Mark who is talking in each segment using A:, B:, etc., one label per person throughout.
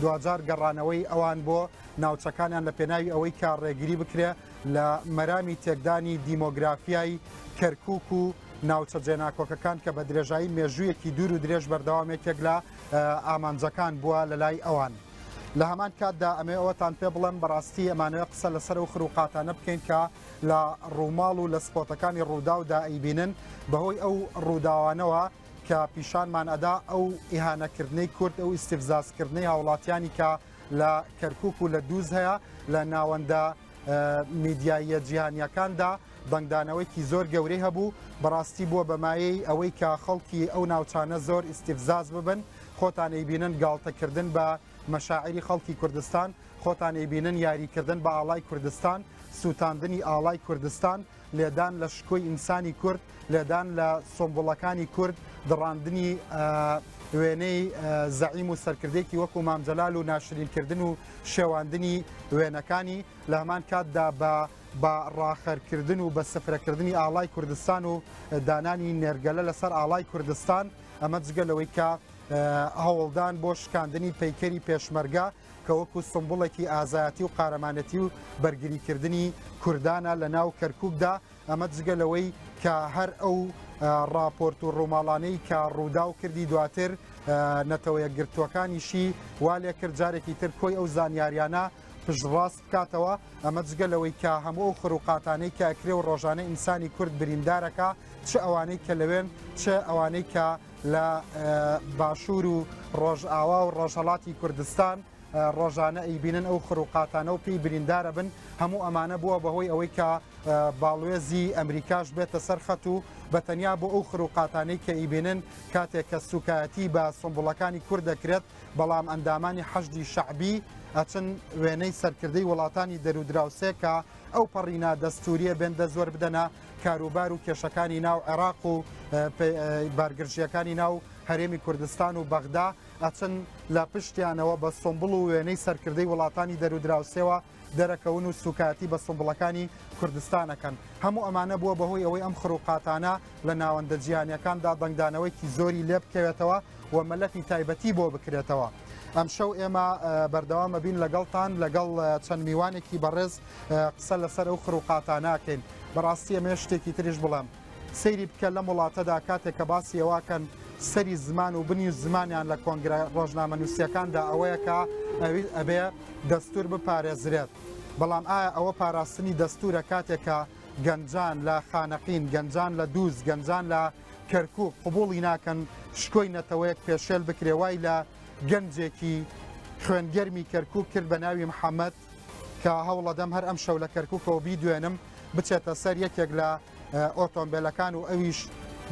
A: دواجار گەڕانەوەی ئەوان بۆ ناوچەکانیان لە پێناوی ئەوەی کە ڕێگری بکرێ لە مەرامی تێکدانی دیمۆگرافیای کەرکوک و ناوچە جێناکۆکەکان کە بە درێژایی مێژوویەکی دوور و درێژ بەردەوام یەکێک لە ئامانجەکان بووە لە لای ئەوان. لە هەمان کاتدا ئەمێ ئەوەتان پێ بڵێم بەڕاستی ئەمانەوێ قسە لەسەر ئەو خروقاتانە بکەین کە لە ڕووماڵ و لە سپۆتەکانی ڕووداودا ئەیبینن بەهۆی ئەو ڕووداوانەوە کە پیشانمان ئەدا ئەو ئیهانەکردنەی کورد ئەو ئیستفزازکردنەی هاوڵاتیانی کە لە کەرکک و لە دووز هەیە لە ناوەندە میدیاییە جیهانیەکاندا دەنگدانەوەیکی زۆر گەورەی هەبوو بەڕاستی بووە بەمایەی ئەوەی کە خەڵکی ئەو ناوچانە زۆر ئیستفزاز ببن خۆتان ئەیبینن گاڵتەکردن بە مەشاعری خەڵکی کوردستان خۆتان ئەیبینن یاریکردن بە ئاڵای کوردستان سووتاندنی ئاڵای کوردستان لێدان لە شکۆی ئینسانی کورد، لێدان لە سۆمبوڵەکانی کورد، دڕاندنی وێنەی زەعیم و سەرکردێکی وەکو مام جەلال و ناشرینکردن و شێواندنی وێنەکانی، لە هەمان کاتدا بە بە ڕاخەرکردن و بە سفرەکردنی ئاڵای کوردستان و دانانی نێرگەلە لەسەر ئاڵای کوردستان، ئەمە جگە لەوەی کە هەوڵدان بۆ شکاندنی پەیکەری پێشمەرگە کە وەکو سمبوڵێکی ئازایەتی و قارەمانێتی و بەرگریکردنی کوردانە لە ناو کەرکوکدا، ئەمە جگە لەوەی کە هەر ئەو ڕاپۆرت و ڕووماڵانەی کە ڕووداو کردی دواتر نەتەوە یەکگرتووەکانیشی وا لێکرد جارێکی تر کۆی ئەو زانیاریانە پشتڕاست بکاتەوە، ئەمە جگە لەوەی کە هەموو ئەو خروقاتانەی کە ئەکرێ و ڕۆژانە ئینسانی کورد بریندارەکا چ ئەوانەی کە لەوێن چ ئەوانەی کە لە باشوور و ڕۆژئاوا و ڕۆژهەڵاتی کوردستان ڕۆژانە ئەیبینن ئەو خروقاتانە و پێی بریندارە بن هەموو ئەمانە بووە بەهۆی ئەوەی کە باڵوێزی ئەمریکاش بێتە سەر خەت و بە تەنیا بۆ ئەو خروقاتانەی کە ئیبینن کاتێک کە سوکایەتی بە سمبوڵەکانی کورد دەکرێت بەڵام ئەندامانی حەشدی شەعبی ئەچن وێنەی سەرکردەی وڵاتانی دەرودراوسێ کە ئەو پەڕی نادەستوریە بێن دەست وەربدەنە کاروبار و کێشەکانی ناو عێراق و بارگرژیەکانی ناو هەرێمی کوردستان و بەغدا ئەچن لە پشتیانەوە بە سمبڵ و وێنەی سەرکردەی وڵاتانی دەرودراوسێوە دەرەکەون و سوکایەتی بە سمبڵەکانی کوردستان ئەکەن. هەموو ئەمانە بووە بەهۆی ئەوەی ئەم خروقاتانە لە ناوەندە جیهانیەکاندا دەنگدانەوەیکی زۆری لێبکەوێتەوە و مەلەفی تایبەتی بۆ بکرێتەوە. ئەمشەو ئێمە بەردەوام ئەبین لەگەڵتان لەگەڵ چەند میوانێکی بەڕێز قسە لەسەر ئەو خروقاتانە ئەکەین. بەڕاستی ئەمەوێت شتێکی تریش بڵێم. سەیری بکە لەم وڵاتەدا کاتێک کە باسی ئەوەکەن سەری زمان و بنی زمانیان لە کۆنگرە ڕۆژنامەنووسیەکاندا ئەوەیە کە ئەبێ دەستور بپارێزرێت بەڵام ئایا ئەوە پاراستنی دەستورە کاتێک کە گەنجان لە خانەقین گەنجان لە دووز گەنجان لە کەرکک قوبوڵی ناکەن شکۆی نەتەوەیەک پێشێل بکرێ وای لە گەنجێکی خوێنگەرمی کەرکک کرد بە ناوی محەممەد کە هەوڵەدەم هەر ئەم شەو لە کەرککەوە بیدوێنم بچێتە سەر یەکێک لە ئۆتۆمبێلەکان و ئەویش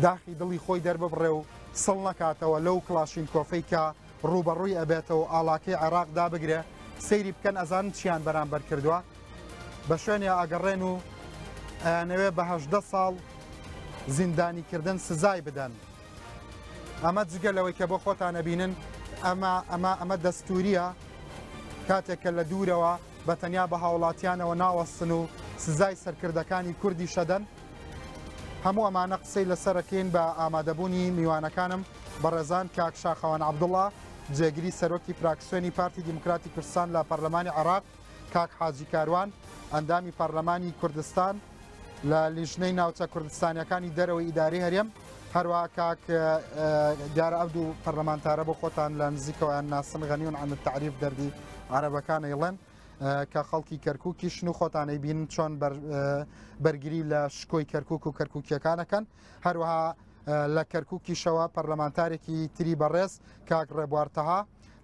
A: داخی دڵی خۆی دەرببڕێ و سڵ نەکاتەوە لەو کڵاشینکۆفەی کە ڕووبەڕووی ئەبێتەوە ئاڵاکەی عێراق دابگرێ سەیری بکەن ئەزانن چیان بەرامبەر کردووە بە شوێنێ ئەگەڕێن و ئەیانەوێ بە 18 ساڵ زیندانیکردن سزای بدەن ئەمە جگە لەوەی کە بۆ خۆتان ئەبینن ئەمە ئەمە ئەمە دەستوریە کاتێک کە لە دوورەوە بە تەنیا بە هاوڵاتیانەوە ناوەستن و سزای سەرکردەکانی کوردی شەدەن هەموو ئەمانە قسەی لەسەرەکەین بە ئامادەبوونی میوانەکانم بەڕێزان کاک شاخەوان عەبدوڵا جێگری سەرۆکی فراکسیۆنی پارتی دیموکراتی کوردستان لە پەرلەمانی عێراق کاک حاجی کاروان ئەندامی پەرلەمانی کوردستان لە لیژنەی ناوچە کوردستانیەکانی دەرەوەی ئیداری هەرێم هەروە کاک دیارە ئەو دوو پەرلەمانتارە بۆ خۆتان لە نزیکەوەیان ناسن غەنیون عن التعریف دەردی عەرەبەکان ئەیڵێن کە خەڵکی کەرکووکیشن و خۆتانەی بین چۆن بەرگری لە شکۆی کەرکک و کەرککیەکانەکەن هەروەها لە کەرککیشەوە پەرلەمانتارێکی تری بەڕێز کاک ڕێبوار تەها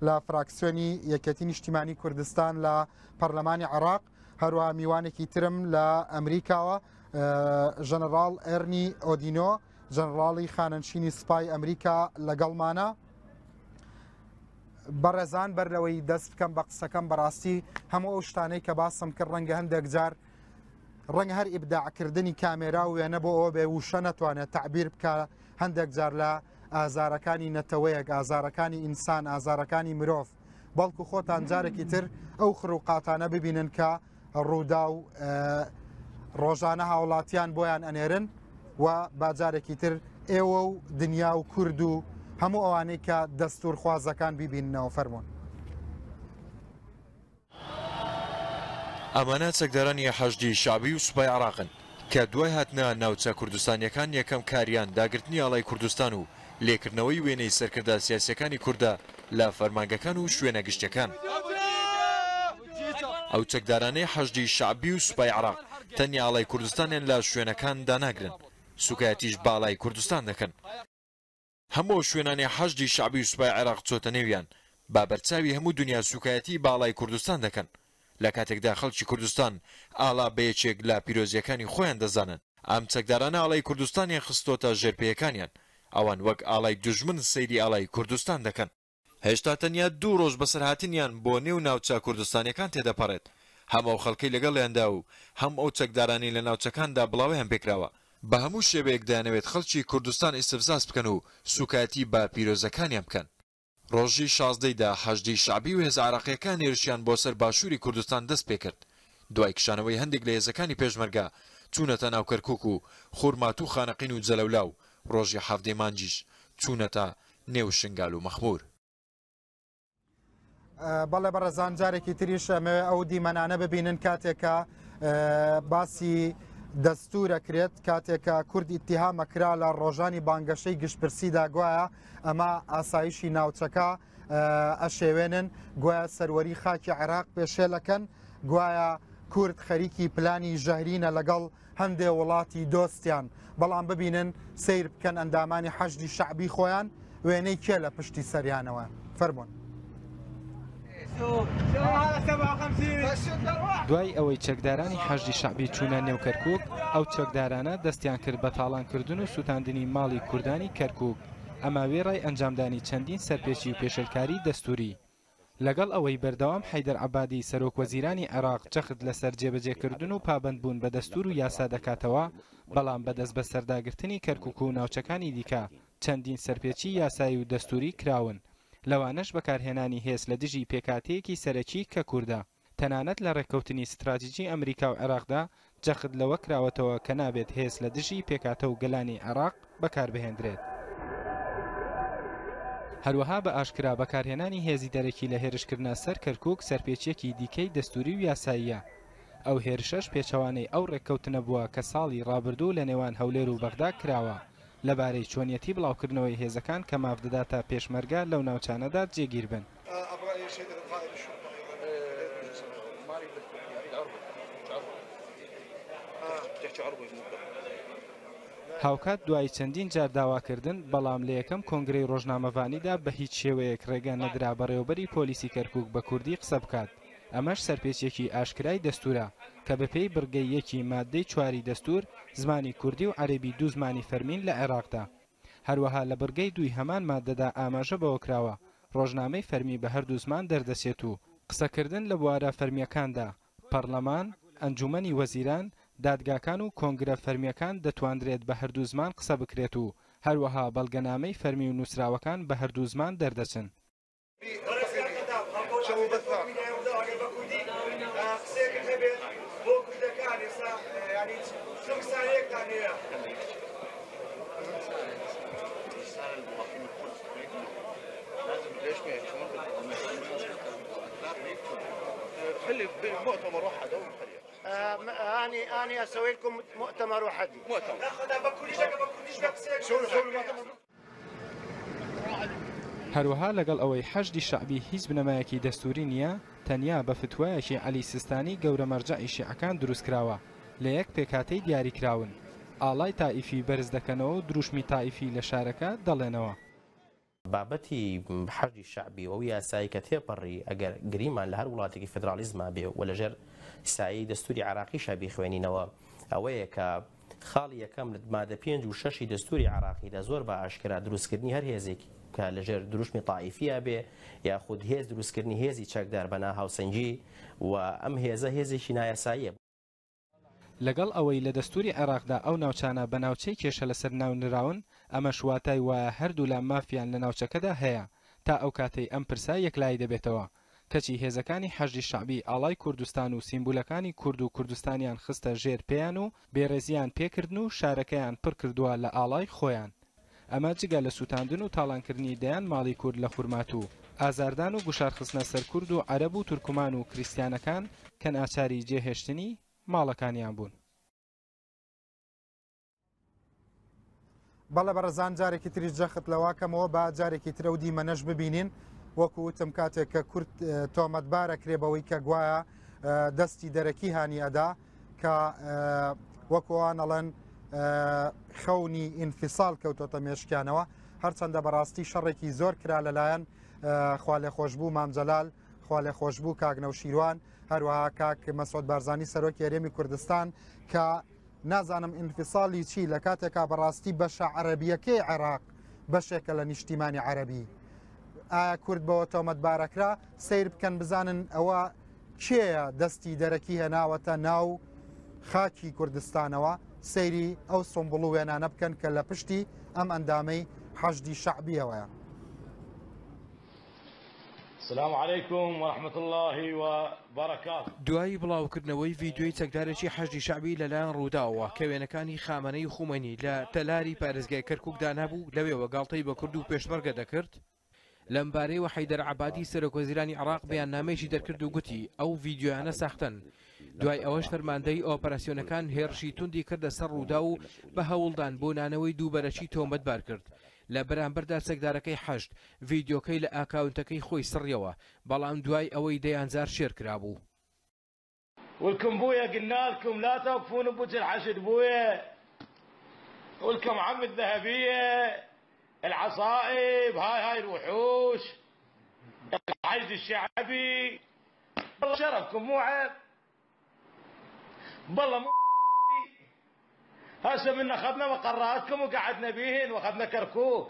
A: لە فراکسیۆنی یەکێتی نیشتیمانی کوردستان لە پەرلەمانی عراق هەروەها میوانێکی ترم لە ئەمریکاوە ژەنەڕاڵ ئێرنی ئۆدینۆ ژەنەڕاڵی خانەنشینی سوپای ئەمریکا لەگەڵمانە. بەڕێزان بەر لەوەی دەست بکەم بە قسەکەم بەڕاستی هەموو ئەو شتانەی کە باسم کرد ڕەنگە هەندێک جار ڕەنگە هەر ئیبداعکردنی کامێرا و وێنە بۆ ئەوە بێ وشە نەتوانێت تعبیر بکە هەندێک جار لە ئازارەکانی نەتەوەیەک ئازارەکانی ئینسان ئازارەکانی مرۆڤ بەڵکو خۆتان جارێکی تر ئەو خروقاتانە ببینن کە ڕوودا و ڕۆژانە هاوڵاتیان بۆیان ئەنێرن و باجارێکی تر ئێوە و دنیا و کورد و هەموو ئەوانەی کە دەستوورخوازەکان بیبیننەوە. فەرموون.
B: ئەمانە چەکدارانی حەشدی شەعبی و سوپای عێراقن کە دوای هاتنە ناوچە کوردستانییەکان یەکەم کاریان داگرتنی ئاڵای کوردستان و لێکردنەوەی وێنەی سەرکردە سیاسییەکانی کوردە لە فەرمانگەکان و شوێنە گشتیەکان. ئەو چەکدارانەی حەشدی شەعبی و سوپای عێراق تەنیا ئاڵای کوردستانیان لە شوێنەکان داناگرن، سوکایەتیش بە ئاڵای کوردستان دەکەن. هەموو ئەو شوێنانەی حەشدی شەعبی و سوپای عێراق چۆتە نێویان بە بەرچاوی هەموو دونیا سوکایەتی بە ئاڵای کوردستان دەکەن، لە کاتێکدا خەڵکی کوردستان ئاڵا بە یەکێک لە پیرۆزییەکانی خۆیان دەزانن. ئەم چەکدارانە ئاڵای کوردستانیان خستۆتە ژێر پێیەکانیان، ئەوان وەک ئاڵای دوژمن سەیری ئاڵای کوردستان دەکەن. هێشتا تەنیا دوو ڕۆژ بەسەر هاتنیان بۆ نێو ناوچە کوردستانییەکان تێدەپەڕێت، هەم ئەو خەڵکەی لەگەڵیاندا و هەم ئەو چەکدارانەی لە ناوچەکاندا بڵاوەیان پێکراوە، بە هەموو شێوەیەک دەیانەوێت خەڵکی کوردستان ئیستفزاز بکەن و سووکایەتی بە پیرۆزەکانیان بکەن. ڕۆژی 16 ی دە حەشدی شەعبی و هێزە عێراقییەکان هێرشیان بۆ سەر باشووری کوردستان دەست پێکرد. دوای کشانەوەی هەندێک لە هێزەکانی پێشمەرگە چوونەتە ناو کەرکووک و خورماتوو خانەقین و جەلەولا و ڕۆژی 17 ی مانگیش چوونەتە نێو شنگال و مەخموور.
A: بەڵێ بەڕێزان جارێکی تریش ئەمەوێ ئەو دیمەنانە ببینن کاتێکە باسی دەستورە کرێت کاتێکە کورد ئیتیهامە کرا لە ڕۆژانی بانگەشەی گشتپرسیدا گوایە ئەمە ئاسایشی ناوچەکە ئەشێوێنن گوایە سەروەری خاکی عێراق پێشێلەکەن گوایە کورد خەریکی پلانی ژەهرینە لەگەڵ هەندێ وڵاتی دۆستیان، بەڵام ببینن سەیر بکەن ئەندامانی حەشدی شەعبی خۆیان وێنەی کێ لە پشتی سەریانەوە فەرموون.
C: دوای ئەوەی چەکدارانی حەشدی شەعبی چوونە نێو کەرکووک، ئەو چەکدارانە دەستیان کرد بە تاڵانکردن و سووتاندنی ماڵی کوردانی کەرکووک، ئەمە وێڕای ئەنجامدانی چەندین سەرپێچی و پێشێلکاری دەستووری. لەگەڵ ئەوەی بەردەوام حەیدەر عەبادی سەرۆک وەزیرانی عێراق جەخت لەسەر جێبەجێکردن و پابەندبوون بە دەستوور و یاسا دەکاتەوە، بەڵام بە دەستبەسەرداگرتنی کەرکوک و ناوچەکانی دیکە چەندین سەرپێچی یاسایی و دەستووری کراون، لەوانەش بەکارهێنانی هێز لە دژی پێکهاتەیەکی سەرەکی کە کوردە. تەنانەت لە ڕێککەوتنی ستراتیجی ئەمریکا و عێراقدا جەخت لەوە کراوەتەوە کە نابێت هێز لە دژی پێکهاتە و گەلانی عێراق بەکاربهێندرێت. هەروەها بە ئاشکرا بەکارهێنانی هێزی دەرەکی لە هێرشکردنە سەر کەرکوک سەرپێچییەکی دیکەی دەستووری و یاساییە. ئەو هێرشەش پێچەوانەی ئەو ڕێککەوتنە بووە کە ساڵی ڕابردوو لە نێوان هەولێر و بەغدا کراوە لەبارەی چۆنیەتی بڵاوکردنەوەی هێزەکان کە ماف دەداتە پێشمەرگە لەو ناوچانەدا جێگیر بن. هاوکات دوای چەندین جار داواکردن، بەڵام لە یەکەم کۆنگرەی ڕۆژنامەڤانیدا بە هیچ شێوەیەک ڕێگە نەدرا بەڕێوەبەری پۆلیسی کەرکوک بە کوردی قسە بکات، ئەمەش سەرپێچیەکی ئاشکرای دەستورە کە بەپێی بڕگەی یەکی ماددەی چواری دەستور زمانی کوردی و عەرەبی دوو زمانی فەرمین لە عێراقدا. هەروەها لە بڕگەی دووی هەمان ماددەدا ئاماژە بەوەکراوە ڕۆژنامەی فەرمی بە هەردوو زمان دەردەچێت و قسەکردن لە بوارە فەرمییەکاندا، پەڕلەمان، ئەنجوومەنی وەزیران، دادگاکان و کۆنگرە فەرمییەکان دەتواندرێت بە هەردوو زمان قسە بکرێت و هەروەها بەڵگەنامەی فەرمی و نووسراوەکان بە هەردوو زمان دەردەچن. هەروەها لەگەڵ ئەوەی حەشدی شەعبی هیچ بنەمایەکی دەستووری نییە، تەنیا بە فتوایەکی عەلی سیستانی گەورە مەرجەعی شیعەکان دروستکراوە، لە یەک پێکهاتەی دیاریکراون، ئاڵای تائیفی بەرز دەکەنەوە و دروشمی تائیفی لە شارەکە دەڵێنەوە.
D: بابەتی حەشدی شەعبی و ئەو یاسایەی کە تێپەڕی، ئەگەر گریمان لە هەر وڵاتێکی فیدراڵیزما بێ و لەژێر سایەی دەستووری عێراقیشا بیخوێنینەوە، ئەوەیە کە خاڵی یەکەم لە مادە پێنج و شەشی دەستووری عێراقیدا زۆر بە ئاشکرا دروستکردنی هەر هێزێک کە لەژێر دروشمی تائیفییا بێ یاخود هێز دروستکردنی هێزی چەکدار بە ناهاوسەنگی و ئەم هێزە هێزێکی نایاساییە.
C: لەگەڵ ئەوەی لە دەستووری عێراقدا ئەو ناوچانە بە ناوچەی کێشە لەسەر ناو نراون، ئەمەش واتای وایە هەردوولا مافیان لە ناوچەکەدا هەیە تا ئەو کاتەی ئەم پرسە یەکلایی دەبێتەوە، کەچی هێزەکانی حەشدی شەعبی ئاڵای کوردستان و سیمبولەکانی کورد و کوردستانیان خستە ژێر پێیان و بێڕێزییان پێکردن و شارەکەیان پڕ کردووە لە ئاڵای خۆیان. ئەمە جگە لە سووتاندن و تاڵانکردنی دەیان ماڵی کورد لە خورماتوو، ئازاردان و گوشارخستنە سەر کورد و عەرەب و تورکمان و کریستیانەکان کە ناچاری جێهێشتنی ماڵەکانیان بوون.
A: بەڵێ بەڕێزان جارێکی تریش جەخت لەوە کەمەوە با جارێکی ترە و دیمەنەش ببینین وەکو وتم کاتێک کە کورد تۆمەتبارە کرێ بەوەی کە گوایە دەستی دەرەکی هانی ئەدا کە وەکوان ئەڵێن خەونی ئینفیسال کەوتۆتە مێشکیانەوە هەرچەندە بەڕاستی شەڕێکی زۆر کرا لەلایەن خوالێخۆشببوو مامجلال خوالێخۆشببوو کاک نەوشیروان هەروەها کاک مەسعود بارزانی سەرۆکی هەرێمی کوردستان کە نازانم ئینفیسالی چی لە کاتێکا بەڕاستی بەشە عەرەبیەکەی عێراق بەشێکە لە نیشتیمانی عەرەبی ئایا کورد بەوە تۆمەتبارەکرا سیر بکەن بزانن ئەوە کێیە دەستی دەرەکی هێناوەتە ناو خاکی کوردستانەوە سەیری ئەو سمبڵ و وێنانە بکەن کە لە پشتی ئەم ئەندامەی حەشدی شەعبیەوەیە.
E: السلام علیکم ورحمة اللە وبرکاته.
F: دوای بڵاوکردنەوەی ڤیدیۆی چەکدارێکی حەشدی شەعبی لەلایەن رووداوەوە کە وێنەکانی خامەنەی و خومەینی لە تەلاری پارێزگای کەرکوک دانابوو لەوێوە گاڵتەی بە کورد و پێشمەرگە دەکرد، لەمبارەیەوە حەیدەر عەبادی سەرۆکوەزیرانی عێراق بەیاننامەیەکی دەرکرد و گوتی ئەو ڤیدیۆیانە ساختەن. دوای ئەوەش فەرماندەیی ئۆپەراسیۆنەکان هێڕشی توندی کردە سەر رووداو و بە هەوڵدان بۆ نانەوەی دووبەرەکی تۆمەتبار کرد. لە بەرامبەردا چەکدارەکەی حەشد ڤیدیۆکەی لە ئاکاونتەکەی خۆی سڕیەوە، بەڵام دوای ئەوەی دەیان جار شێر کرابوو.
E: ولكم بويا قلنا لكم لا توقفون بوجه الحشد بويا ولكم عم الذهبية العصائب هاي هاي الوحوش الحشد الشعبي والله شرفكم مو عيب بالله مو هسه من اخذنا مقراتكم وقعدنا بيهن واخذنا كركوك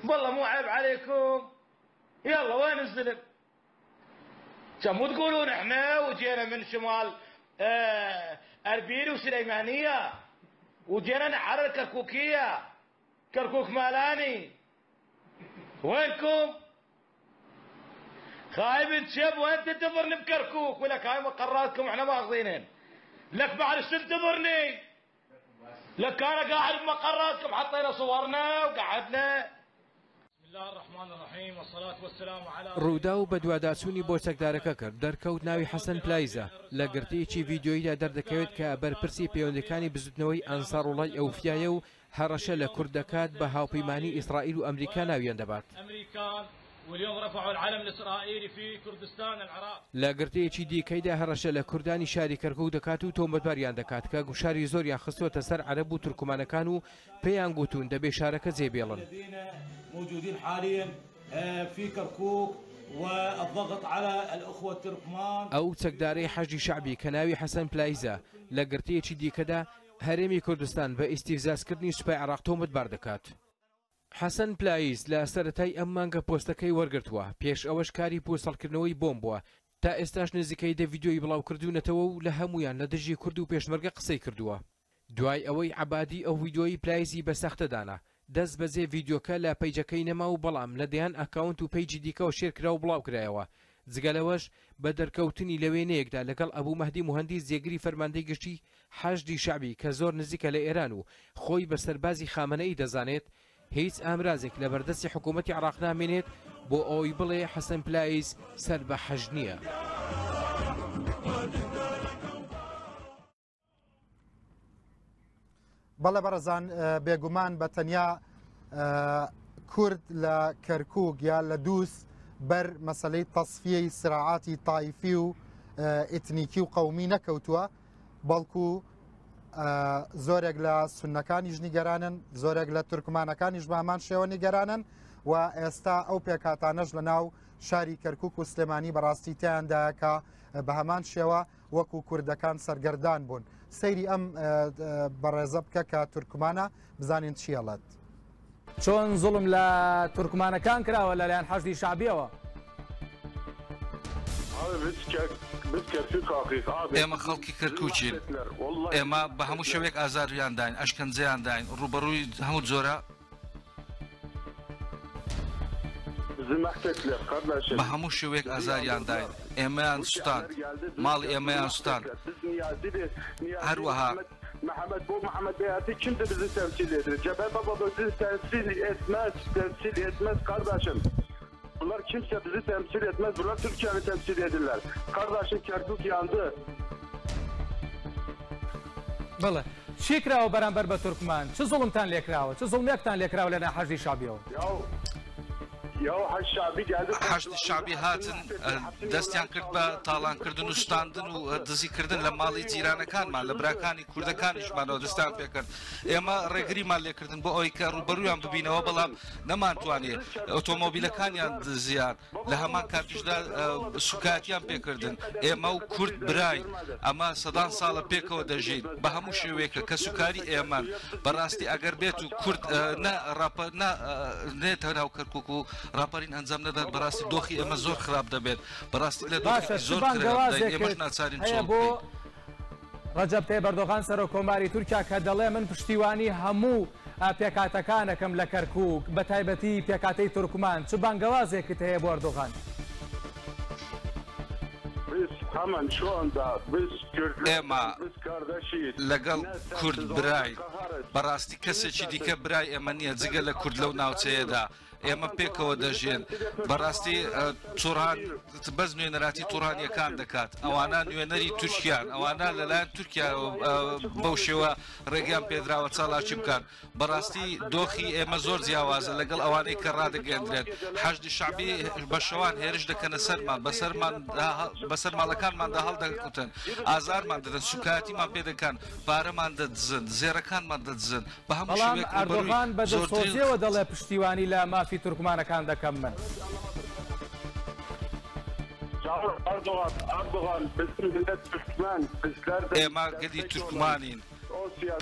E: والله مو عيب عليكم يلا وين الزلم مو تقولون احنا وجينا من شمال اه اربيل وسليمانيه وجينا نحرر كركوكيه كركوك مالاني وينكم خايب تشب وين تنتظرني بكركوك ولك هاي مقراتكم احنا ماخذينهن لك بعد ايش تنتظرني لك انا قاعد بمقراتكم حطينا صورنا وقعدنا
F: رووداو بەدواداچوونی بۆ چەکدارەکە کرد، دەرکەوت ناوی حەسەن پلایزە، لە گرتەیەکی ڤیدیۆییدا دەردەکەوێت کە بەرپرسی پەیوەندییەکانی بزوتنەوەی ئەنساروڵای ئەوفیایە و هەڕەشە لە کورد دەکات بە هاوپەیمانی ئیسرائیل و ئەمریکا ناویان دەبات. لە گرتەیەکی دیکەیدا هەڕەشە لە کوردانی شاری کەرکوک دەکات و تۆمەتباریان دەکات کە گوشاری زۆریان خستووەتە سەر عەرەب و تورکمانەکان و پێیان گوتوون دەبێ شارەکە جێبێڵن. ئەو چەکدارەی حەشدی شەعبی کە ناوی حەسەن پلایزە، لە گرتەیەکی دیکەدا هەرێمی کوردستان بە ئیستیفزازکردنی سوپای عێراق تۆمەتبار دەکات. حەسەن پلایز لە سەرەتای ئەم مانگە پۆستەکەی وەرگرتووە، پێش ئەوەش کاری پووچەڵکردنەوەی بۆمب بووە، تا ئێستاش نزیکەی دە ڤیدیۆی بڵاوکردوونەتەوە و لە هەموویان لە دژی کورد و پێشمەرگە قسەی کردووە. دوای ئەوەی عەبادی ئەو ڤیدیۆیەی پلایزی بە ساختە دانا، دەست بەجێ ڤیدیۆکە لە پەیجەکەی نەما و بەڵام لە دەیان ئەکاونت و پەیجی دیکەوە شێر کرا و بڵاوکرایەوە. جگە لەوەش بە دەرکەوتنی لە وێنەیەکدا لەگەڵ ئەبو مەهدی موهەندیس جێگری فەرماندەی گشتی حەشدی شەعبی کە زۆر نزیکە لە ئێران و خۆی بە سەربازی خامەنەئی دەزانێت، هیچ ئامرازێک لە بەردەستی حکوومەتی عێراق نامێنێت بۆ ئەوەی بڵێ حەسەن پلایز سەر بە حەشد نییە.
A: بەڵێ بەڕێزان بێگومان بە تەنیا کورد لە کەرکک یا لە دووس بەر مەسلەی تەسفیەی سراعاتی تایفی و ئیتنیکی و قەومی نەکەوتووە بەڵکو زۆرێک لە سونەکانیش نیگەرانن زۆرێک لە تورکمانەکانیش بامان شێوە نیگەرانن و ئێستا ئەو پێکهاتانەش لە ناو شاری کەرکک و سلێمانی بەڕاستی تیاندایە کە بە هەمان شێوە وەکو کوردەکان سەرگەردان بوون. سەیری ئەم بەڕێزە بکە کە تورکمانە بزانین چی ئەڵێت.
G: چۆن زوڵم لە تورکمانەکان کراوە لەلایەن حەشدی شەعبیەوە.
H: ئێمە خەڵکی کەرکوکین، ئێمە بە هەموو شێوەیەک ئازاریان داین، ئەشکەنجەیان داین، ڕووبەڕووی هەموو جۆرە. بە هەموو شێوەیەک ئازاریان داین، ئێمەیان سوتاند، ماڵی ئێمەیان سوتاند، هەروەها.
I: Mehmet bu Mehmet Beyati kimdi bizi temsil ediyor? Cebe baba bizi temsil etmez, temsil etmez kardeşim. Bunlar kimse bizi temsil etmez. Bunlar Türkiye'ni temsil edirler. Kardeşim Kerkük yandı.
G: بەڵێ چی کراوە بەرامبەر بە تورکمان؟ چ زوڵمتان لێکراوە؟ چ زوڵمێکتان لێکراوە لەلایەن حەشدی شەعبیەوە؟
H: حەشدی شەعبی هاتن دەستیان کرد بە تاڵانکردن و سوتاندن و دزیکردن لە ماڵی جیرانەکانمان لە براکانی کوردەکانیشمانەوە دەستیان پێکرد ئێمە ڕێگریمان لێکردن بۆ ئەوەی کە ڕووبەرویان ببینەوە بەڵام نەمانتوانی ئۆتۆمۆبیلەکانیان دزیان لە هەمان کاتیشدا سوکایەتیان پێکردن ئێمە و کورد براین ئەمە سەدان ساڵە پێکەوە دەژین بە هەموو شێوەیەکە کەسوکاری ئێمەن بەڕاستی ئەگەر بێت و کورد نە ڕاپە نە نێتە ناو کەرکک و ڕاپەرین ئەنجام نەدات بەڕاستی دۆخی ئێمە زۆر خراپ دەبێت بەڕاستی لە
G: باشە
H: دۆخێکی
G: چ
H: زۆر خراپداین ئێمەش
G: بانگەوازێکت
H: ناچارین
G: هەیە
H: چۆڵ
G: بۆ
H: بکەین.
G: ڕەجەب تەیب ئەردۆغان سەرۆک کۆماری تورکیا کە دەڵێ من پشتیوانی هەموو پێکهاتەکانەکەم لە کەرکوک بە تایبەتی پێکهاتەی تورکمان چ بانگەوازێکت هەیە بۆ ئەردۆغان؟
H: ئێمە لەگەڵ کورد براین بەڕاستی کەسێکی دیکە برای ئێمە نییە جگە لە کورد لەو ناوچەیەدا ئێمە پێکەوە دەژێن بەڕاستی توران بەس نوێنەراتی تورانیەکان دەکات ئەوانە نوێنەری تورکیان ئەوانە لەلایەن تورکیا بەو شێوە ڕێگەیان پێدراوە چالاکی بکات بەڕاستی دۆخی ئێمە زۆر جیاوازە لەگەڵ ئەوانەی کە ڕادەگەیەندرێت حەشدی شەعبی بە شەوان هێرش دەکەنە سەرمان بەسەرمان بەسەر ماڵەکانماندا هەڵدەکوتن ئازارمان دەدەن سوکایەتیمان پێ دەکەن پارەمان دەدزن زێڕەکانمان دەدزن بە هەموو
G: بەڵام
H: شێوەیەک ڕووبەڕووی
G: ئەردۆغان بە
H: زۆرترین
G: دڵسۆزیەوە دەڵێ پشتیوانی لە مافی تورکمانەکان دەکەم من.
H: ئێمە گەلی تورکمانین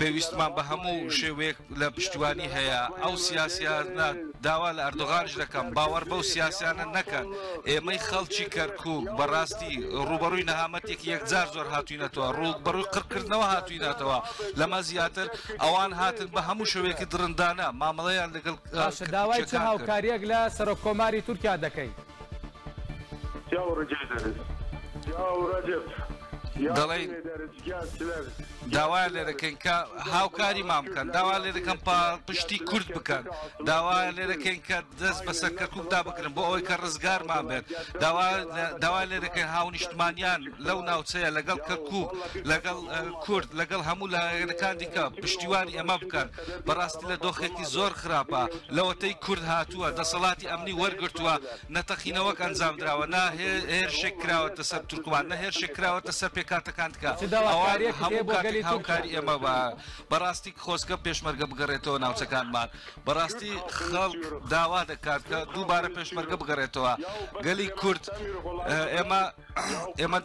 H: پێویستمان بە هەموو شێوەیەک لە پشتیوانی هەیە، ئەو سیاسیانە داوا لە ئەردۆغانیش دەکەم باوەڕ بەو سیاسیانە نەکەن، ئێمەی خەڵکی کەرکوک بەڕاستی ڕووبەڕووی نەهامەتێکی یەکجار زۆر هاتوینەتەوە، ڕووبەڕووی قڕکردنەوە هاتوینەتەوە، لەمە زیاتر ئەوان هاتن بە هەموو شێوەیەکی دڕندانە مامەڵەیان لەگەڵ
G: باشە داوای چ
H: کەرکوکییەکان کرد.
G: هاوکارییەک لە سەرۆککۆماری تورکیا دەکەی؟
H: دەڵێین داوایان لێ دەکەین کە هاوکاریمان بکەن، داوایان لێ دەکەن پاڵپشتی کورد بکەن، داوایان لێ دەکەین کە دەست بەسەر کەرکوکدا بگرن بۆ ئەوەی کە ڕزگارمان بێت، داوایان لێ دەکەین هاونیشتمانیان لەو ناوچەیە لەگەڵ کەرکوک، لەگەڵ کورد، لەگەڵ هەموو لایەنەکان دیکە پشتیوانی ئێمە بکەن. بەڕاستی لە دۆخێکی زۆر خراپە، لەوەتەی کورد هاتووە دەسەڵاتی ئەمنی وەرگرتووە، نە تەقینەوەک ئەنجام دراوە، نە هێرشێک کراوەتە سەر تورکمان، نە هێرشێک کراوەتە سەر پێکهاتەکان دیکە.
G: چ
H: ئەوان
G: داواکارییەکت هەیە
H: هەموو
G: بۆ
H: کاتێک
G: گەلی تورکیا؟
H: هاوکاری ئێمە بە. بەڕاستی خۆزگە پێشمەرگە بگەڕێتەوە ناوچەکانمان. بەڕاستی خەڵک داوا دەکات کە دووبارە پێشمەرگە بگەڕێتەوە. گەلی کورد ئێمە ئێمە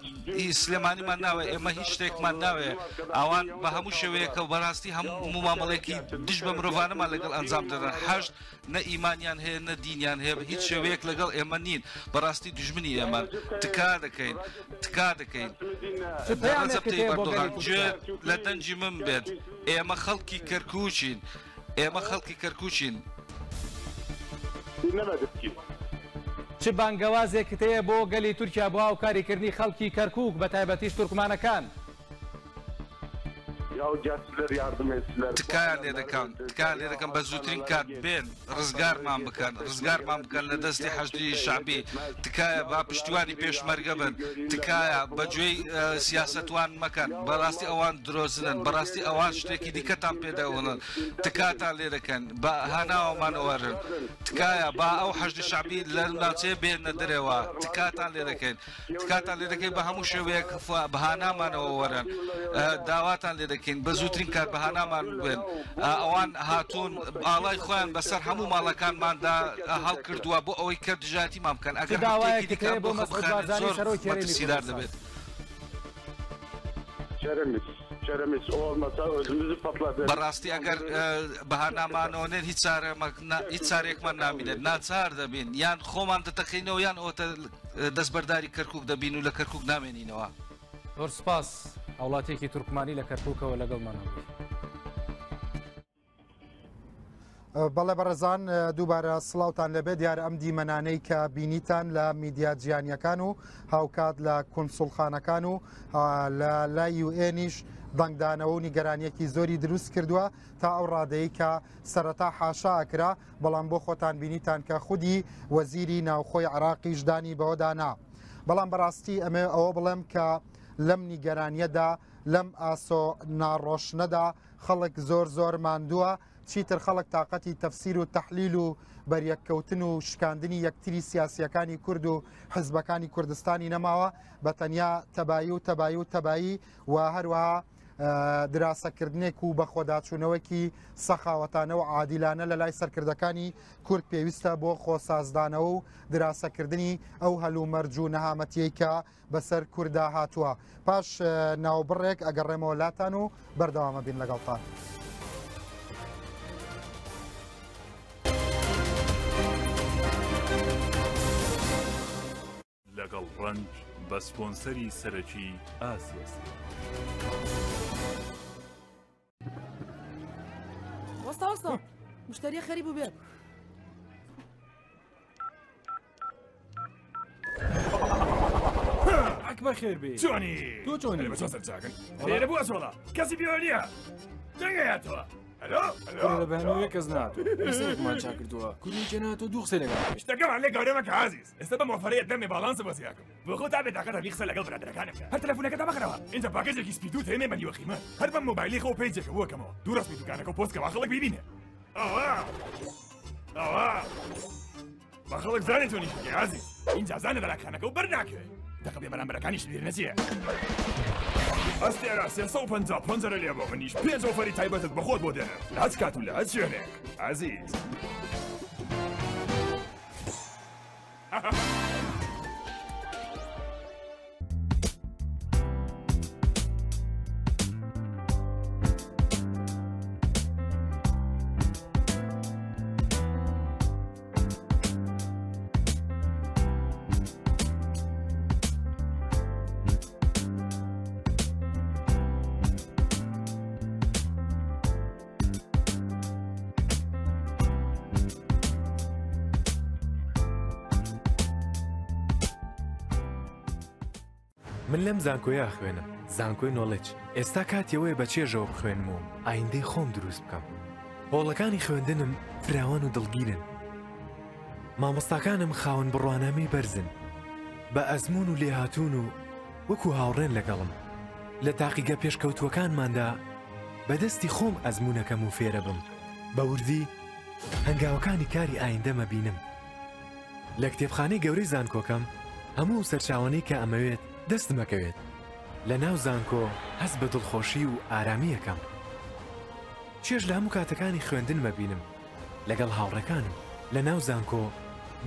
H: سلێمانیمان ناوێ، ئێمە هیچ شتێکمان ناوێ. ئەوان بە هەموو شێوەیەکە بەڕاستی هەموو مامەڵەیەکی دژ بە مرۆڤانەمان لەگەڵ ئەنجام دەدەن. حەشد نە ئیمانیان هەیە نە دینیان هەیە بە هیچ شێوەیەک لەگەڵ ئێمە نین بەڕاستی دوژمنی ئێمەن تکا دەکەین تکا دەکەین
G: چ
H: لە ڕەجەب
G: پەیامێکت
H: تەیب
G: هەیە بۆ
H: ئەردۆغان
G: گەلی تورکیا؟
H: گوێت لە دەنگی من بێت ئێمە خەڵکی کەرکوکین ئێمە خەڵکی کەرکوکین.
G: چ بانگەوازێکت هەیە بۆ گەلی تورکیا بۆ هاوکاریکردنی خەڵکی کەرکوک بە تایبەتیش تورکمانەکان؟
H: تکایان لێ دەکەم تکایان لێ دەکەم بە زووترین کات بێن ڕزگارمان بکەن ڕزگارمان بکەن لە دەستی حەشدی شەعبی تکایە با پشتیوانی پێشمەرگە بن تکایە بە گوێی سیاسەتوان مەکەن بەڕاستی ئەوان درۆزنن بەڕاستی ئەوان شتێکی دیکەتان پێ دەڵێن تکاتان لێ دەکەن بە هاناوەمان وەرن تکایە با ئەو حەشدی شەعبی لە ناوچەیە بێنە دەرەوە تکاتان لێ دەکەین تکاتان لێ دەکەین بە هەموو شێوەیەک بە هانامانەوە وەرن داواتان لێ دەکەین بە زووترین کات بە هانامان بێن ئەوان هاتوون ئاڵای خۆیان بەسەر هەموو ماڵەکانماندا هەڵکردووە بۆ ئەوەی کە دژایەتیمان بکەن
G: چ
H: ئەگەر هەفتەیەکی
G: داوایەکت
H: دیکە
G: هەیە
H: ئەم
G: بۆ
H: دۆخە
G: مەسعود
H: بخایەنێت
G: بارزانی
H: زۆر
G: سەرۆکی هەرێمی
H: مەترسیدار
G: کوردستان؟
H: دەبێت. بەڕاستی ئەگەر بەهانامانەوە نێن هیچ هیچ چارێکمان نامینێت ناچار دەبین یان خۆمان دەتەقینەوە یان ئەوەتە دەستبەرداری کەرکک دەبین و لە کەرکک نامێنینەوە.
G: زۆر سپاس هاوڵاتیەکی تورکمانی لە کەرکوکەوە لەگەڵمانەوە بووی.
A: بەڵێ بەڕێزان دووبارە سڵاوتان لەبێ دیارە ئەم دیمەنانەی کە بینیتان لە میدیا جیهانیەکان و هاوکات لە کونسوڵخانەکان و لە لای یوئێنیش دەنگدانەوە و نیگەرانیەکی زۆری دروست کردووە تا ئەو ڕادەی کە سەرەتا حاشا ئەکرا، بەڵام بۆ خۆتان بینیتان کە خودی وەزیری ناوخۆی عێراقیش دانی بەوەدا نا. بەڵام بەڕاستی ئەمەوێ ئەوە بڵێم کە لەم نیگەرانیەدا، لەم ئاسۆ ناڕۆشنەدا خەڵک زۆر زۆر ماندووە، چیتر خەڵک تاقەتی تەفسیر و تەحلیل و بەریەککەوتن و شکاندنی یەکتری سیاسییەکانی کورد و حزبەکانی کوردستانی نەماوە، بە تەنیا تەبایی و تەبایی و تەبایی و هەروەها دراسەکردنێک و بەخۆداچوونەوەکی سەخاوەتانە و عادیلانە لە لای سەرکردەکانی کورد پێویستە بۆ خۆسازدانەوە و دراسەکردنی ئەو هەلومەرج و نەهامەتیەی کە بەسەر کوردا هاتووە. پاش ناوبڕێک ئەگەڕێمەوە لاتان و بەردەوامە بین لەگەڵتان.
J: لەگەڵ ڕەنج بە سپۆنسەری سەرەکی ئاسیا سێ.
K: وەستا وەستا مشتریە خەریب بوو بێت.
L: ئەک بەخێر بێ
M: چۆنی
L: تۆ چۆنی
M: بە چۆن سەرچاکن لێرە بووە سۆڵا کەسی پێوە نییە دەنگەیاتەوە هەلۆ
L: کوڕە لە بەیانەوە کەس نهاتوو ئێستامان چاک کردووە کوری کێ نهاتوو دوو قسەی لەگەڵ بکەین.
M: شتەکەمان لێ گەورە مەکە ئازیز ئێستا بەم ئۆفەرەیە دەمێ باڵانسە بۆ زیاکەم بۆ خۆ تا بێ تاقەتە بی قسە لەگەڵ برادەرەکانم بکە هەر تەلەفونەکەت مەخەرەوە ئینجا پاکێجێکی سپی دوو تێمێ بە نیوە قیمەت هەر بەم مۆبایلی خۆ پەیجێکە بۆکەمەوە دوو ڕەسمی دوکانەکە و پۆست کە وا خەڵک بیبینێ ئەوە ئەوە با خەڵک زانێ تۆ نیشی ئازیز ئینجا زانە دەلاکانەکە و بەر ناکەوێ دەقە بێ بەرامبەرەکانیش لیر نەچێ ئەستێرە 350 پەنجەرە لێ بۆ منیش پێنج ئۆفەری تایبەتت بە خۆت بۆ دێنم لە هەچ کات و لە هەچ شوێنێک ئازیز.
N: من لەم زانکۆیە ئەخوێنم، زانکۆی نۆڵێج، ئێستا کاتی ئەوەیە بە چێژەوە بخوێنم و ئایندەی خۆم دروست بکەم. هۆڵەکانی خوێندنم فراوان و دڵگیرن. مامۆستاکانم خاوەن بڕوانامەی بەرزن، بە ئەزموون و لێهاتوون و وەکو هاوڕێن لەگەڵم. لە تاقیگە پێشکەوتووەکانماندا بە دەستی خۆم ئەزموونەکەم و فێرەبم. بە وردی هەنگاوەکانی کاری ئایندەم ئەبینم. لە کتێبخانەی گەورەی زانکۆکەم هەموو ئەو سەرچاوانەی کە ئەمەوێت دەستم ئەکەوێت. لە ناو زانکۆ هەست بە دڵخۆشی و ئارامی ئەکەم. چێژ لە هەموو کاتەکانی خوێندنم ئەبینم لەگەڵ هاوڕێکانم. لە ناو زانکۆ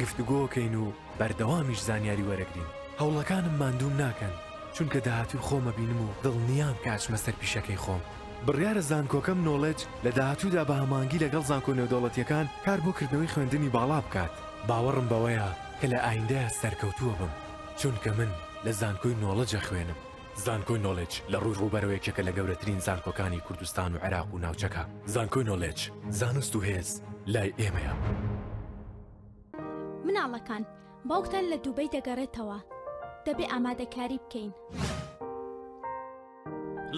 N: گفتوگۆ ئەکەین و بەردەوامیش زانیاری وەرەگرین. هەوڵەکانم ماندووم ناکەن، چونکە داهاتووی خۆم ئەبینم و دڵنیام کە ئەچمە سەر پیشەکەی خۆم. بڕیارە زانکۆکەم نۆڵێج لە داهاتوودا بە هەماهەنگی لەگەڵ زانکۆ نێودەوڵەتییەکان کار بۆ کردنەوەی خوێندنی باڵا بکات. باوەڕم بەوەیە کە لە ئایندەیا سەرکەوتووە بم، چونکە من لە زانکۆی نۆڵێج ئەخوێنم. زانکۆی نۆڵێج لە ڕووی ڕووبەرەوە یەکێکە لە گەورەترین زانکۆکانی کوردستان و عێراق و ناوچەکە. زانکۆی نۆڵێج، زانست و هێز لای ئێمەیە.
O: مناڵەکان، باوکتان لە دوبەی دەگەڕێتەوە، دەبێ ئامادەکاری بکەین.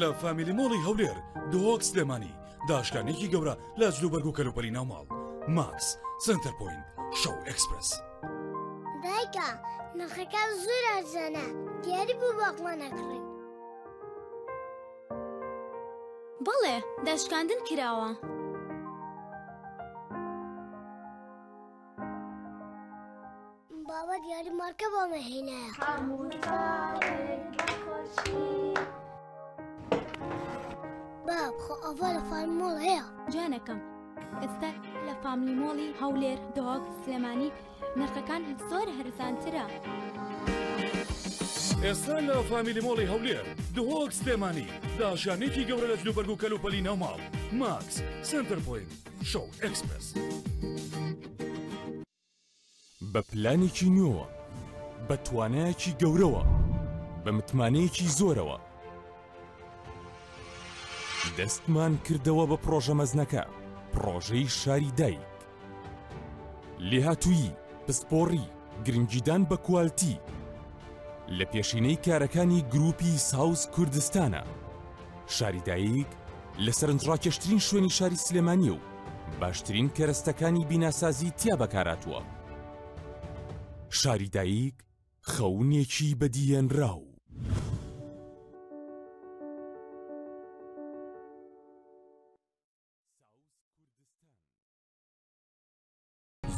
P: لە فامیلی مۆڵی هەولێر، دهۆک، سلێمانی، داشکانێکی گەورە لە جلوبەرگ و کەلوپەلی ناوماڵ، ماکس، سەنتەر پۆینت، شەو ئێکسپرێس.
Q: دایکە نرخەکان زۆر ئەرزانە دیاری بۆ باقڵە نەکڕین.
O: بەڵێ داشکاندن کراوە.
Q: بابا دیاری مارکە بۆ مە هێنایە. باب خۆ ئەڤە لە فامیلی مۆڵ هەیە.
O: جوانەکەم ئێستا لە فامیلی مۆڵی هەولێر دهۆک سلێمانی نرخەکان زۆر هەرزانترە.
P: ئێستا لە فامیلی مۆڵی هەولێر دهۆک سلێمانی داشانێکی گەورە لە جلوبەرگ و کەلوپەلی ناوماڵ ماکس سەنتەر پۆینت شەو ئێکسپرێس. بە پلانێکی نوێوە، بە توانایەکی گەورەوە، بە متمانەیەکی زۆرەوە. دەستمان کردەوە بە پڕۆژە مەزنەکە، پڕۆژەی شاری دایک. لێهاتوویی، پسپۆڕی، گرنگیدان بە کوالتی، لە پێشینەی کارەکانی گرووپی ساوز کوردستانە.
R: شاری دایک لە سەرنجڕاکێشترین شوێنی شاری سلێمانییە و باشترین کەرەستەکانی بیناسازی تیا بەکارهاتووە. شاری دایک خەونێکی بەدیهێنراو.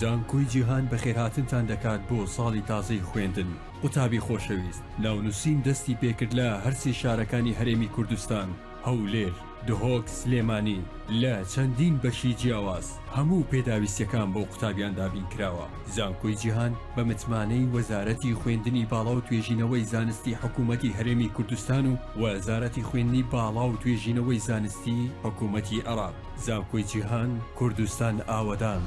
S: زانکۆی جیهان بەخێرهاتنتان دەکات بۆ ساڵی تازەی خوێندن قوتابی خۆشەویست ناونوسین دەستی پێکرد لە هەرسێ شارەکانی هەرێمی کوردستان هەولێر دهۆک سلێمانی لە چەندین بەشی جیاواز هەموو پێداویستیەکان بۆ قوتابیان دابین کراوە زانکۆی جیهان بە متمانەی وەزارەتی خوێندنی باڵا و توێژینەوەی زانستی حکوومەتی هەرێمی کوردستان و وەزارەتی خوێندنی باڵا و توێژینەوەی زانستی حکوومەتی عێراق زانکۆی جیهان کوردستان ئاوەدان.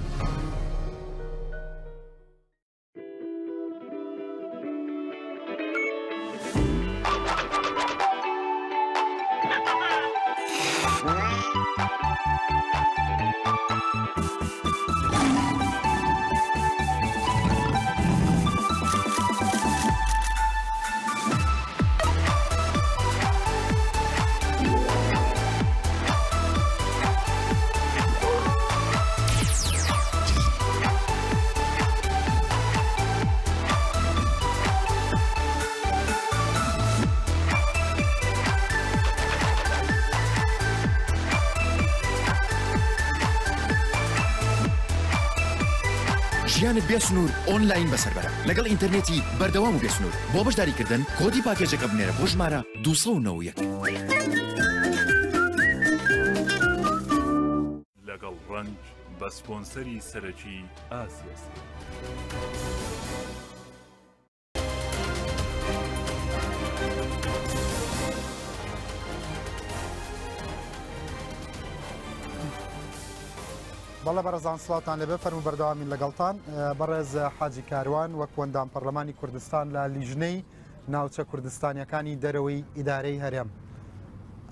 T: ژیانت بێ سنوور ئۆنلاین بەسەر بەرە لەگەڵ ئینتەرنێتی بەردەوام و بێ سنوور بۆ بەشداریکردن کۆدی پاکێجەکە بنێرە بۆ ژمارە 291.
J: لەگەڵ ڕەنج بە سپۆنسەری سەرەکی ئاسیا سێ.
A: بەڵێ بەڕێزان سڵاوتان لێبێ فەرموو بەردەوامین لەگەڵتان بەڕێز حاجی کاروان وەک وەندام پەرلەمانی کوردستان لە لیژنەی ناوچە کوردستانیەکانی دەرەوەی ئیدارەی هەرێم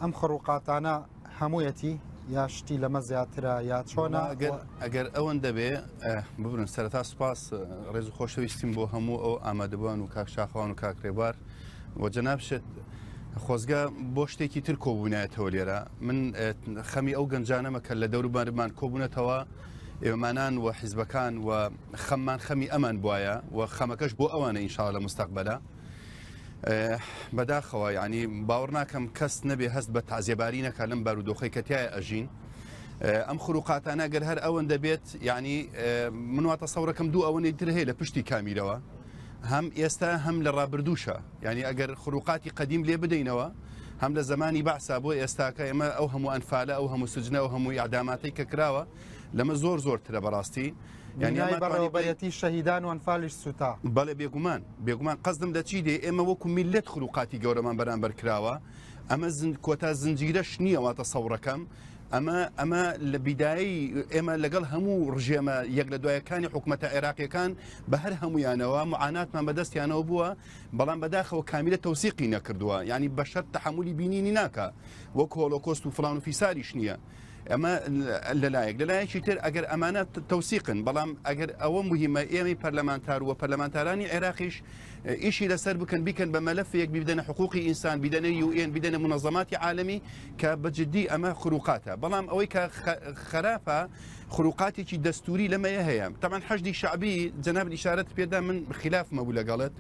A: ئەم خڕوقاتانە هەموویەتی یا شتی لەمە زیاترە یا چۆنە
U: ئەگەر ئەوەن دەبێ ببرن سەرەتا سوپاس ڕێز و خۆشەویستیم بۆ هەموو ئەو ئامادەبووان و کاک شاخەوان و کاک ڕێبوار و جەنابشت خۆزگە بۆ شتێکی تر کۆبوونایەتەوە لێرە من خەمی ئەو گەنجانەمە کە لە دەوروبەرمان کۆبوونەتەوە ئێمانان و حیزبەکان و خەممان خەمی ئەمان بواە و خەمەکەش بۆ ئەوانە ئینشاءاللە لە مستەقبەلە بەداخەوە یعنی باوەڕ ناکەم کەس نەبێ هەست بە تازیەباری نەکە لەم بارودۆخەی کە تایە ئەژین ئەم خروقاتانە گەر هەر ئەوەن دەبێت یعنی من وا تەسەورەکەم دوو ئەوەنەی تر هەیە لە پشتی کامیرەوە هەم ئێستا هەم لە ڕابردووشە یعنی ئەگەر خروقاتی قەدیم لێ بدەینەوە هەم لە زمانی بەعسا بۆ ئێستاکە ئێمە ئەو هەموو ئەنفالە ئەو هەموو سجنە ئەو هەموو ئیعداماتەی کە کراوە لەمە زۆر زۆرترە بەڕاستی
A: یعنی ئەمە بەڕێوەبەرێتی شەهیدان و ئەنفالیش سوتا.
U: بەڵێ بێگومان بێگومان قەزدم لە چی دێ ئێمە وەکو میللەت خروقاتی گەورەمان بەرامبەر کراوە ئەمە کۆتا زنجیرەش نییە واتە سەوڕەکەم ئەمە ئەمە لە بیدایی ئێمە لەگەڵ هەموو ڕژێمە یەک لە دوایەکانی حکوومەتە عێراقیەکان بە هەر هەمویانەوە معاناتمان بەدەستیانەوە بووە بەڵام بەداخەوە کامیلە تەوسیقی نەکردووە ینی بەشەر تەحملی بینینی ناکە وەک هۆلۆکۆست و فلان و فیساریش نییە. ئەمە لەلایەک لەلایەکی تر ئەگەر ئەمانە تەوسیقن بەڵام ئەگەر ئەوە مهمە ئێمەی پەرلەمانتار و پەرلەمانتارانی عێراقیش ئیشی لەسەر بکەن بیکەن بە مەلەفێک بیدەنە حقوقی ئینسان بیدەنە UN بیدەنە منەزەماتی عالەمی کە بە جدی ئەمە خروقاتە بەڵام ئەوەی کە خراپە خروقاتێکی دەستوری لەمەیە هەیە تەمان حەشدی شعبی جەناب ئیشارەت پێدا من خلاف مەبوو لەگەڵت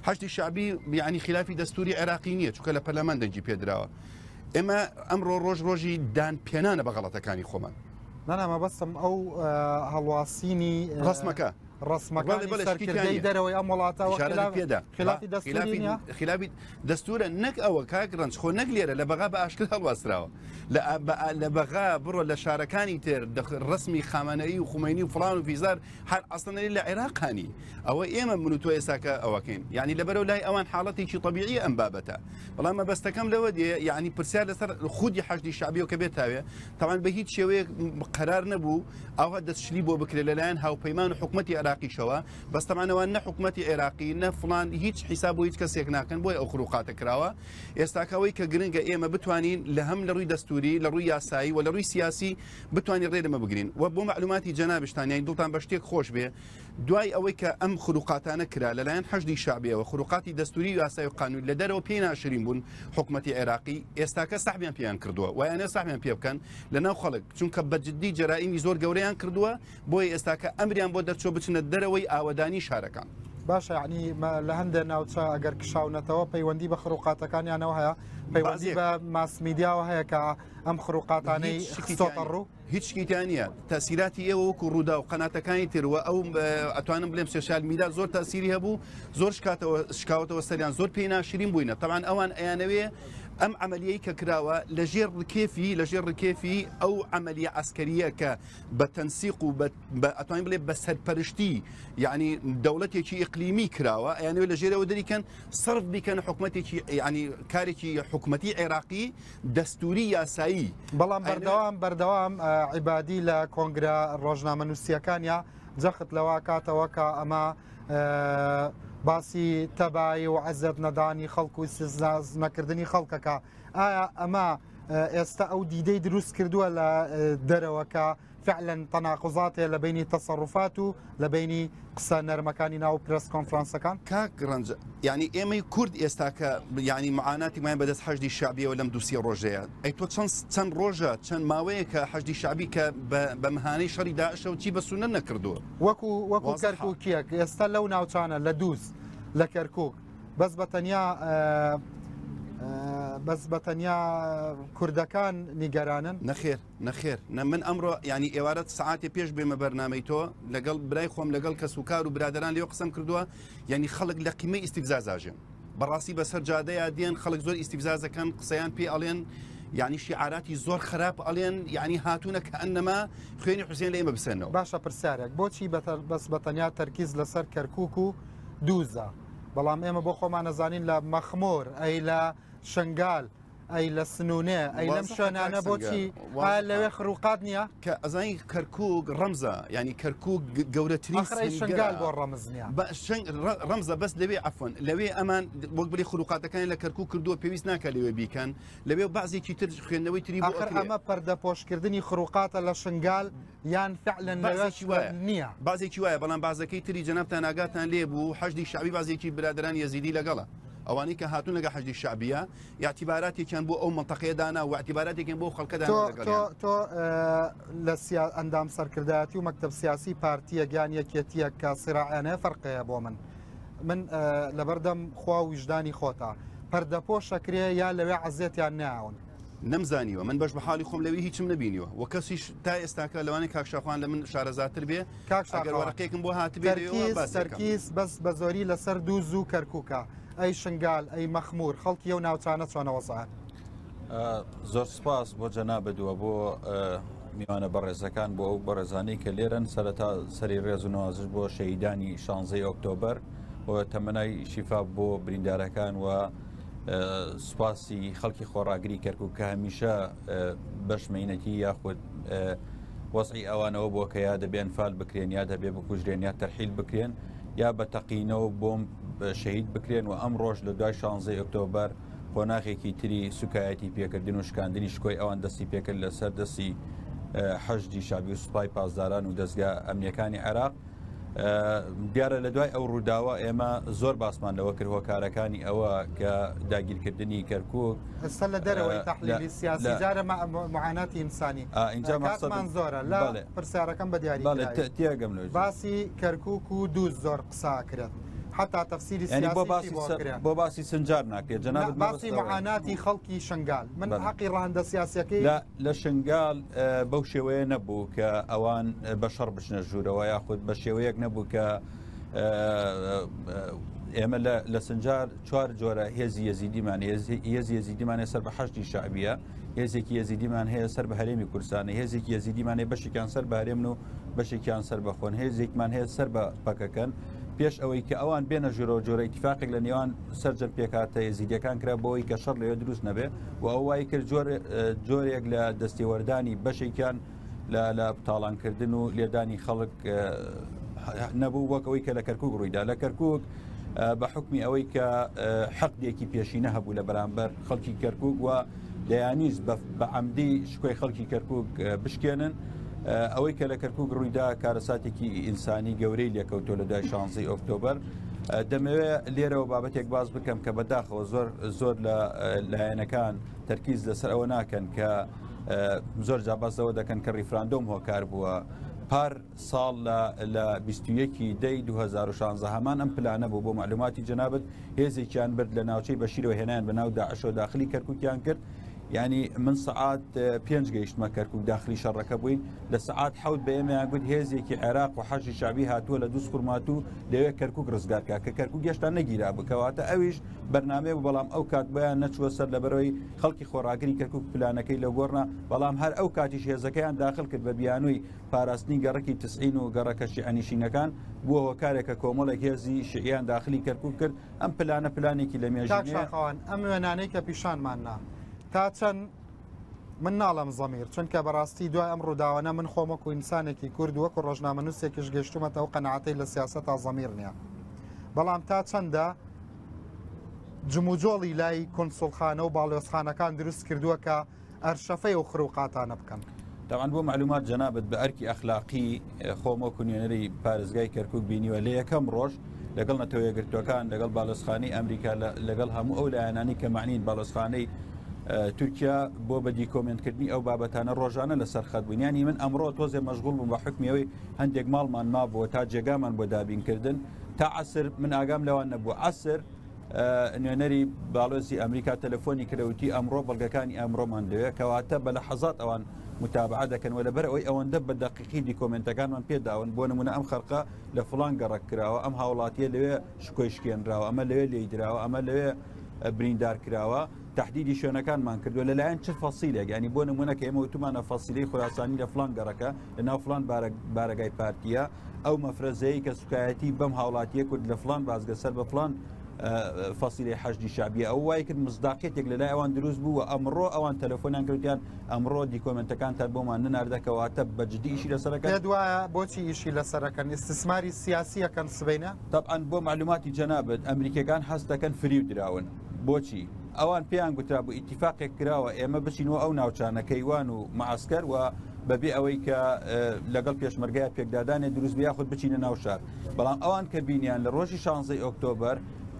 U: حەشدی شعبی یعنی خلافی دەستوری عێراقی نییە چونکە لە پەرلەمان دەنگی پێدراوە ئێمە ئەمڕۆ ڕۆژ ڕۆژی دان پێنانە بە غەڵەتەکانی خۆمان.
A: نا نا مەبەستم ئەو هەڵواسینی
U: ڕەسمەکە
A: ڕەسمەکانی سەرکردەی دەرەوەی ئەم وڵاتە
U: پێدا
A: خلافی دەستوری نییە؟
U: خلافی دەستورە نەک ئەوە کاک ڕەنج خۆ نەک لێرە لە بەغا بە ئاشکرا هەڵواسراوە لە بەغا بڕۆ لە شارەکانی تر ڕسمی خامەنەئی و خومەینی و فڵان و فیزار هەر ئەسڵەن لە عێراقانی ئەوە ئێمە من و تۆ ئێستاکە ئەوەکەین یعنی لەبەرەوە لای ئەوان حاڵەتێکی طبیعی ئەم بابەتە بەڵام مەبەستەکەم لەوە دێ یعنی پرسیار لەسەر خودی حەشدی شعبیەوە کە بێتاوێ تاوان بە هیچ شێوەیەک قەرار نەبوو ئەوها دەستشلی بۆ بکرێت لەلایەن هاوپەیمان و حکومەتی عێراقیشەوە بەس تەمانەوە نە حکومەتی عێراقی نە فلان هیچ حیساب بۆ هیچ کەسێک ناکەن بۆی ئەو خروقاتە کراوە ئێستاکەەوەی کە گرنگە ئێمە بتوانین لە هەم لە ڕووی دەستوری لە ڕووی یاسایی و لە ڕووی سیاسی بتوانین ڕێ لەمە بگرین و بۆ معلوماتی جەنابشتان یانی دڵتان بە شتێک خۆش بێ. دوای ئەوەی کە ئەم خروقاتانە کرا لەلایەن حەشدی شەعبیەوە، خروقاتی دەستوری و یاسای و قانون لە دەرەوە پێی ناشرین بوون حکومەتی عێراقی، ئێستاکە سەحبیان پێیان کردووە وایانە سەحبیان پێ بکەن لە ناو خەڵک، چونکە بە جدی جەرائیمی زۆر گەورەیان کردووە، بۆیە ئێستاکە ئەمریان بۆ دەرچووە بچنە دەرەوەی ئاوەدانی شارەکان.
A: باشە یەعنی لە هەندێ ناوچە ئەگەر کشاونەتەوە پەیوەندی بە خروقاتەکانیانەوە هەیە، پەیوەندی بە ماس میدیاوە هەیە کە ئەم خروقاتانەی خستۆتە ڕوو؟
U: هیچ شکی تیا نییە تەسیراتی ئێوە وەکو ڕوودا و قەناتەکانی تر و ئەو ئەتوانم بڵێم سۆسیال میدا زۆر تەسیری هەبوو زۆر شکاتەوە شکاوەتەوە سەریان زۆر پێی ناشرین بووینە تەوان ئەوان ئەیانەوێ ئەم عملیەی کە کراوە لە ژێر ڕکێفی لە ژێر ڕکێفی ئەو عملیە عسکەریە کە بە تەنسیق و بە ئەتوانین بڵێ بە سەرپەرشتی یعنی دەوڵەتێکی ئیقلیمی کراوە ئەیانەوێ لە ژێرەوە دەریکەن سەرف بیکەن حکومەتێکی یعنی کارێکی حکومەتی عێراقی دەستوری یاسایی.
A: بەڵام بەردەوام بەردەوام عیبادی لە کۆنگرە ڕۆژنامەنووسییەکانیا جەخت لەوە کاتەوە کە ئەمە باسی تەبایی و عەزێت نەدانی خەڵک و ئیستفزاز نەکردنی خەڵکەکە. ئایا ئەمە ئێستا ئەو دیدەی دروست کردووە لە دەرەوە کە فعلا تەناقوزات هەیە لە بەینی تەسەروفات و لە بەینی قسە نەرمەکانی ناو پرێس کۆنفرانسەکان؟
U: کاک ڕەنج یانی ئێمەی کورد ئێستاکە یانی معاناتیمان بەدەست حەشدی شەعبیەوە لەم دوو سێ ڕۆژەیە ئەی تۆ چەند چەند ڕۆژە چەند ماوەیەکە حەشدی شەعبی کە بە مهانەی شەڕی داعشەوە چی بە سوننە نەکردووە
A: وەکو وەکو کەرکوکیەک ئێستا لەو ناوچانە لە دووز لە کەرکوک بەس بە تەنیا بەس بە تەنیا کوردەکان نیگەرانن؟
U: نەخێر نەخێر نە من ئەمڕۆ یانی ئێوارە سەعاتێ پێش بێمە بەرنامەی تۆ لەگەڵ برای خۆم لەگەڵ کەس و کار و برادەران لێو قسەم کردووە یانی خەڵک لە قیمەی ئیستیفزازاژێن بەڕاستی بەسەر جادەیا دێن خەڵک زۆر ئیستیفزازەکەن قسەیان پێ ئەڵێن یعنی شیعاراتی زۆر خراپ ئەڵێن یعنی هاتوونە کە ئەنەما خوێنی حوسێن لە ئێمە بسێنەوە.
A: باشە پرسیارێک بۆچی بەس بە تەنیا تەرکیز لەسەر کەرکوک و دووزە بەڵام ئێمە بۆ خۆمان ئەزانین لە مەخمور ئەی لە شنگال ئەی لە سنونێ ئەی لەم شوێنانە بۆچی لەوێ خروقات نییە؟
U: کە ئەزانی کەرکک ڕەمزە ینی کەرکک گەورەترین
A: شنگال بۆ ڕەمز نییە
U: ڕەمزە بەس لەوێ عفوەن لەوێ ئەمان وەک بڵێ خروقاتەکانی لە کەرکک کردووە پێویست ناکە لەوێ بیکەن لەوێ بەعزێکی تر خوێندنەوەی تری بۆ
A: ئەخر ئەمە پەردەپۆشکردنی خروقاتە لە شنگال یان فعلەن لەوێش نییە؟
U: بازێکی وایە بەڵام بازەکەی تری جەنابتان ئاگاتان لێ بوو حەشدی شەعبی بازێکی برادەران یەزیدی لەگەڵە ئەوانەی کە هاتوون لەگە حەشدی شەعبیە ئیعتیباراتێکیان بۆ ئەو مەنتەقەیە دانا و ئیعتیباراتێکیان بۆ خەڵکە دانا لەگەڵیان.
A: تۆ لە ئەندام سەرکردایەتی و مەکتەب سیاسی پارتیەک یان یەکێتیەک کە سیراعیان هەیە فەرق هەیە بۆ من من لەبەردەم خوا و ویژدانی خۆتا پەردەپۆشەکرێ یا لەوێ عەزێتیان ناون؟
U: نەمزانیوە من بەش بە حاڵی خۆم لەوی هیچم نەبینیوە و کەسیش تا ئێستاکە لەوانەیە کاک شاخوان لە من شارەزاتر بێ
A: کاک
U: ئەگەر
A: شاخەوان
U: وەرەقەیەکم بۆ هاتبێ لەوێوە
A: تەرکیز
U: باسی ئەکەم.
A: تەرکیز بەس بە زۆری لەسەر دووز و کەرکووکە ئەی شنگال ئەی مەخموور خەڵکی ئەو ناوچانە چۆنە وەزعیان؟
B: زۆر سپاس بۆ جەنابت و بۆ میوانە بەڕێزەکان بۆ ئەو بەڕێزانەی کە لێرەن سەرەتا سەری ڕێز و نوازش بۆ شەهیدانی شانزەی ئۆکتۆبەر و تەمەنای شیفا بۆ بریندارەکان و سوپاسی خەڵکی خۆڕاگری کەرکک کە هەمیشە بەش مەینەتی یاخود وەزعی ئەوانەوە بووە کە یا دەبێ ئەنفال بکرێن یا دەبێ بکوژرێن یا تەرحیل بکرێن یا بە تەقینەوە بۆم شەهید بکرێن و ئەم ڕۆژ لە دوای 16 ئۆکتۆبەر قۆناغێکی تری سوکایەتی پێکردن و شکاندنی شکۆی ئەوان دەستی پێکرد لەسەر دەستی حەشدی شەعبی و سوپای پاسداران و دەستگا ئەمنیەکانی عێراق دیارە لە دوای ئەو ڕووداوە ئێمە زۆر باسمان لەوە کرد هۆکارەکانی ئەوە کە داگیرکردنی کەرکک
A: ئێستا لە دەرەوەی تحلیلی سیاسی جارە معاناتی ئینسانی
B: اینجا
A: کاتمان زۆرە لە پرسیارەکەم بە دیاری
B: تێگەم
A: باسی کەرکک و دوو زۆر قسە کرێت حتا تەفسیری
B: یعنی بۆ باسی بۆ باسی سنجار ناکرێت جەنابت
A: باسی معاناتی خەڵکی شنگال من حەقی ڕەهەندە سیاسیەکەی
B: لە شنگال بەو شێوەیە نەبوو کە ئەوان بە شەڕ بچنە ژوورەوە یاخود بە شێوەیەک نەبوو کە ئێمە لە سنجار چوار جۆرە هێزی یەزیدیمان هێزی یەزیدیمان سەر بە حەشدی شەعبیە هێزێکی یەزیدیمان هەیە سەر بە هەرێمی کوردستانە هێزێکی یەزیدیمان هەیە بەشێکیان سەر بە هەرێمن و بەشێکیان سەر بە خۆن هێزێکمان هەیە سەر بە پەکەکەن پێش ئەوەی کە ئەوان بێنە ژوورەوە جۆرە ئیتفاقێک لە نێوان سەرجەم پێکهاتە یەزیدیەکان کرا بۆ ئەوەی کە شەڕ لەوێ دروست نەبێ و ئەو وای کرد جۆرێک لە دەستێوەردانی بەشێکیان لە لە تاڵانکردن و لێدانی خەڵک نەبوو وەک ئەوەی کە لە کەرکک ڕوویدا لە کەرکک بە حکمی ئەوەی کە حەقدێکی پێشینە هەبوو لە بەرامبەر خەڵکی کەرکک و دەیانیست بە عەمدی شکۆی خەڵکی کەرکک بشکێنن. ئەوەی کە لە کەرکک ڕوویدا کارەساتێکی ئینسانی گەورەی لێکەوتۆ لە دوای شانزەی ئۆکتۆبەر. دەمەوێت لێرەوە بابەتێک باس بکەم کە بەداخەوە زۆر زۆر لە لایەنەکان تەرکیز لەسەر ئەوە ناکەن کە زۆر جا باس لەوە دەکەن کە ڕیفراندۆم هۆکار بووە. پار ساڵ لە 21 دەی 2016 هەمان ئەم پلانە بوو بۆ معلوماتی جەنابت هێزێکیان برد لە ناوچەی بەشیرەوە هێنایان بە ناو داعشەوە داخلی کەرکوکیان کرد یعنی من سەعات پێنج گەیشتمە کەرکک داخلی شەڕەکە بووین لە سەعات حەوت بە ئێمەیان گوت هێزێکی عێراق و حەشی شعبی هاتووە لە دووس خورماتوو لەوێ کەرکک ڕزگارکە کە کەرکک هێشتا نەگیرا بکەواتە ئەویش بەرنامەیە بوو بەڵام ئەو کات بۆیان نەچووە سەر لەبەرەوەی خەڵکی خۆڕاگری کەرکک پلانەکەی لە گۆڕنا بەڵام هەر ئەو کاتیش هێزەکەیان داخل کرد بە بیانووی پاراستنی گەڕەکی تسعین و گەڕەکە شیعەنیشینەکان بووە هۆکارێک کە کۆمەڵێک هێزی شیعیان داخلی کەرکک کرد ئەم پلانە پلانێکی لە
A: کاک
B: مێژینەیە.
A: شاخەوان ئەم وێنانەی کە پیشانمان نا تا چەند من ناڵێم زەمیر چونکە بەڕاستی دوای ئەم ڕووداوانە من خۆم وەکو ئینسانێکی کورد وەکو ڕۆژنامەنووسێکیش گەیشتوومەتە ئەو قەناعەتەی لە سیاسەتا زەمیر نییە بەڵام تا چەندە جموجۆڵی لای کونسوڵخانە و باڵیۆزخانەکان دروست کردووە کە ئەرشەفەی ئەو خروقاتانە بکەن.
B: تەبعەن بۆ مەعلومات جەنابت بە ئەرکی ئەخلاقی خۆم وەکو نوێنەری پارێزگای کەرکوک بینیوە لە یەکەم ڕۆژ لەگەڵ نەتەوە یەکگرتووەکان لەگەڵ باڵۆزخانەی ئەمریکا لەگەڵ هەموو ئەو لایەنانی کە معنین باڵۆزخانەی تورکیا بۆ بە دیکۆمنتکردنی ئەو بابەتانە ڕۆژانە لەسەر خەت بووین ینی من ئەمڕۆ تۆزێ مەشغوڵ بووم بە حکمیەوەی هەندێک ماڵمان مابووە تا جێگامان بۆ دابینکردن تا عسر من ئاگام لەوان نەبوو عسر نوێنەری باڵۆزی ئەمریکا تەلەفۆنی کرد وتی ئەمڕۆ بەڵگەکانی ئەمڕۆمان دەوێت کەواتە بە لە حەزات ئەوان متابعە دەکەن و لەبەر ئەوەی ئەوەندە بە دەقیقی دیکۆمنتەکانمان پێداون بۆ نمونە ئەم خەرقە لە فڵان گەڕک کراوە ئەم هاوڵاتیە لەوێ شکۆی شکێنراوە ئەمە لەوێ لێی دراوە ئەمە لەوێ بریندار کراوە تهدیدی شوێنەکانمان کردووە لەلایەن چ فەسیلێک ینی بۆ نمونە کە ئێمە وتمانە فەسیلەی خوراسانی لە فلان گەڕەکە لە ناو فلان بارەگای پارتیە ئەو مەفرەزەیە کە سوکایەتی بەم هاوڵاتیە کورد لە فلان بازگە سەر بە فلان فەسیلەی حەشدی شعبیە ئەو وای کرد مزداقیتێک لە لای ئەوان دروست بوو و ئەمڕۆ ئەوان تەلەفۆنیان کردیان ئەمڕۆ دیکۆمنتەکانتان بۆمان نەناردەکەواتە بە جدی ئیشی لەسەرەکە
A: پێت وایە بۆچی ئیشی لەسەرەکەن ئیستیسماری سیاسیەکەن سبەینە؟
B: تەبعەن بۆ معلوماتی جەنابت ئەمریکیەکان هەست دەکەن فریو دراون بۆچی؟ ئەوان پێیان گوترابوو ئیتیفاقێک کراوە ئێمە بچینەوە ئەو ناوچانە کەیوان و معسکەر و بەبێ ئەوەی کە لەگەڵ پێشمەرگەیا پێکدادانێ دروست بێ یاخود بچینە ناو شار بەڵام ئەوان کە بینیان لە ڕۆژی شانزەی ئۆکتۆبەر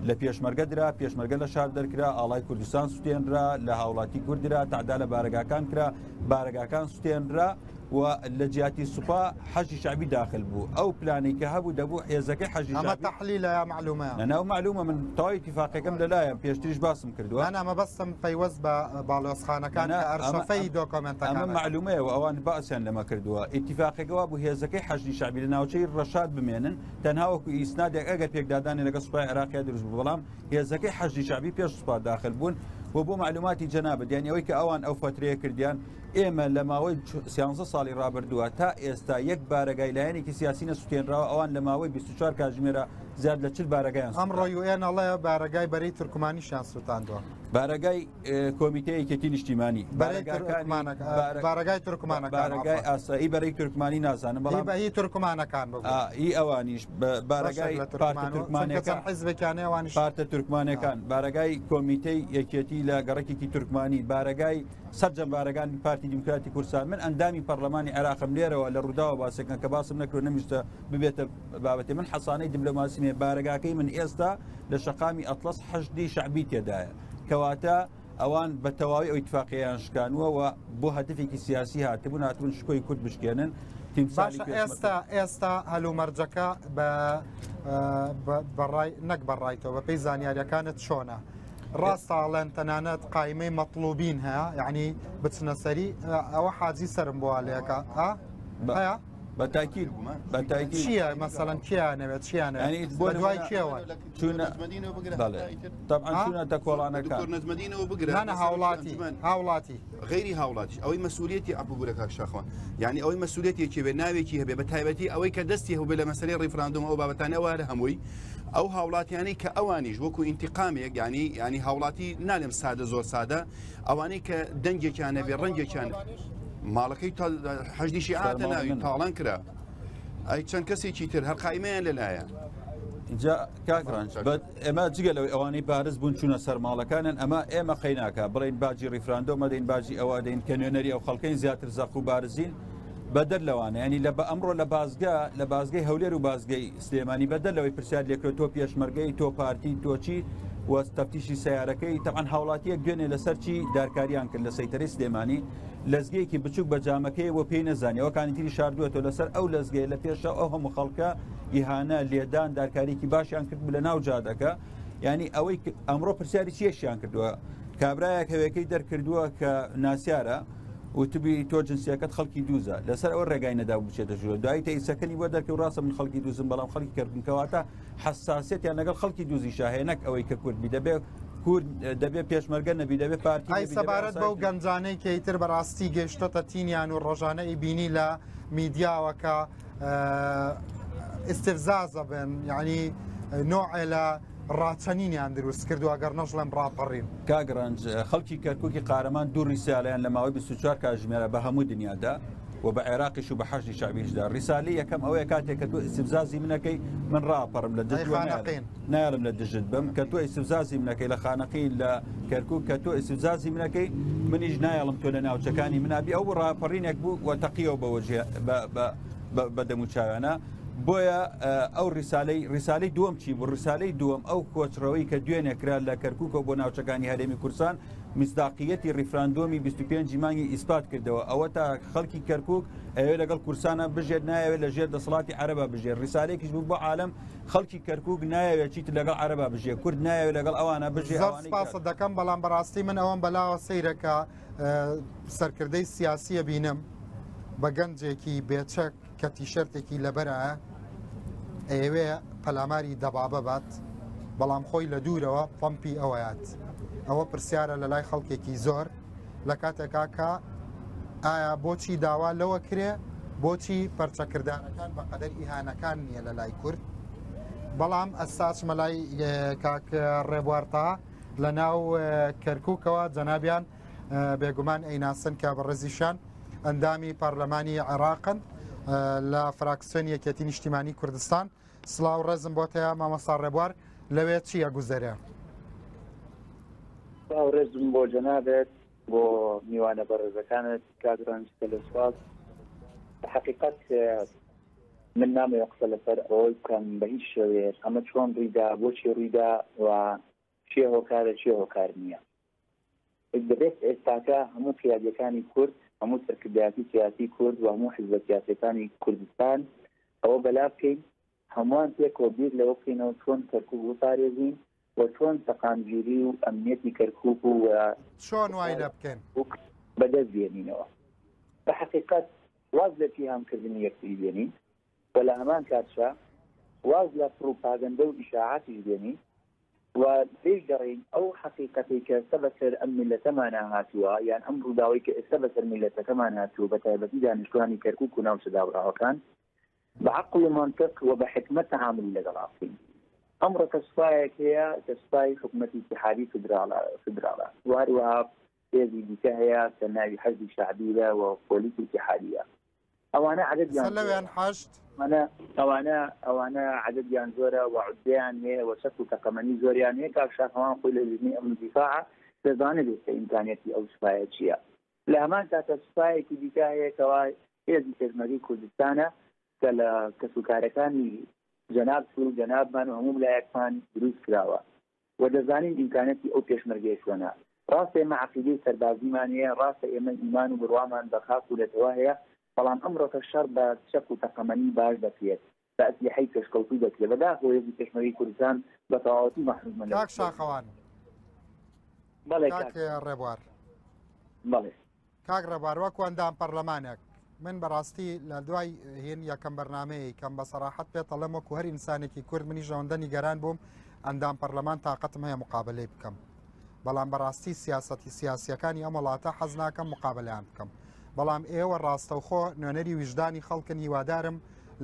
B: لە پێشمەرگە درا پێشمەرگە لە شار دەرکرا ئاڵای کوردستان سوتێنرا لە هاوڵاتی کورد درا تەعدا لە بارەگاکان کرا بارەگاکان سوتێنرا و لە جیاتی سوپا حەشدی شەعبی داخل بوو ئەو پلانەی کە هەبوو دەبوو هێزەکەی حەشدی
A: ئەمە
B: شەعبی
A: تەحلیلە یا مەعلومەیە؟
B: نا نا مەعلومە من تەواوی ئیتیفاقەکەم لەلایەم پێشتریش باسم کردووە.
A: نا نا مەبەستم پەیوەست بە باڵیۆزخانەکان
B: نا
A: کە
B: ئەمە
A: ئەرشەفەی دۆکۆمێنتەکان
B: ئەمە
A: ئەکەن.
B: مەعلومەیە و ئەوان باسیان لەمە کردووە ئیتیفاقەکە وابوو هێزەکەی حەشدی شەعبی لە ناوچەی ڕەشاد بمێنن تەنها وەکو ئیسنادێک ئەگەر پێکدادانێ لەگەڵ سوپای عێراقیا دروست بوو بەڵام هێزەکەی حەشدی شەعبی پێش سوپا داخل بوون و بۆ مەعلوماتی جەنابت یانی ئەوەی کە ئەوان ئەو فەترەیە کردیان ئێمە لە ماوەی سیانزە ساڵی ڕابردووە تا ئێستا یەک بارەگای لایەنێکی سیاسی نەسوتێنراوە، ئەوان لە ماوەی 24 کاتژمێرا زیاد لە 40 بارەگایان
A: ئەمڕۆ
B: سوتاند.
A: یوئێن ئەڵێ بارەگای بەرەی تورکمانیشیان سوتاندووە.
B: بارەگای کۆمیتەی یەکێتی نیشتیمانی،
A: بەرەی
B: بارەگاکانی
A: تورکمانەکان، بارەگای تورکمانەکان
B: بارەگای
A: عەفوەن.
B: ئاسایی بەرەی تورکمانی نازانم
A: هی
B: بەڵام
A: بە هی تورکمانەکان ببوو.
B: هی ئەوانیش
A: بەشێک
B: بارەگای
A: لە
B: پارتە
A: تورکمان و چونکە
B: تورکمانەکان
A: چەند حیزبێکیان هەیە ئەوانیش
B: پارتە تورکمانەکان بارەگای کۆمیتەی یەکێتی لە گەڕەکێکی تورکمانی بارەگای سەرجەم بارەگانی پارتی دیموکراتی کوردستان من ئەندامی پەرلەمانی عێراقم لێرەوە لە ڕووداوە باسێکم کە باسم نەکرد نەمیستە ببێتە بابەتی من حەسانەی دیبلۆماسی هەیە بارەگاکەی من ئێستا لە شەقامی ئەتڵەس حەشدی شەعبی تێدایە کەواتە ئەوان بە تەواوی ئەو ئیتفاقیان شکانووە و بۆ هەدفێکی سیاسی هاتبوون هاتبوون شکۆی کورد بشکێنن تیمسالی
A: باشە
B: پێشمەرگە.
A: ئێستا ئێستا هەلومەرجەکە بە بەڕای نەک بەڕایتەوە بەپێی زانیاریەکانت چۆنە؟ ڕاستە ئەڵێن تەنانەت قایمەی مەطلوبین هەیە یعنی بچنە سەری ئەوە حاجی سەرم بۆ لەکە هەیە
B: بە تاکید بە تاکید
A: چییە مەسەڵەن کیانەوێت چیانە
B: یعنی بۆ
A: دوای کێوە
B: چونە بەڵێ طبعا چونەتە کۆڵانەکان
U: نەجمەدینەوە بگرە
A: نا هاوڵاتی هاوڵاتی
U: غیری هاوڵاتیش ئەوەی مەسئولیەتی عەفو بورە کاک شاخوان یعنی ئەوەی مەسئولیەتێکی بێ ناوێکی هەبێ بە تایبەتی ئەوەی کە دەستی هەبێ لە مەسەلەی ڕیفراندۆم ئەو بابەتانە ئەوە هەر هەمووی ئەو هاوڵاتیانەی کە ئەوانیش وەکو ئینتیقامێک یعنی یعنی هاوڵاتی نالێم سادە زۆر سادە ئەوانەی کە دەنگێکیان هەبێ ڕەنگێکیان ماڵەکەی حەشدی شیعاتە ناوی تاڵان کرا ئەی چەند کەسێکی تر هەر قایمەیان لەلایە
B: اینجا کاک ڕەنج ئێمە جگە لەوەی ئەوانەی بارز بوون چوونە سەر ماڵەکانیان ئەمە ئێمە قەیناکە بڵێین باجی ڕیفراندۆم ئەدەین باجی ئەوە ئەدەین کە نوێنەری ئەو خەڵکەین زیاتر زەق و بارزین. بەدەر لەوانە ینی لە بە ئەمڕۆ لە بازگە لە بازگەی هەولێر و بازگەی سلێمانی بەدەر لەوەی پرسیار لێکرێت تۆ پێشمەرگەی تۆ پارتی تۆ چی و تەفتیشی سیارەکەی تەعاان هاوڵاتیەک دوێنێ لەسەر چی دارکاریان کرد لە سەیتەرەی سلێمانی لەزگەیەکی بچوک بە جامەکەی بۆ پێی نەزانی ئەوکانی تری شاردووەتەوە لەسەر ئەو لەزگەیە لە پێشە ئەو هەموو خەڵکە ئیهانە لێدان دارکاریکی باشیان کرد لە ناو جادەکە ینی ئەوەی ئەمڕۆ پرسیاری چیەشیان کردووە کابراایەک هەوێکەی دەرکردووە کە ناسیارە وتبی تۆ جنسیەکەت خەڵکی دووزە لەسەر ئەوە ڕێگای نەدا بچێتە ژوورە دوایی تەئیسەکەنی بۆ دەرکەوت ڕاستە من خەڵکی دووزم بەڵام خەڵکی کەرکووکم کەواتە حەساسیەتیان لەگەڵ خەڵکی دووزیشا هەیە نەک ئەوەی کە کورد بی دەبێ کورد دەبێ پێشمەرگە نەبی دەبێ پارتی
A: ئای سەبارەت بەو گەنجانەی کە ئیتر بەڕاستی گەیشتۆتە تینیان و ڕۆژانە ئیبینی لە میدیاوە کە ئیستفزازە بن یعنی نوعێ لە ڕاچەنینیان دروست کردووە گەر نەشڵێم ڕاپەڕین.
B: کاک ڕەنج، خەڵکی کەرکوکی قارەمان دوو ڕیسالەیان لە ماوەی 24 کاتژمێرا بە هەموو دنیادا و بە عێراقیش و بە حەشدی شەعبیشدا. ڕیسالەی یەکەم ئەوەیە کاتێک کە تۆ ئیستفزازی منەکەی من ڕاپەڕم لە دژت و نایەڵم لە دژت بم کە تۆ ئیستفزازی منەکەی لە خانەقین لە کەرکوک کە تۆ ئیستفزازی منەکەی منیش نایەڵم تۆ لە ناوچەکانی منابی ئەو ڕاپەڕینێک بوو و تەقیەوە بە بە دەموچاویانە. بۆیە ئەو ڕیسالەی ڕیسالەی دووەم چی بوو؟ ڕیسالەی دووەم ئەو کۆچڕەوەی کە دوێنێ کرا لە کەرکووکەوە بۆ ناوچەکانی هەرێمی کوردستان میسداقیەتی ڕیفراندۆمی 25 مانگی ئیسپات کردەوە ئەوە تا خەڵکی کەرکووک ئەوێ لەگەڵ کوردستانە بژێت نایەوێت لە ژێر دەسەڵاتی عەرەبا بژێت ڕیسالێکیش بوو بۆ عالەم خەڵکی کەرکووک نایەوێت چیتر لەگەڵ عەرەبا بژێت کورد نایەوێت لەگەڵ ئەوانە بژێ
A: زۆر سپاست دەکەم بەڵام بەڕاستی من ئەوەم بەلاوە سەیرە کە سەرکردەی سیاسیە بینم بە گەنجێکی بێچەک کە تیشێرتێکی لەبەرایە ئەیەوێ پەلاماری دەبابە بات بەڵام خۆی لە دوورەوە پەمپی ئەوەیات ئەوە پرسیارە لە لای خەڵکێکی زۆر لە کاتێکا کە ئایا بۆچی داوا لەوە کرێ بۆچی پەرچەکردارەکان بە قەدەر ئیهانەکان نییە لە لای کورد بەڵام ئەساچ مەلای کاک ڕێبوارتا لە ناو کەرکووکەوە جەنابیان بێگومان ئەیناسن کە بەڕێزیشان ئەندامی پەرلەمانی عێراقن لە فراکسیۆنی یەکێتی نیشتیمانی کوردستان سڵاو ڕێزم بۆت هەیە مامۆستا ڕێبوار لەوێ چی ئەگوزەرێ؟
D: سڵاو ڕێزم بۆ جەنابت بۆ میوانە بەڕێزەکانت کاک ڕەنج کە سوپاس حقیقەت من نامەوێ قسە لەسەر ئەوەی بکەم بە هیچ شێوەیەک ئەمە چۆن ڕوویدا بۆچی ڕوویدا و چێ هۆکارە چێ هۆکار نییە دەبێت ئێستاکە هەموو قیادیەکانی کورد، هەموو سەرکردایەتی سیاسی کورد و هەموو حزبە سیاسیەکانی کوردستان ئەوە بەلا بکەین، هەمووان پێکەوە بیر لەوە بکەینەوە چۆن کەرکوک بپارێزین و چۆن سەقامگیری و ئەمنیەتی کەرکوک و
A: چۆن وای لێ بکەین؟
D: بەدەست بێنینەوە. بە حەقیقەت واز لە ئیتیهامکردنی یەکتری بێنین و لە هەمان کاتشا واز لە پڕوپاگەندە و ئیشاعاتیش بێنین و لێی گەڕێین ئەو حەقیقەتەی کە ئێستا بەسەر ئەم میللەتەمانا هاتووە یان ئەم ڕووداوەی کە ئێستا بەسەر میللەتەکەمان هاتووە بە تایبەتی دانیشتوانی کەرکوک و ناوچە دابڕاوەکان بە عەقڵ و مەنتق و بە حیکمەت تەعامولی لەگەڵا بکەین. ئەمڕۆ کە سوپایەک هەیە کە سوپای حکومەتی ئیتیحادی فیدراڵە فیدراڵە و هەروەها هێزی دیکە هەیە کە ناوی حەشدی شەعبیە و پۆلیسی ئیتیحادیە. ئەوانە عەدەدیان
A: سەر لەوێن حەشد؟
D: ئەوانە ئەوانە ئەوانە عەدەدیان زۆرە و عودەیان هەیە و چەک و تەقەمەنی زۆریان هەیە کاک شاخەوان خۆی لە لیژنەی ئەمن و دیفاعە دەزانێت ئێستا ئیمکانیەتی ئەو سوپایە چییە لە هەمان کاتە سوپایەکی دیکە هەیە کەوا هێزی پێشمەرگەی کوردستانە کە لە کەسوکارەکانی جەنابت و جەنابمان و هەموو لایەکمان دروست کراوە و دەزانین ئیمکانیەتی ئەو پێشمەرگەیە چۆنە. ڕاستە ئێمە عەقیدەی سەربازیمان هەیە، ڕاستە ئێمە ئیمان و بڕوامان بە خاک و نەتەوە هەیە، بەڵام ئەمڕۆکە شەڕ بە چەک و تەقەمەنی باش دەکرێت، بە ئەسلیحەی پێشکەوتوو دەکرێت. بەداخەوە هێزی پێشمەرگەی کوردستان بە تەواوەتی مەحرومە لەو.
A: کاک شاخەوان.
D: بەڵێ
A: کاک ڕێبوار.
D: بەڵێ.
A: کاک ڕێبوار وەکو ئەندام پەرلەمانێک من بەڕاستی لە دوای هێن یەکەم بەرنمەیە کەم بە سەراحەت پێت ئەڵێم وەکو هەر ئینسانێکی کورد منیش ئەوەندە نیگەران بووم ئەندام پەرلەمان تااقەتم هەیە مقابلەی بکەم بەڵام بەڕاستی سیاسەتی سیاسیەکانی ئەم وڵاتە حەز ناکەم مقابلیان بکەم بەڵام ئێوە ڕاستەوخۆ نوێنەری ویژدانی خەڵکن هیوادارم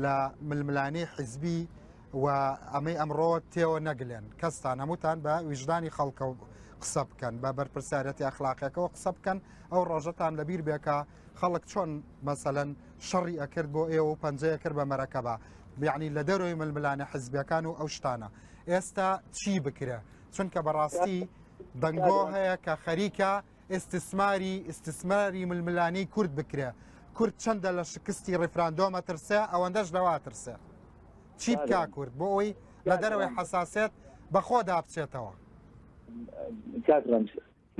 A: لە ململانێی حیزبی و ئەمەی ئەمڕۆ تێوە نەگلێن کەستان هەمووتان بە ویژدانی خەڵکە قسە بکەن بە بەرپرسیارەتی ئەخلاقیەکەەوە قسە بکەن ئەو ڕۆژەتان لەبیر بێکە خەڵک چۆن مەسەلەن شەڕی ئەکرد بۆ ئێوە و پەنجەیە کرد بە مەرەکەبا یعنی لە دەرەوەی ململانە حزبەکان و ئەو شتانە ئێستا چی بکرێ چونکە بەڕاستی دەنگۆ هەیە کە خەریکە ئیستیسماری ئیستیسماری ململانێی کورد بکرێ. کورد چەندە لە شکستی ڕیفراندۆم ئەترسێ ئەوەندەش لەوە ئەترسێ. چی بکا کورد بۆ ئەوەی لە دەرەوەی حەساسیەت بە خۆدا بچێتەوە؟
D: کاک ڕەنج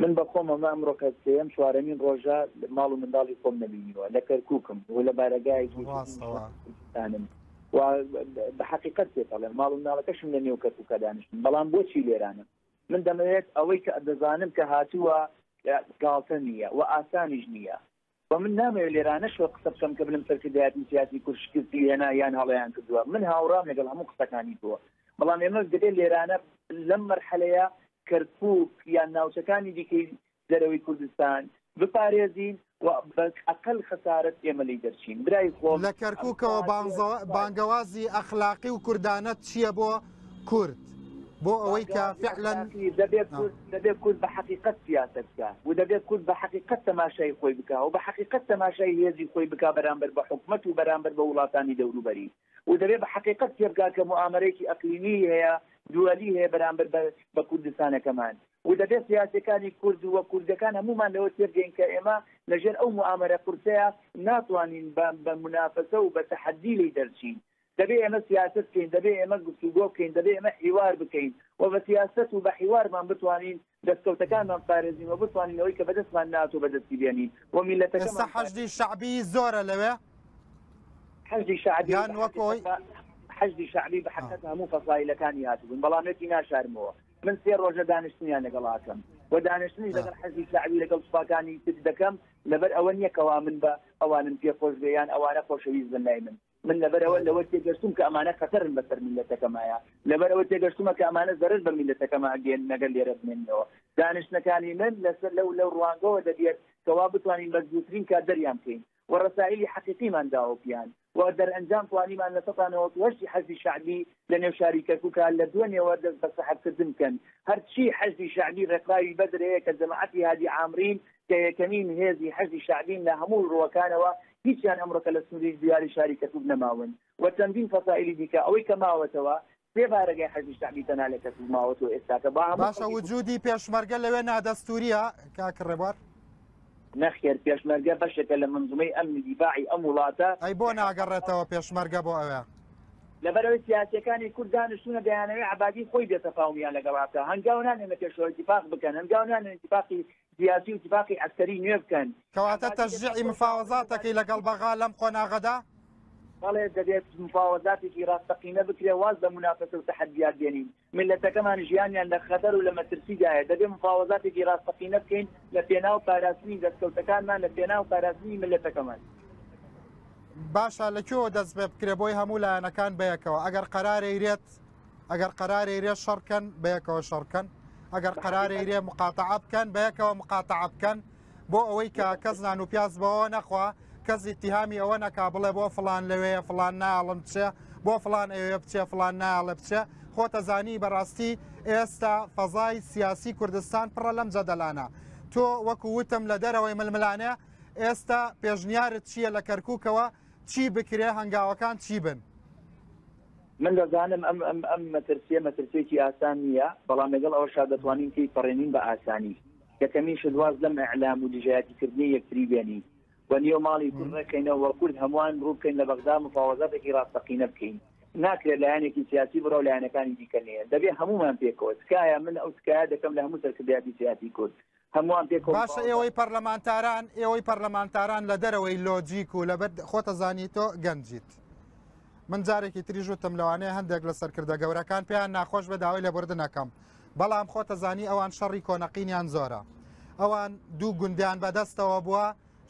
D: من بە خۆم ئەمە ئەمڕۆ کە سێیەم چوارەمین ڕۆژە ماڵ و منداڵی خۆم نەبینیوە لە کەرکووکم و لە بارەگایەکی کوردستانم و بە حەقیقەت پێت ئەڵێم ماڵ و منداڵەکەشم لە نێو کەرکووکە دانیشتن بەڵام بۆچی لێرانم من دەمەوێت ئەوەی کە دەزانم کە هاتووە گاڵتە نییە و ئاسانیش نییە و من نامەوێت لێرانەشەوە قسە بکەم کە بلم سەرکردایەتی سیاسی کورد شکستی هێنا یان هەڵەیان کردووە من هاوڕام لەگەڵ هەموو قسەکانی تۆ بەڵام ئێمە دەبێت لێرانە لەم مەرحەلەیە کەرکوک یان ناوچەکانی دیکەی دەرەوەی کوردستان بپارێزین و بە ئەقل خەسارەت ئێمە لی دەرچین برای خۆم
A: لە کەرکوکەوە بانگەوازی ئەخلاقی و کوردانەت چییە بۆ کورد بۆ ئەوەی کە فعلەن
D: دەبێت کورد دەبێت کورد بە حەقیقەت سیاسەت بکا و دەبێت کورد بە حەقیقەت تەماشای خۆی بکا و بە حەقیقەت تەماشای هێزی خۆی بکا بەرامبەر بە حکومەت و بەرامبەر بە وڵاتانی دەوروبەری و دەبێت بە حەقیقەت تێبگا کە موئامەرەیەکی ئەقلیمی هەیە دووەلی هەیە بەرامبەر بە بە کوردستانەکەمان و دەبێت سیاسیەکانی کورد و کوردەکان هەموومان لەوە تێبگەین کە ئێمە لەژێر ئەو موئامەرە قورسەیە ناتوانین بە بە مونافەسە و بە تەحەدی لێی دەرچین دەبێ ئێمە سیاسەت بکەین، دەبێ ئێمە گفتوگۆ بکەین، دەبێ ئێمە حیوار بکەین و بە سیاسەت و بە حیوارمان بتوانین دەستکەوتەکانمان بپارێزین و بتوانین ئەوەی کە بەدەستمان نەهاتووە بەدەستی بێنین و
A: ئێستا
D: میللەتەکەمان
A: حەشدی شەعبی زۆرە لەوێ؟
D: حەشدی شەعبی
A: یان وەک ئەوەی
D: حەشدی شەعبی بە حەقیقەت هەموو فەسایلەکانی هاتبوون، بەڵام لێتی ناشارمەوە من سێ ڕۆژە دانیشتنیان لەگەڵ ئەکەم و دانیشتنیش لەگەڵ حەشدی شەعبی لەگەڵ سوپاکانی تر دەکەم لەبەر ئەوە نییە کەوا من بە ئەوانم پێ خۆش بێ یان ئەوانە خۆشەویست بن لای من من لەبەرئەوە لەوە تێگەشتوم کە ئەمانە خەتەرن بەسەر میللەتەکەمایا، لەبەرئەوە تێگەشتومە کە ئەمانە زەرەر بە میللەتەکەما ئەگەیەنن ئەگەر لێرە بمێننەوە. دانیشتنەکانی من لەسەر لەو لەو ڕوانگەوە دەبێت کەوا بتوانین بە زووترین کات دەریان بکەین و ڕەسائیلی حەقیقیمان داوە پیان و دەرئەنجام توانیمان 98% ی حەشدی شەعبی لە نێو شاری کەرکوکا لە دوێنێوە دەست بە سەحب کردن بکەن. هەرچی حەشدی شەعبی ڕێکخراوی بەدر هەیە کە جەماعەتی هادی عامرین کە یەکەمین هێزی حەشدی شەعبین لە هەموو ڕووەکانەوە هیچیان ئەمڕۆکە لە سنووری دیاری شاری کەرکوک نەماون و چەندین فەسائیلی دیکە ئەوەی کە ماوەتەوە سێ بارەگای حەشدی شەعبی تەنها لە کەرکوک ماوەتەوە ئێستاکە با هەموو
A: باشە
D: خەڵکی
A: وجودی پێشمەرگە لەوێ نادەستوریە کاک ڕێبوار؟
D: نەخێر پێشمەرگە بەشێکە لە مەنزومەی ئەمنی دیفاعی ئەم وڵاتە.
A: ئەی بۆ ناگەڕێتەوە پێشمەرگە بۆ ئەوێ؟
D: لەبەرئەوەی سیاسیەکانی کورد دانیشتونە دەیانەوێ عەبادی خۆی بێتە پاومیان لەگەڵا بکا هەنگاو نانێنە پێشەوە ئیتیفاق بکەن هەنگاو نانێن ئیتیفاقی سیاسی و ئیتیفاقی عەسکەری نوێ بکەن.
A: کەواتە تەشجیعی مفاوەزات دەکەی لەگەڵ بەغا لەم قۆناغەدا؟
D: بەڵێ دەبێت مفاوەزاتێکی ڕاستەقینە بکرێ واز لە مونافەسە و تەحەدیات بێنین میللەتەکەمان ژیانیان لە خەتەر و لە مەترسیدایە دەبێ مفاوەزاتێکی ڕاستەقینە بکەین لە پێناو پاراستنی دەستکەوتەکانمان لە پێناو پاراستنی میللەتەکەمان.
A: باشە لە کوێوە دەست پێ بکرێ بۆی هەموو لایەنەکان بەیەکەوە ئەگەر قەرارەیرێت ئەگەر قەرارەیرێ شەڕ کەن بەیەکەوە شەڕ کەن ئەگەر قەرارەیرێ مقاتەعە بکەن بەیەکەوە مقاتەعە بکەن بۆ ئەوەی کە کەس نان و پیاز بەوە نەخوا کەس ئیتیهامی ئەوە نەکا بڵێ بۆ فڵان لەوێ فڵان ناڵم بچێ بۆ فڵان ئەوێ بچێ فڵان ناڵێ بچێ خۆتەزانی بەڕاستی ئێستا فەزای سیاسی کوردستان پڕە لەم جەدەلانە تۆ وەکو وتم لە دەرەوەی ململانێ ئێستا پێشنیارت چییە لە کەرکووکەوە چی بکرێ هەنگاوەکان چی بن؟
D: من دەزانم ئەم ئەم ئەم مەترسیە مەترسیەکی ئاسان نییە، بەڵام لەگەڵ ئەوەشا دەتوانین تێی پەڕێنین بە ئاسانی. یەکەمین شت واز لەم ئیعلام و دژایەتی کردنەی یەکتری بێنین و نێو ماڵی کورد ڕێکخەینەوە و کورد هەمووان ڕوو بکەین لە بەغدا مفاوەزاتێکی ڕاستەقینە بکەین. ناکرێت لایەنێکی سیاسی بڕا و لایەنەکانی دیکە نەیەن. دەبێ هەموومان پێکەوە. تکایە من ئەو تکایە دەکەم لە هەموو سەرکردایەتی سیاسی کورد. هەمووان پێکەوە
A: باشە ئێوەی پەرلەمانتاران ئێوەی پەرلەمانتاران لە دەرەوەی لۆجیک و لەبەر خۆتەزانی تۆ گەنجیت من جارێکی تریش وتم لەوانەیە هەندێک لە سەرکردە گەورەکان پێیان ناخۆش بە داوای لێبوردنەکەم بەڵام خۆتەزانی ئەوان شەڕی کۆنەقینیان زۆرە ئەوان دوو گوندیان بەدەستەوە بووە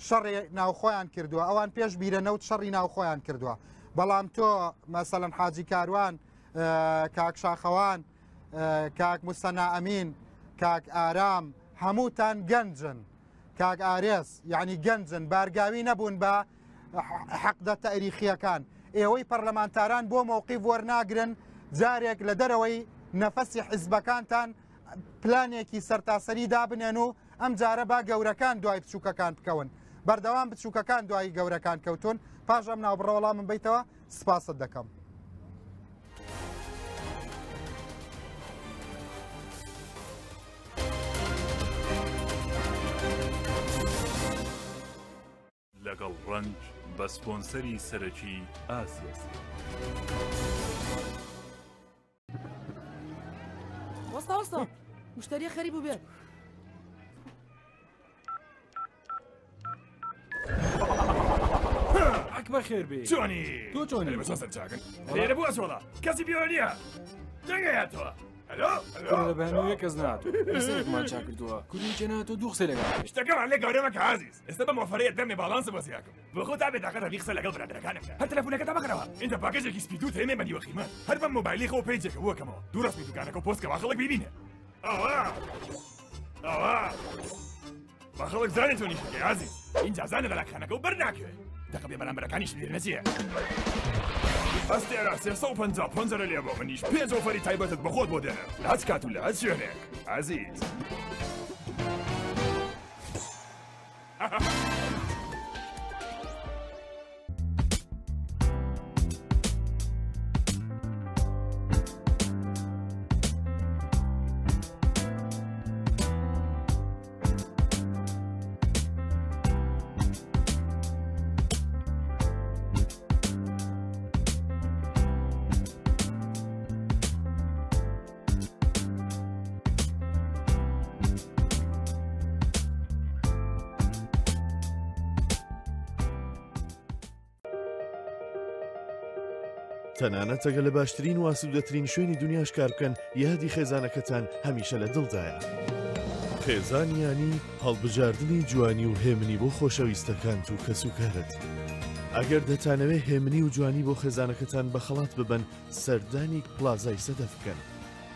A: شەڕی ناوخۆیان کردووە ئەوان پێش بیرە نەوت شەڕی ناوخۆیان کردووە بەڵام تۆ مەسەلەن حاجی کاروان کاک شاخەوان کاک موسەنا ئەمین کاک ئارام هەمووتان گەنجن کاک ئارێز یعنی گەنجن بارگاوی نەبوون بە حەقدە تەریخیەکان ئێوەی پەرلەمانتاران بۆ مەوقیف وەرناگرن جارێک لە دەرەوەی نەفەسی حیزبەکانتان پلانێکی سەرتاسەری دابنێن و ئەم جارە با گەورەکان دوای بچووکەکان بکەون بەردەوام بچووکەکان دوای گەورەکان کەوتون پاش ئەم ناوبڕە وەڵامم بیتەوە سپاست دەکەم.
J: لەگەڵ. لەگەڵ ڕەنج بە سپۆنسەری سەرەکی ئاسیاسێل.
K: وەستا وەستا مشتەریە خەریب بوو بێت.
L: ئەک بەخێر بێ
M: چۆنی
L: تۆ چۆنی
M: بە سەر چاکن لێرە بووە سۆڵا کەسی پێوە نییە دەنگەیاتەوە هەلۆ
L: لە بەنوێ کەس ناتوو سەرێکمان چاک کردووە کوری جێناتۆ دوو قسەی لەگەڵ
M: شتەکەمان لێ گەورە مەکە عزیز ئێستا بەم ئۆفەرەیە دەمێ باڵانس بۆ زیاکەم بۆ خۆت بێ تاقەتە بی قسە لەگەڵ برادەرەکانم بکە هەر تەلەفونەکەت مەخەرەوە ئینجا پاکێجێکی سپی دوو تێمێ بە نیوە قیمەت هەر بەم مۆبایلی خۆ پەیجێکە بۆکەمەوە دوو ڕەسمی دوکانەکە و پۆست کە وا خەڵک بیبینێ ئاوا ئاوا با خەڵک زانێ تۆ نیشەکەی عزیز ئینجا زانە بەلاکخانەکە و بەر ناکەوێ دەقە بێ بەرامبەرەکانیش لێ نەچێ ئەستێرە 350 پەنجەرە لێ بۆ منیش پێنج ئۆفەری تایبەتت بە خۆت بۆ دێنم لە هەچ کات و لە هەچ شوێنێک عزیز.
C: تەنانەت ئەگەر لە باشترین و ئاسوودەترین شوێنی دنیاش کار بکەن یادی خێزانەکەتان هەمیشە لە دڵدایە. خێزان یانی هەڵبژاردنی جوانی و هێمنی بۆ خۆشەویستەکانت و کەسوکارت. ئەگەر دەتانەوێ هێمنی و جوانی بۆ خێزانەکەتان بە خەڵات ببەن سەردانی پلازای سەدەف بکەن.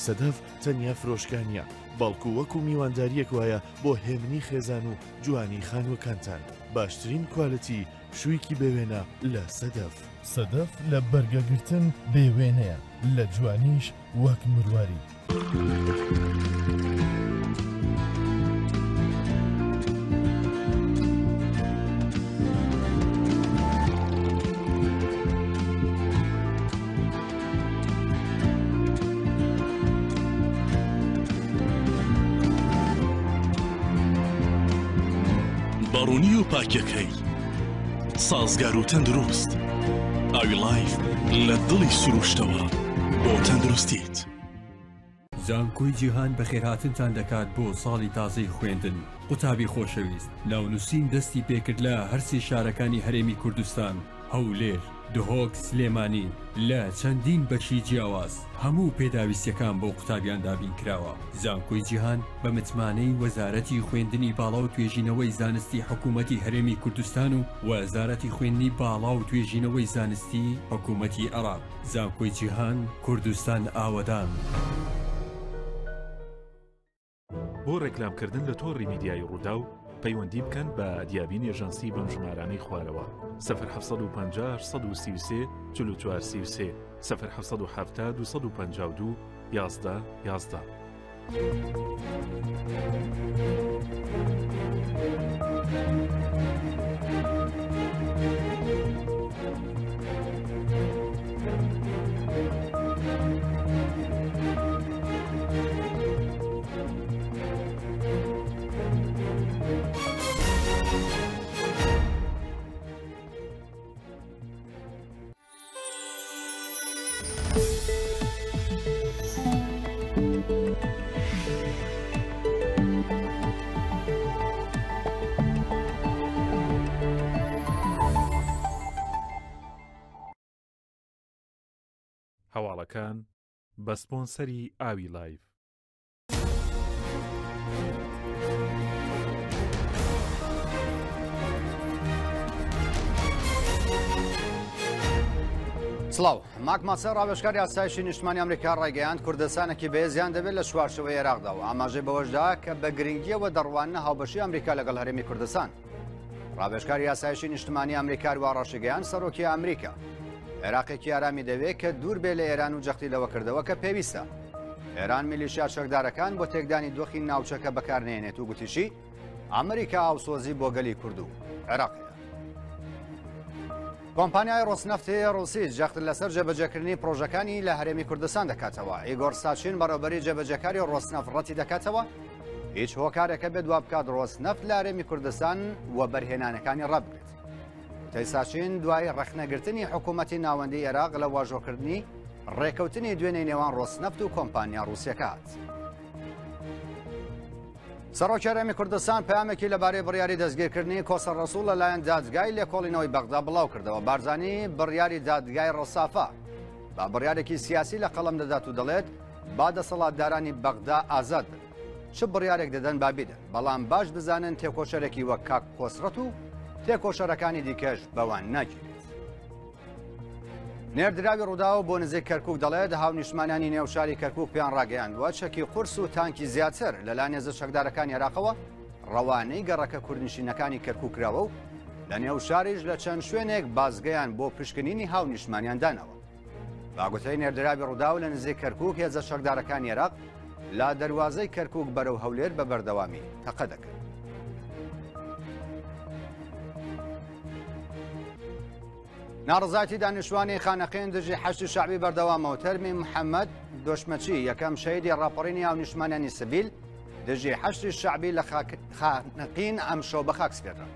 C: سەدەف تەنیا فرۆشگا نییە، بەڵکو وەکو میواندارییەک وایە بۆ هێمنی خێزان و جوانی خانووەکانتان. باشترین کوالتی، پشوویکی بێ وێنە لە سەدەف. سەدەف لە بەرگەگرتن بێ وێنەیە، لە جوانیش وەک مرواری.
P: بە ڕوونی و پاکیەکەی سازگار و تەندروست ئاوی لایف لە دڵی سروشتەوە بۆ تەندروستیت.
S: زانکۆی جیهان بەخێرهاتنتان دەکات بۆ ساڵی تازەی خوێندن قوتابی خۆشەویست ناونوسین دەستی پێکرد لە هەرسێ شارەکانی هەرێمی کوردستان هەولێر، دهۆک، سلێمانی لە چەندین بەشی جیاواز هەموو پێداویستیەکان بۆ قوتابیان دابین کراوە زانکۆی جیهان بە متمانەی وەزارەتی خوێندنی باڵا و توێژینەوەی زانستی حکوومەتی هەرێمی کوردستان و وەزارەتی خوێندنی باڵا و توێژینەوەی زانستی حکوومەتی عێراق زانکۆی جیهان کوردستان ئاوەدان.
J: بۆ ڕێکلامکردن لە تۆڕی میدیایی ڕووداو پەیوەندی بکەن بە دیابین ئێژانسی بەم ژمارانەی خوارەوە 0750 133 44 33 0770 252 11 11. هەواڵەکان بە سپۆنسەری ئاوی لایف.
V: سڵاو ماک ماسە ڕاوێژکاری ئاسایشی نیشتمانی ئەمریکا ڕایگەیاند کوردستانێکی بەهێزیان دەبێت لە چوارچێوەی عێراقدا و ئاماژەی بەوەشدا کە بە گرنگیەوە دەڕواننە هاوبەشی ئەمریکا لەگەڵ هەرێمی کوردستان. ڕاوێژکاری ئاسایشی نیشتمانی ئەمریکا وا ڕاشیگەیاند سەرۆکی ئەمریکا عێراقێکی ئارامی دەوێت کە دوور بێ لە ئێران و جەختی لەوە کردەوە کە پێویستە ئێران میلیشیا چەکدارەکان بۆ تێکدانی دۆخی ناوچەکە بەکارنێنێت و گوتیشی ئەمریکا هاوسۆزی بۆ گەلی کورد و عێراق هەیە. کۆمپانیای ڕۆسنەفتی ڕوسی جەخت لەسەر جێبەجێکردنی پرۆژەکانی لە هەرێمی کوردستان دەکاتەوە. ئیگۆر ساچین بەڕێوەبەری جێبەجێکاری ڕۆسنەفت ڕەتی دەکاتەوە هیچ هۆکارێکە بێت وا بکات ڕۆسنەفت لە هەرێمی کوردستان وەبەرهێنانەکانی ڕابگرێت. وتەی ساچین دوای ڕەخنەگرتنی حکوومەتی ناوەندی عێراق لە واژۆکردنی ڕێکەوتنی دوێنێی نێوان ڕۆسنەفت و کۆمپانیا ڕووسیەکە هات. سەرۆکی هەرێمی کوردستان پەیامێکی لەبارەی بڕیاری دەستگیرکردنی کۆسەر ڕەسوڵ لەلایەن دادگای لێکۆڵینەوەی بەغدا بڵاو کردەوە. بارزانی بڕیاری دادگای ڕەسافە بە بڕیارێکی سیاسی لە قەڵەم دەدات و دەڵێت با دەسەڵاتدارانی بەغدا ئازاد بن چ بڕیارێک دەدەن با بیدەن بەڵام باش بزانن تێکۆشەرێکی وەک کاک کۆسرەت و تێکۆشەرەکانی دیکەش بەوان ناگیرێت. نێردراوی ڕووداو بۆ نزیک کەرکوک دەڵێت هاونیشتمانیانی نێو شاری کەرکوک پێیان ڕاگەیاندووە چەکی قورس و تانکی زیاتر لەلایەن هێزە چەکدارەکانی عێراقەوە ڕەوانەی گەڕەکە کوردنشینەکانی کەرکوک کراوە و لە نێو شاریش لە چەند شوێنێک بازگەیان بۆ پشکنینی هاونیشتمانیان داناوە. باگوتەی نێردراوی ڕووداو لە نزیک کەرکوک هێزە چەکدارەکانی عێراق لە دەروازەی کەرکوک بەرەو هەولێر بە بەردەوامی تەقە دەکەن. ناڕەزایەتی دانیشتوانی خانەقین دژی حەشدی شەعبی بەردەوامە و تەرمی محەممەد دۆشمەچی یەکەم شەهیدی ڕاپەڕینی هاونیشتمانیانی سڤیل دژی حەشدی شەعبی لە خانەقین ئەمشەو بە خاک سپێردرا.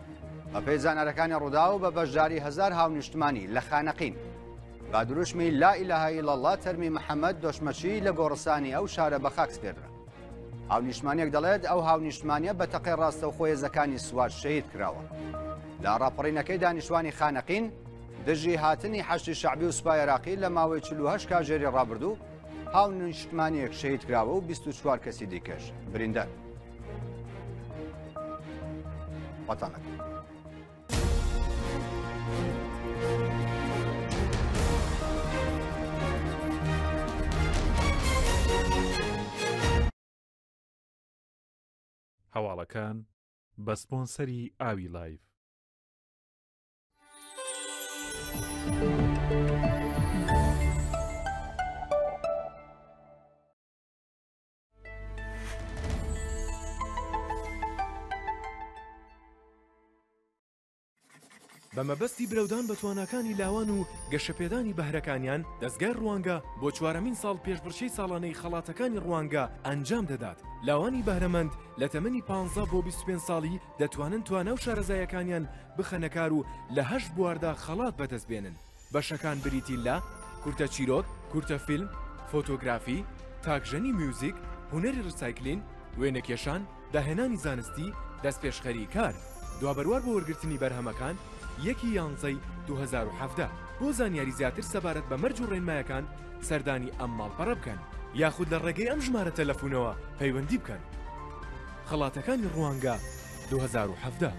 V: بەپێی زانارەکانی ڕووداو بە بەشداری هەزار هاونیشتمانی لە خانەقین بە دروشمی لا إله إلا الله تەرمی محەممەد دۆشمەچی لە گۆڕستانی ئەو شارە بە خاک سپێردرا. هاونیشتمانیەک دەڵێت ئەو هاونیشتمانیە بە تەقەی ڕاستەوخۆ هێزەکانی سوار شەهید کراوە. لە ڕاپەڕینەکەی دانیشتوانی خانەقین دژی هاتنی حەشدی شەعبی و سوپای عێراقی لە ماوەی 48 کاژێری ڕابردوو هاونیشتمانیەک شەهید کراوە و 24 کەسی دیکەش بریندار. خۆتان لەگەڵ.
J: هەواڵەکان بە سپۆنسەری ئاوی لایف.
N: بە مەبەستی برەودان بە تواناکانی لاوان و گەشەپێدانی بەهرەکانیان، دەزگای ڕوانگە بۆ چوارەمین ساڵ پێشبڕکێی ساڵانەی خەڵاتەکانی ڕوانگە ئەنجام دەدات. لاوانی بەهرەمەند لە تەمەنی 15 بۆ 25 ساڵی دەتوانن توانا و شارەزاییەکانیان بخەنە کار و لە هەشت بواردا خەڵات بەدەست بێنن. بەشەکان بریتین لە، کورتە چیرۆک، کورتە فیلم، فۆتۆگرافی، تاکژەنی میوزیک، هونەری ڕیسایکلین، وێنەکێشان، داهێنانی زانستی، دەستپێشخەری کار. دوابەروار بۆ وەرگرتنی بەرهەمەکان، یەک ی یانزەی 2017. بۆ زانیاری زیاتر سەبارەت بە مەرج و ڕێنمایەکان سەردانی ئەم ماڵپەڕە بکەن. یاخود لە ڕێگەی ئەم ژمارە تەلەفونەوە پەیوەندی بکەن. خەڵاتەکانی ڕوانگە 2017.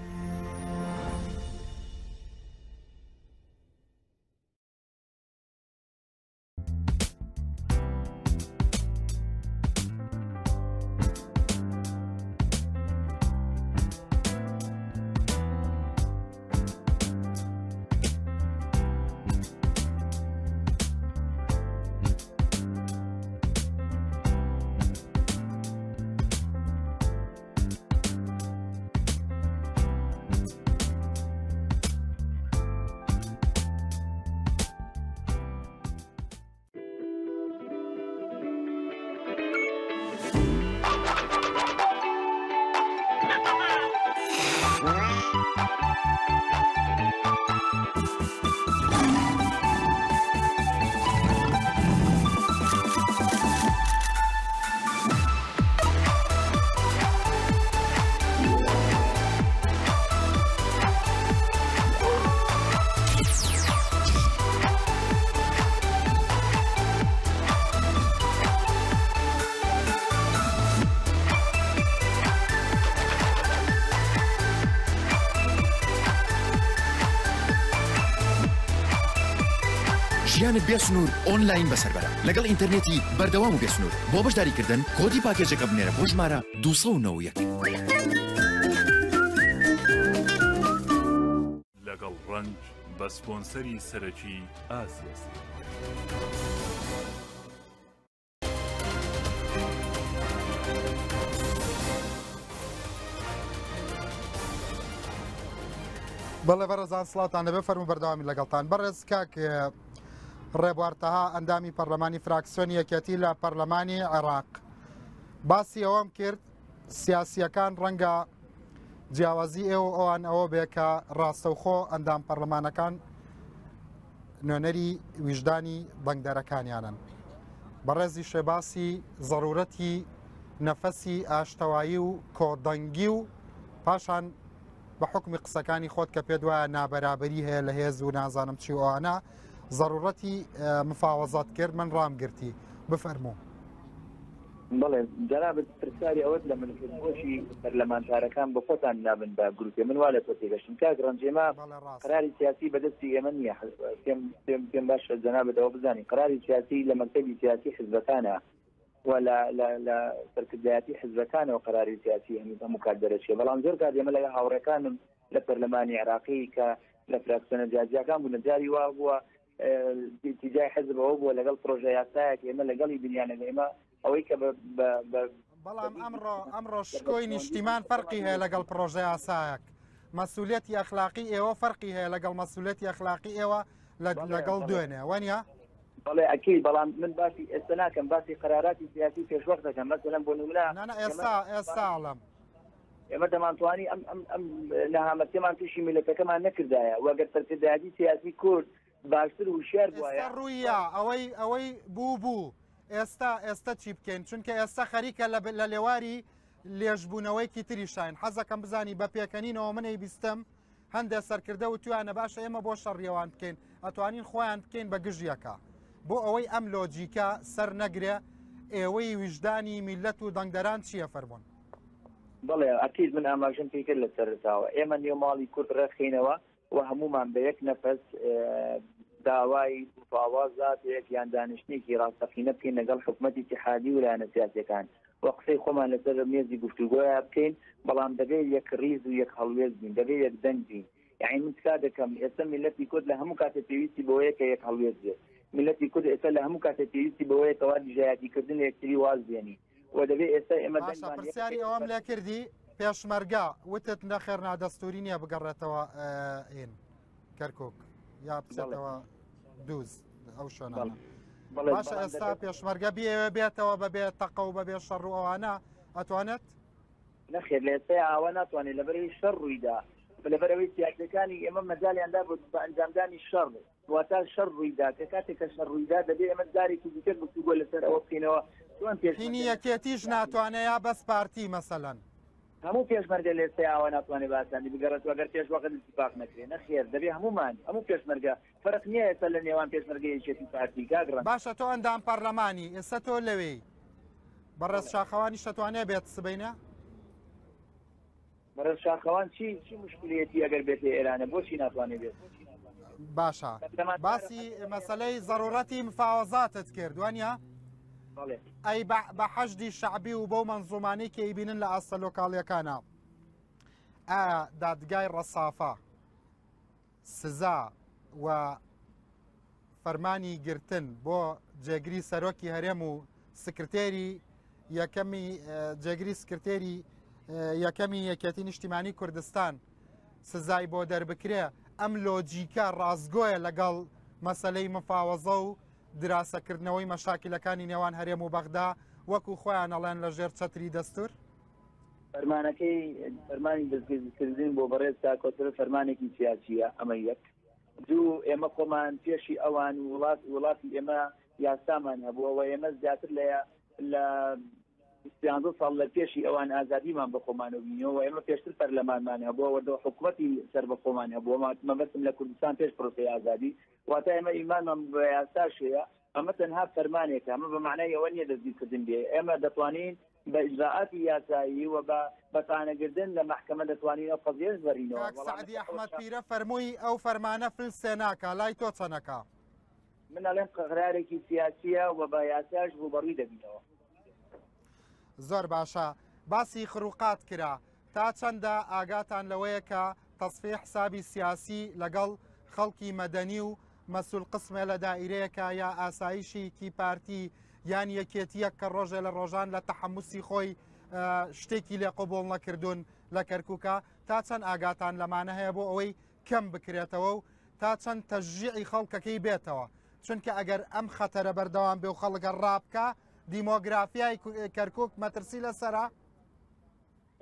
T: ژیانت بێ سنوور ئۆنلاین بەسەر بەرە لەگەڵ ئینتەرنێتی بەردەوام و بێ سنوور بۆ بەشداریکردن کۆدی پاکێجەکە بنێرە بۆ ژمارە 291.
J: لەگەڵ ڕەنج بە سپۆنسەری سەرەکی ئاسیا.
A: بەڵێ بەڕێزان سڵاوتان لەبێ فەرمو بەردەوامی لەگەڵتان بەڕێز کاک ڕێبوار تەها ئەندامی پەرلەمانی فراکسیۆنی یەکێتی لە پەرلەمانی عێراق باسی ئەوەم کرد سیاسیەکان ڕەنگە جیاوازی ئێوە ئەوان ئەوە بێ کە ڕاستەوخۆ ئەندام پەرلەمانەکان نوێنەری ویژدانی دەنگدەرەکانیانن. بەڕێزی شێباسی زەرورەتی نەفەسی ئاشتەوایی و کۆدەنگی و پاشان بە حکمی قسەکانی خۆت کە پێت وایە نابەرابەری هەیە لە هێز و نازانم چی ئەوانە زەرورەتی مفاوەزات کرد من ڕامگرتی بفەرموو.
D: بەڵێ جەنابت پرسیاری ئەوەت لە من کرد بۆچی پەرلەمانتارەکان بە خۆتان نابن بە گروپێ من وا لە تۆ تێگەشتم کاک ڕەنج ئێمە قەراری سیاسی بەدەستی ئێمە نییە پێم پێم پێم باشە جەنابت ئەوە بزانی قەراری سیاسی لە مەکتەبی سیاسی حزبەکانە و لە لە لە سەرکردایەتی حزبەکانەوە قەراری سیاسی هەموو هەموو کات دەرەچێ بەڵام زۆر کات ئێمە لەگەڵ هاوڕێکانم لە پەرلەمانی عێراقی کە لە فراکسیۆنە جیاجیاکان بوون جاری وا بووە ئیتیجای حزب ئەوە بووە لەگەڵ پرۆژە یاسایەک ئێمە لەگەڵی بنیانەگە ئێمە ئەوەی کە
A: بەڵام ئەمڕۆ ئەمڕۆ شکۆی نیشتیمان فەرقی هەیە لەگەڵ پرۆژە یاسایەک مەسوولەتی ئەخلاقی ئێوە فەرقی هەیە لەگەڵ مەسوولەتی ئەخلاقی ئێوە لەگەڵ دوێنێ وانە؟
D: بەڵێ ئەکی بەڵام من باسی ئێستا ناکەم باسی قەراراتی سیاسی پێشوەخت دەکەم مەسەلەن بۆ نمونە
A: ئێستا ئێستا ئەڵم
D: ئێمە دەمانتوانی ئەم ئەم ئەم نەهامەتیەمان تووشی میلەتەکەمان نەکردایە و گەر سەرکردایەتی سیاسی کورد باشتر وشیار بوایە
A: ئێستا ڕوویە ئەوەی ئەوەی بوو بوو ئێستا ئێستا چی بکەین چونکە ئێستا خەریکە لە لە لێواری لێژبوونەوەیکی تریشاین حەزەکەم بزانی بە پێکەنینەوە منەی بیستم هەندێک سەرکردە و تویانە باشە ئێمە بۆ شەڕیەوان بکەین ئەتوانین خۆیان بکەین بە گژیەکە بۆ ئەوەی ئەم لۆجیکە سەر نەگرێ ئێوەی ویژدانی میلەت و دەنگدەران چییە فەرمونون
D: بەڵێ ئەکید من ئاماژەم پێی کرد لە سەرەتاوە ئێمە نێو ماڵی کورد ڕێکخینەوە و هەمومان بە یەک نەفەس داوای مفاوەزاتێک یان دانیشتنێکی ڕاستەقینە بکەین لەگەڵ حکومەتی ئیتیحادی و لایەنە سیاسیەکان و قسەی خۆمان لەسەر مێزی گفتوگۆیا بکەین بەڵام دەبێت یەک ڕیز و یەک هەڵوێست بین دەبێت یەک دەنگ بین یعنی من تکا دەکەم ئێستا میلەتی کورد لە هەموو کاتێک پێویستی بەوەیە کە یەک هەڵوێست بێت میلەتی کورد ئێستا لە هەموو کاتێک پێویستی بەوەیە کەوا دژایەتیکردن لە یەکتری واز بێنی و دەبێ ئێستا ئێمە
A: باشە
D: دەنگمان یەک
A: پرسیاری ئەوەم لێ کردی پێشمەرگە وتت نەخێر نادەستوری نییە بگەڕێتەوە ئین کەرکک یا بچێتەوە دووز ئەو شوێنانە
D: بەڵێ،
A: باشە
D: بەڵام
A: ئێستا
D: دەبێت-
A: پێشمەرگە بیەوێ بێتەوە بەبێ تەقە و بەبێ شەڕ و ئەوانە ئەتوانێت
D: نەخێر لە ئێستا ئاوا ناتوانێت لەبەرەوەی شەڕ ڕوویدا لەبەرەوەی سیاسەکانی ئێمە مەجالیان دا بۆ بە ئەنجامدانی شەڕ واتا شەڕ ڕوویدا کە کاتێک کە شەڕ ڕوویدا دەبێ ئێمە جارێکی دیکە گفتوگۆ لەسەر ئەوە بکەینەوە چۆن پێشمەرگە
A: هینی یەکێتیش ناتوانێ یا بەس پارتی مەسەلەن؟
D: هەموو پێشمەرگە لە ئێستای ئاوا ناتوانێ بە ئاسانی بگەڕێتەوە گەر پێش وەخت ئیتیفاق نەکرێ نەخێر دەبێ هەموومان هەموو پێشمەرگە فەرق نییە ئێستا لە نێوان پێشمەرگە یەکێتی و پارتی کاک ڕەنج.
A: باشە تۆ ئەندام پەرلەمانی ئێستا تۆ لەوێی بەڕێز شاخەوانیش دەتوانێ بێت سبەینە؟
D: بەڕێز شاخەوان چی چی مشکلەیەتی ئەگەر بێتە ئێرانە بۆچی ناتوانێت بێت؟
A: باشە باسی مەسلەی زەڕورەتی مفاوەزاتت کرد وانە؟ ئەی بە حەشدی شەعبی و بەو مەنزومانەی کە ئیبینن لە ئاستە لۆکاڵیەکانە ئایا دادگای ڕەسافە سزا و فەرمانی گرتن بۆ جێگری سەرۆکی هەرێم و سکرتێری یەکەمی جێگری سکرتێری یەکەمی یەکێتی نیشتیمانی کوردستان سزای بۆ دەربکرێ ئەم لۆجیکە ڕاستگۆیە لەگەڵ مەسلەی مفاوەزە و دراسەکردنەوەی مەشاکلەکانی نێوان هەرێم و بەغدا وەکو خۆیان ئەڵێن لە ژێر چەتری دەستور؟
D: فەرمانەکەی فەرمانی دەستگیرکردن بۆ بەڕێز کاک کۆسرەت فەرمانێکی سیاسیە ئەمە یەک دوو ئێمە خۆمان پێشی ئەوان وڵات وڵاتی ئێمە یاسامان هەبووە و ئێمە زیاتر لە لە سیانزە ساڵ لە پێشی ئەوان ئازادیمان بە خۆمانەوە بینیەوە ئێمە پێشتر پەرلەمانمان هەبووە وەردەوە حکوومەتی سەر بە خۆمان هەبووە مەبەستم لە کوردستان پێش پرۆسەی ئازادی واتە ئێمە ئیمانمان بە یاساش هەیە ئەمە تەنها فەرمانێکە ئەمە بە مەعنای ئەوە نییە دەستگیرکردن بێ ئێمە دەتوانین بە ئیجرائاتی یاسایی و بە بە تانەگردن لە مەحکەمە دەتوانین ئەو قەزیەش بەرینەوە
A: کاک سەعدی ئەحمەد پیرە فەرمووی ئەو فەرمانە فلسێ ناکا لای تۆ چەنەکە؟
D: من ئەڵێم قەرارێکی سیاسیە و بە یاساش ڕووبەڕووی دەبینەوە.
A: زۆر باشە باسی خروقات کرا تا چەندە ئاگاتان لەوەیە کە تەسفیە حسابی سیاسی لەگەڵ خەڵکی مەدەنی و مەسول قسمێ لە دائیرەیەکە یا ئاسایشی کی پارتی یان یەکێتیەک کە ڕۆژێ لە ڕۆژان لە تەحەموسی خۆی شتێکی لێ قبوڵ نەکردوون لە کەرکووکە تا چەند ئاگاتان لەمانە هەیە بۆ ئەوەی کەم بکرێتەوە و تا چەند تەشجیعی خەڵکەکەی بێتەوە چونکە ئەگەر ئەم خەتەرە بەردەوام بێ و خەڵکە ڕابکە دیمۆگرافیای کەرکک مەترسی لەسرە؟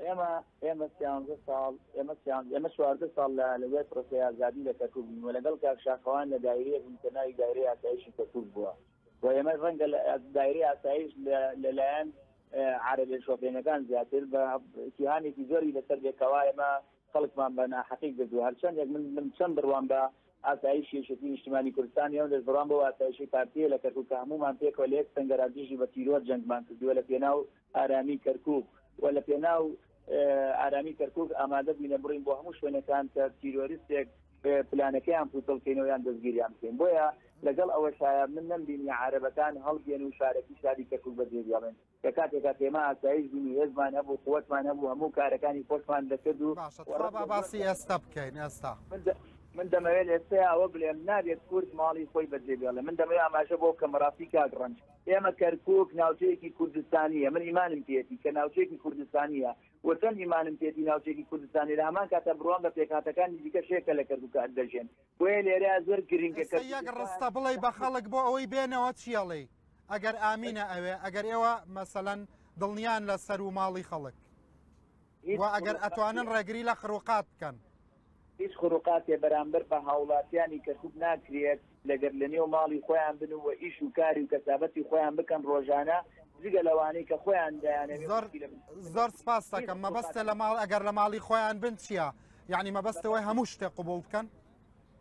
D: ئێمە ئێمە سیانزە ساڵ ئێمە سیان ئێمە 14 ساڵ لە لە دوای پرۆسەی ئازادی لە کەرکوک بووین و لەگەڵ کاک شاخەوان لە دایرەیەک بووین کە ناوی دایرەی ئاسایشی کەرکوک بووە و ئێمە ڕەنگە لە دایرەی ئاسایش لەلایەن عەرەبێ شۆفێنەکان زیاتر بە ئیتیهامێکی زۆری لەسەر بێ کەوا ئێمە خەڵکمان بە ناحەقی گردووە هەرچەندێک من من چەند بڕوام بە ئاسایشی یەکێتی نیشتیمانی کوردستان ئەوەندەش بڕوام بەو ئاسایشی پارتیە لە کەرکوک کە هەموومان پێکەوە لە یەک سەنگەرا دژی بە تیرۆر جەنگمان کردووە لە پێناو ئارامی کەرکوک و لە پێناو ئارامی کەرکوک ئامادە بووینە بڕین بۆ هەموو شوێنەکان کە تیرۆریستێک پلانەکەیان پوچەڵ کەینەوە یان دەستگیریان بکەین بۆیە لەگەڵ ئەوەشایە من نەمبینی عارەبەکان هەڵبێن و شارەکی شاری کەرکوک بەجێ بێڵن لە کاتێکا کە ئێمە ئاسایش بووین و هێزمان هەبوو قوتمان هەبوو هەموو کارەکانی خۆشمان دەکرد و
A: باشە تخوا با باسی ئێستا بکەین ئێستا
D: من دەمەوێت ئێستا ئەوە بڵێم نابێت کورد ماڵی خۆی بەجێ بێڵێ من دەمەوێت ئاماژە بۆ بکەم بەڕاستی کاک ڕەنج ئێمە کەرکوک ناوچەیەکی کوردستانیە من ئیمانم پێیەتی کە ناوچەیەکی کوردستانیە و چەند ئیمانم پێیەتی ناوچەیەکی کوردستانی لە هەمان کاتە بڕوام بە پێکهاتەکانی دیکەش هەیە کە لە کەرکوک دەژێن بۆیە لێرە زۆر گرنگە
A: ئێستا یەک ڕستە بڵێ بە خەڵک بۆ ئەوەی بێنەوە چیەڵێی ئەگەر ئامینە ئەوێ ئەگەر ئێوە مەسەلەن دڵنیان لە سەر و ماڵی خەڵک و ئەگەر ئەتوانن ڕێگری لە خروقات بکەن.
D: هیچ خروقاتێ بەرامبەر بە هاوڵاتیانی کەرکوک ناکرێت لەگەر لە نێو ماڵی خۆیان بن و ئیش و کاری و کەسابەتی خۆیان بکەن ڕۆژانە جگە لەوانەی کە خۆیان دەیانەوێت
A: زۆر زۆر سپاس دەکەم مەبەستە لە ماڵ ئەگەر لە ماڵی خۆیان بن چییە؟ یعنی مەبەستەوەی هەموو شتێک قبوڵ بکەن؟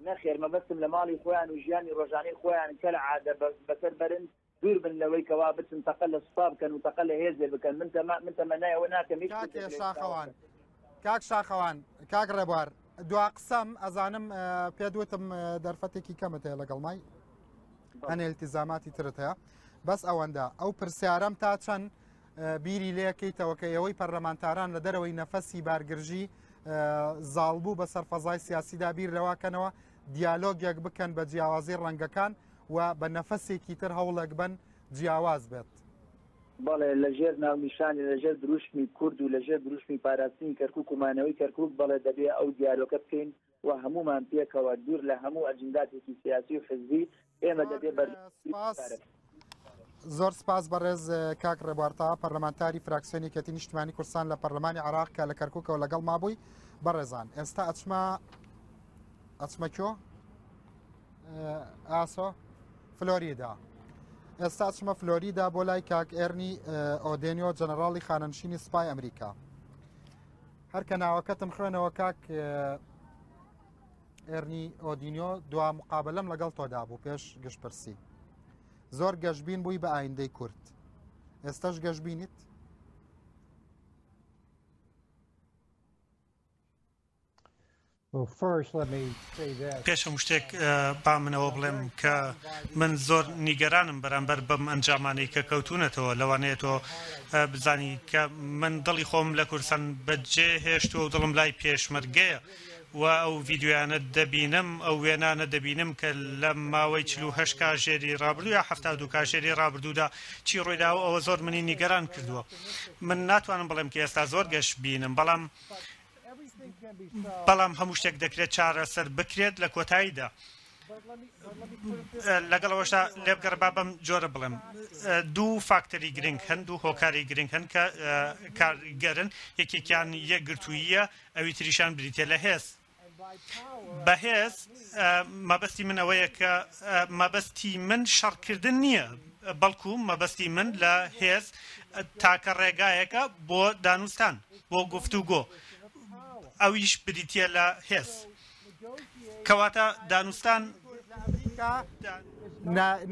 D: نەخێر مەبەستم لە ماڵی خۆیان و ژیانی ڕۆژانەی خۆیان کەلعادە بەسەر بەرن دوور بن لەوەی کەوا بچن تەقە لە سوپا بکەن و تەقە لە هێزێ بکەن من تەما من تەمەنای ئەوە ناکەم هیچ
A: کاک
D: کوردێک لە ئێستاوە
A: شاخەوان کاک شاخەوان کاک ڕێبوار دوا قسەم ئەزانم پێت وتم دەرفەتێکی کەمت هەیە لەگەڵ مای هەنێ التزاماتی ترت هەیە بەس ئەوەندە ئەو پرسیارەم تا چەند بیری لێکەیتەوە کە ئێوەی پەرلەمانتاران لە دەرەوەی نەفەسی بارگرژی زاڵبوو بەسەر فەزای سیاسیدا بیر لەواکەنەوە دیالۆگێک بکەن بە جیاوازی ڕەنگەکان و بە نەفەسێکی تر هەوڵێک بەن جیاواز بێت.
D: بەڵێ لە ژێر ناونیشانی لە ژێر دروشمی کورد و لە ژێر دروشمی پاراستنی کەرکوک و مانەوەی کەرکوک بەڵێ دەبێ ئەو دیالۆکە بکەین و هەموومان پێکەوە دوور لە هەموو ئەجنداتێکی سیاسی و حزبی ئێمە دەبێ
A: سپاس زۆر سپاس بەڕێز کاک ڕێبوار تاها پەرلەمانتاری فراکسیۆنی یەکێتی نیشتمانی کوردستان لە پەرلەمانی عراق کە لە کەرکوکەوە لەگەڵ مابووی بەڕێزان ئێستا ئەچمە ئەچمە کۆ ئاسۆ فلۆریدا ئێستا چمە فلۆریدا بۆ لای کاک ئێرنی ئۆدێنیۆ جەنەراڵی خانەنشینی سوپای ئەمریکا هەر کە ناوەکەتم خوێنەوە کاک ئێرنی ئۆدینیۆ دوا مقابلەم لەگەڵ تۆدا بوو پێش گشتپرسی زۆر گەشبین بووی بە ئایندەی کورد ئێستاش گەشبینیت؟
E: پێش هەموو شتێک با من ئەوە بڵێم کە من زۆر نیگەرانم بەرامبەر بەم ئەنجامانەی کە کەوتونەتەوە لەوانەیە تۆ بزانی کە من دڵی خۆم لە کوردستان بەجێ هێشتووە و دڵم لای پێشمەرگەیە و ئەو ڤیدیۆیانە دەبینم ئەو وێنانە دەبینم کە لە ماوەی 48 کاژێری ڕابردوو یا 72 کاژێری ڕابردوودا چی ڕوویداوە ئەوە زۆر منی نیگەران کردووە من ناتوانم بڵێم کە ئێستا زۆر گەشبینم بەڵام بەڵام هەموو شتێک دەکرێت چارەسەر بکرێت لە کۆتاییدا. لەگەڵ ئەوەشدا لێبگەڕ با بەم جۆرە بڵێم دوو فاکتەری گرنگ هەن دوو هۆکاری گرنگ هەن کە کارگەرن یەکێکیان یەکگرتوویە ئەوی تریشان بریتە لە هێز. بەهێز مەبەستی من ئەوەیە کە مەبەستی من شەڕکردن نییە بەڵکو مەبەستی من لە هێز تاکە ڕێگایەکە بۆ دانوستان بۆ گفتوگۆ ئەویش بریتە لە هێز کەواتە دانوستان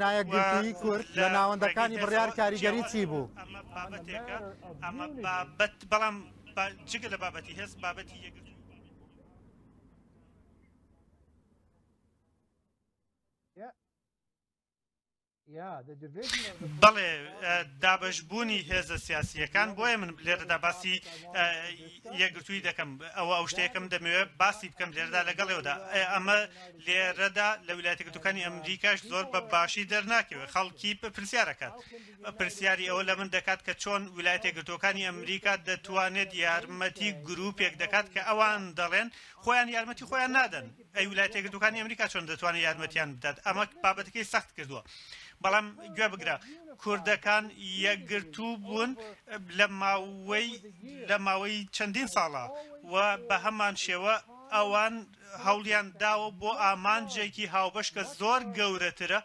A: نایەکگرتوویی کورد لە ناوەندەکانی بڕیار کاریگەری چی بوو؟
E: ئەمە بابەتێکە ئەمە بابەت بەڵام جگە لە بابەتی هێز بابەتی یەکگرتوویی بەڵێ دابەشبوونی هێزە سیاسییەکان بۆیە من لێرەدا باسی یەکگرتووی دەکەم ئەوە ئەو شتێکم دەمەوێت باسی بکەم لێرەدا لەگەڵێوەدا ئەمە لێرەدا لە ویلایەتە یەکگرتووەکانی ئەمریکاش زۆر بە باشی دەرناکەوێت خەڵکی پرسیارەکات پرسیاری ئەوە لە من دەکات کە چۆن ویلایەتە یەکگرتووەکانی ئەمریکا دەتوانێت یارمەتی گروپێک دەکات کە ئەوان دەڵێن خۆیان یارمەتی خۆیان نادەن ئەی ویلایەتە یەکگرتووەکانی ئەمریکا چۆن دەتوانێت یارمەتیان بدات ئەمە بابەتەکەی سەخت کردووە. بەڵام گوێ بگرە کوردەکان یەکگرتوو بوون لە ماوەی لە ماوەی چەندین ساڵە و بە هەمان شێوە ئەوان هەوڵیان داوە بۆ ئامانجێکی هاوبەش کە زۆر گەورەترە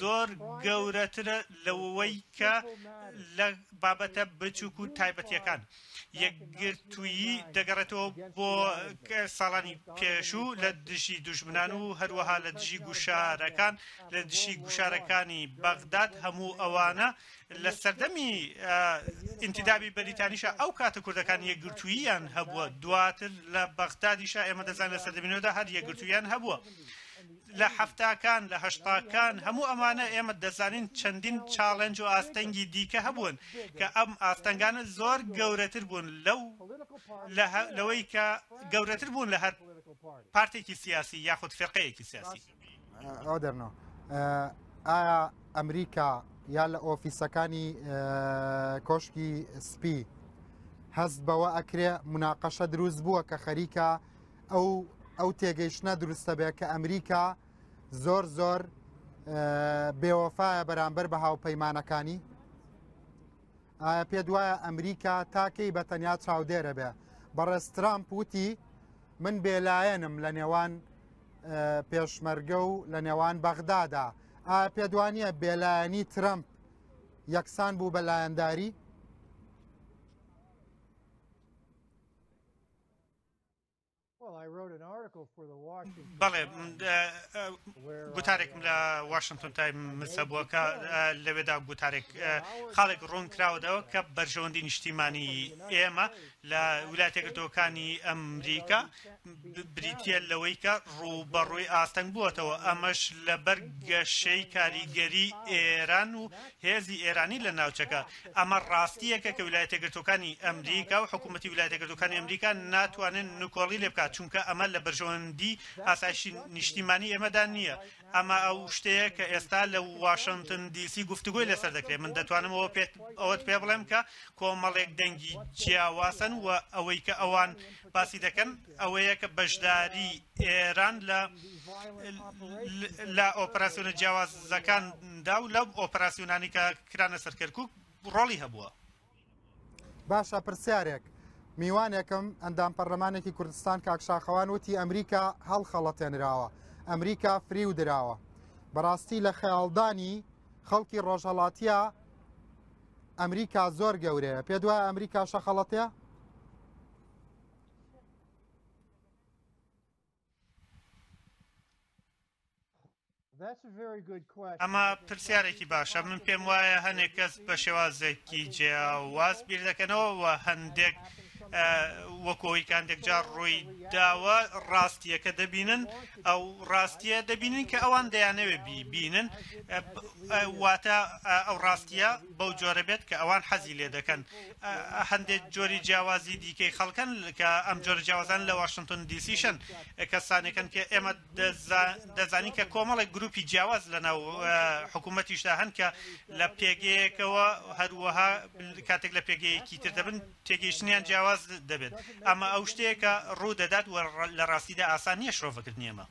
E: زۆر گەورەترە لەوەی کە لە بابەتە بچووک و تایبەتیەکان. یەکگرتوویی دەگەڕێتەوە بۆ ساڵانی پێشوو لە دژی دوژمنان و هەروەها لە دژی گوشارەکان لە دژی گوشارەکانی بەغداد هەموو ئەوانە لە سەردەمی ئینتیدابی بەریتانیشا ئەو کاتە کوردەکان یەکگرتووییان هەبووە دواتر لە بەغدادیشا ئێمە دەزانین لە سەردەمی نوێدا هەر یەکگرتوویان هەبووە. لە حەفتاکان، لە هەشتاکان، هەموو ئەمانە ئێمە دەزانین چەندین challenge و ئاستەنگی دیکە هەبوون کە ئەم ئاستەنگانە زۆر گەورەتر بوون لەو لەوەی کە گەورەتر بوون لە هەر پارتێکی سیاسی یاخود فیرقەیەکی سیاسی.
A: ئەوە دەرنەوە ئایا ئەمریکا یا لە ئۆفیسەکانی کۆشکی سپی هەست بەوە ئەکرێ مناقەشە دروست بووە کە خەریکە ئەو ئەو تێگەیشتنە دروستە بێ کە ئەمریکا زۆر زۆر بێوەفایە بەرامبەر بە هاوپەیمانەکانی؟ ئایا پێت وایە ئەمریکا تاکەی بە تەنیا چاودێرە بێ؟ بەڕێز ترامپ وتی من بێلایەنم لە نێوان پێشمەرگە و لە نێوان بەغدادا. ئایا پێت وانییە بێلایەنی ترەمپ یەکسان بوو بە لایەنداری؟
E: بەڵێ گوتارێکم لە واشنگتۆن تایمز هەبووە کە لەوێدا گوتارێک خاڵێک ڕوون کراوەتەوە کە بەرژەوەندی نیشتیمانی ئێمە لە ویلایەتە یەکگرتووەکانی ئەمریکا بریتییە لەوەی کە ڕووبەڕووی ئاستەنگ بووەتەوە، ئەمەش لەبەر گەشەی کاریگەری ئێران و هێزی ئێرانی لە ناوچەکە. ئەمە ڕاستییەکە کە ویلایەتە یەکگرتووەکانی ئەمریکا و حکوومەتی ویلایەتە یەکگرتووەکانی ئەمریکا ناتوانن نکۆڵی لێ بکات، چونکە ئەمە لە بەرژەوەندی ئاسایشی نیشتیمانی ئێمەدا نییە. ئەمە ئەو شتەیە کە ئێستا لە واشنتن دی سی گفتوگۆی لەسەر دەکرێت. من دەتوانم ئەوە پێت ئەوەت پێ بڵێم کە کۆمەڵێک دەنگی جیاوازن و ئەوەی کە ئەوان باسی دەکەن ئەوەیە کە بەشداری ئێران لە لە ئۆپەراسیۆنە جیاوازەکاندا و لەو ئۆپەراسیۆنانەی کە کرانە سەر کەرکوک ڕۆڵی هەبووە.
A: باشە پرسیارێک میوانێکم ئەندام پەرلەمانێکی کوردستان کاک شاخەوان وتی ئەمریکا هەڵخەڵەتێنراوە ئەمریکا فریو دراوە بەڕاستی لە خەیاڵدانی خەڵکی ڕۆژهەڵاتیە ئەمریکا زۆر گەورەیە پێ دوای ئەمریکا شەخەڵەتێ
E: ئەمە پرسیارێکی باشە من پێم وایە هەنێک کەس بە شێوازێکی جیاواز بیر دەکەنەوە و هەندێک وەکۆی کاندێک جار ڕووی داوە ڕاستیەکە دەبینن ئەو ڕاستیە دەبینن کە ئەوان دەیانەوێت بیبینن واتە ئەو ڕاستیە بەو جۆرە بێت کە ئەوان حەزی لێ دەکەن هەندێک جۆری جیاوازی دیکەی خەڵکن کە ئەم جۆرە جیاوازان لە واشنتن دیسیشن کەسانێکن کە ئێمە دەزانین کە کۆمەڵێک گروپی جیاواز لە ناو حکوومەتیشدا هەن کە لە پێگەیەکەوە هەروەها کاتێک لە پێگەیەکی تر دەبن تێگەیشتنیان جیاواز دەبێت ئەمە ئەو شتەیە کە ڕوو دەدات و لە ڕاستیدا ئاسان نییە شرۆڤەکردنی ئەمە.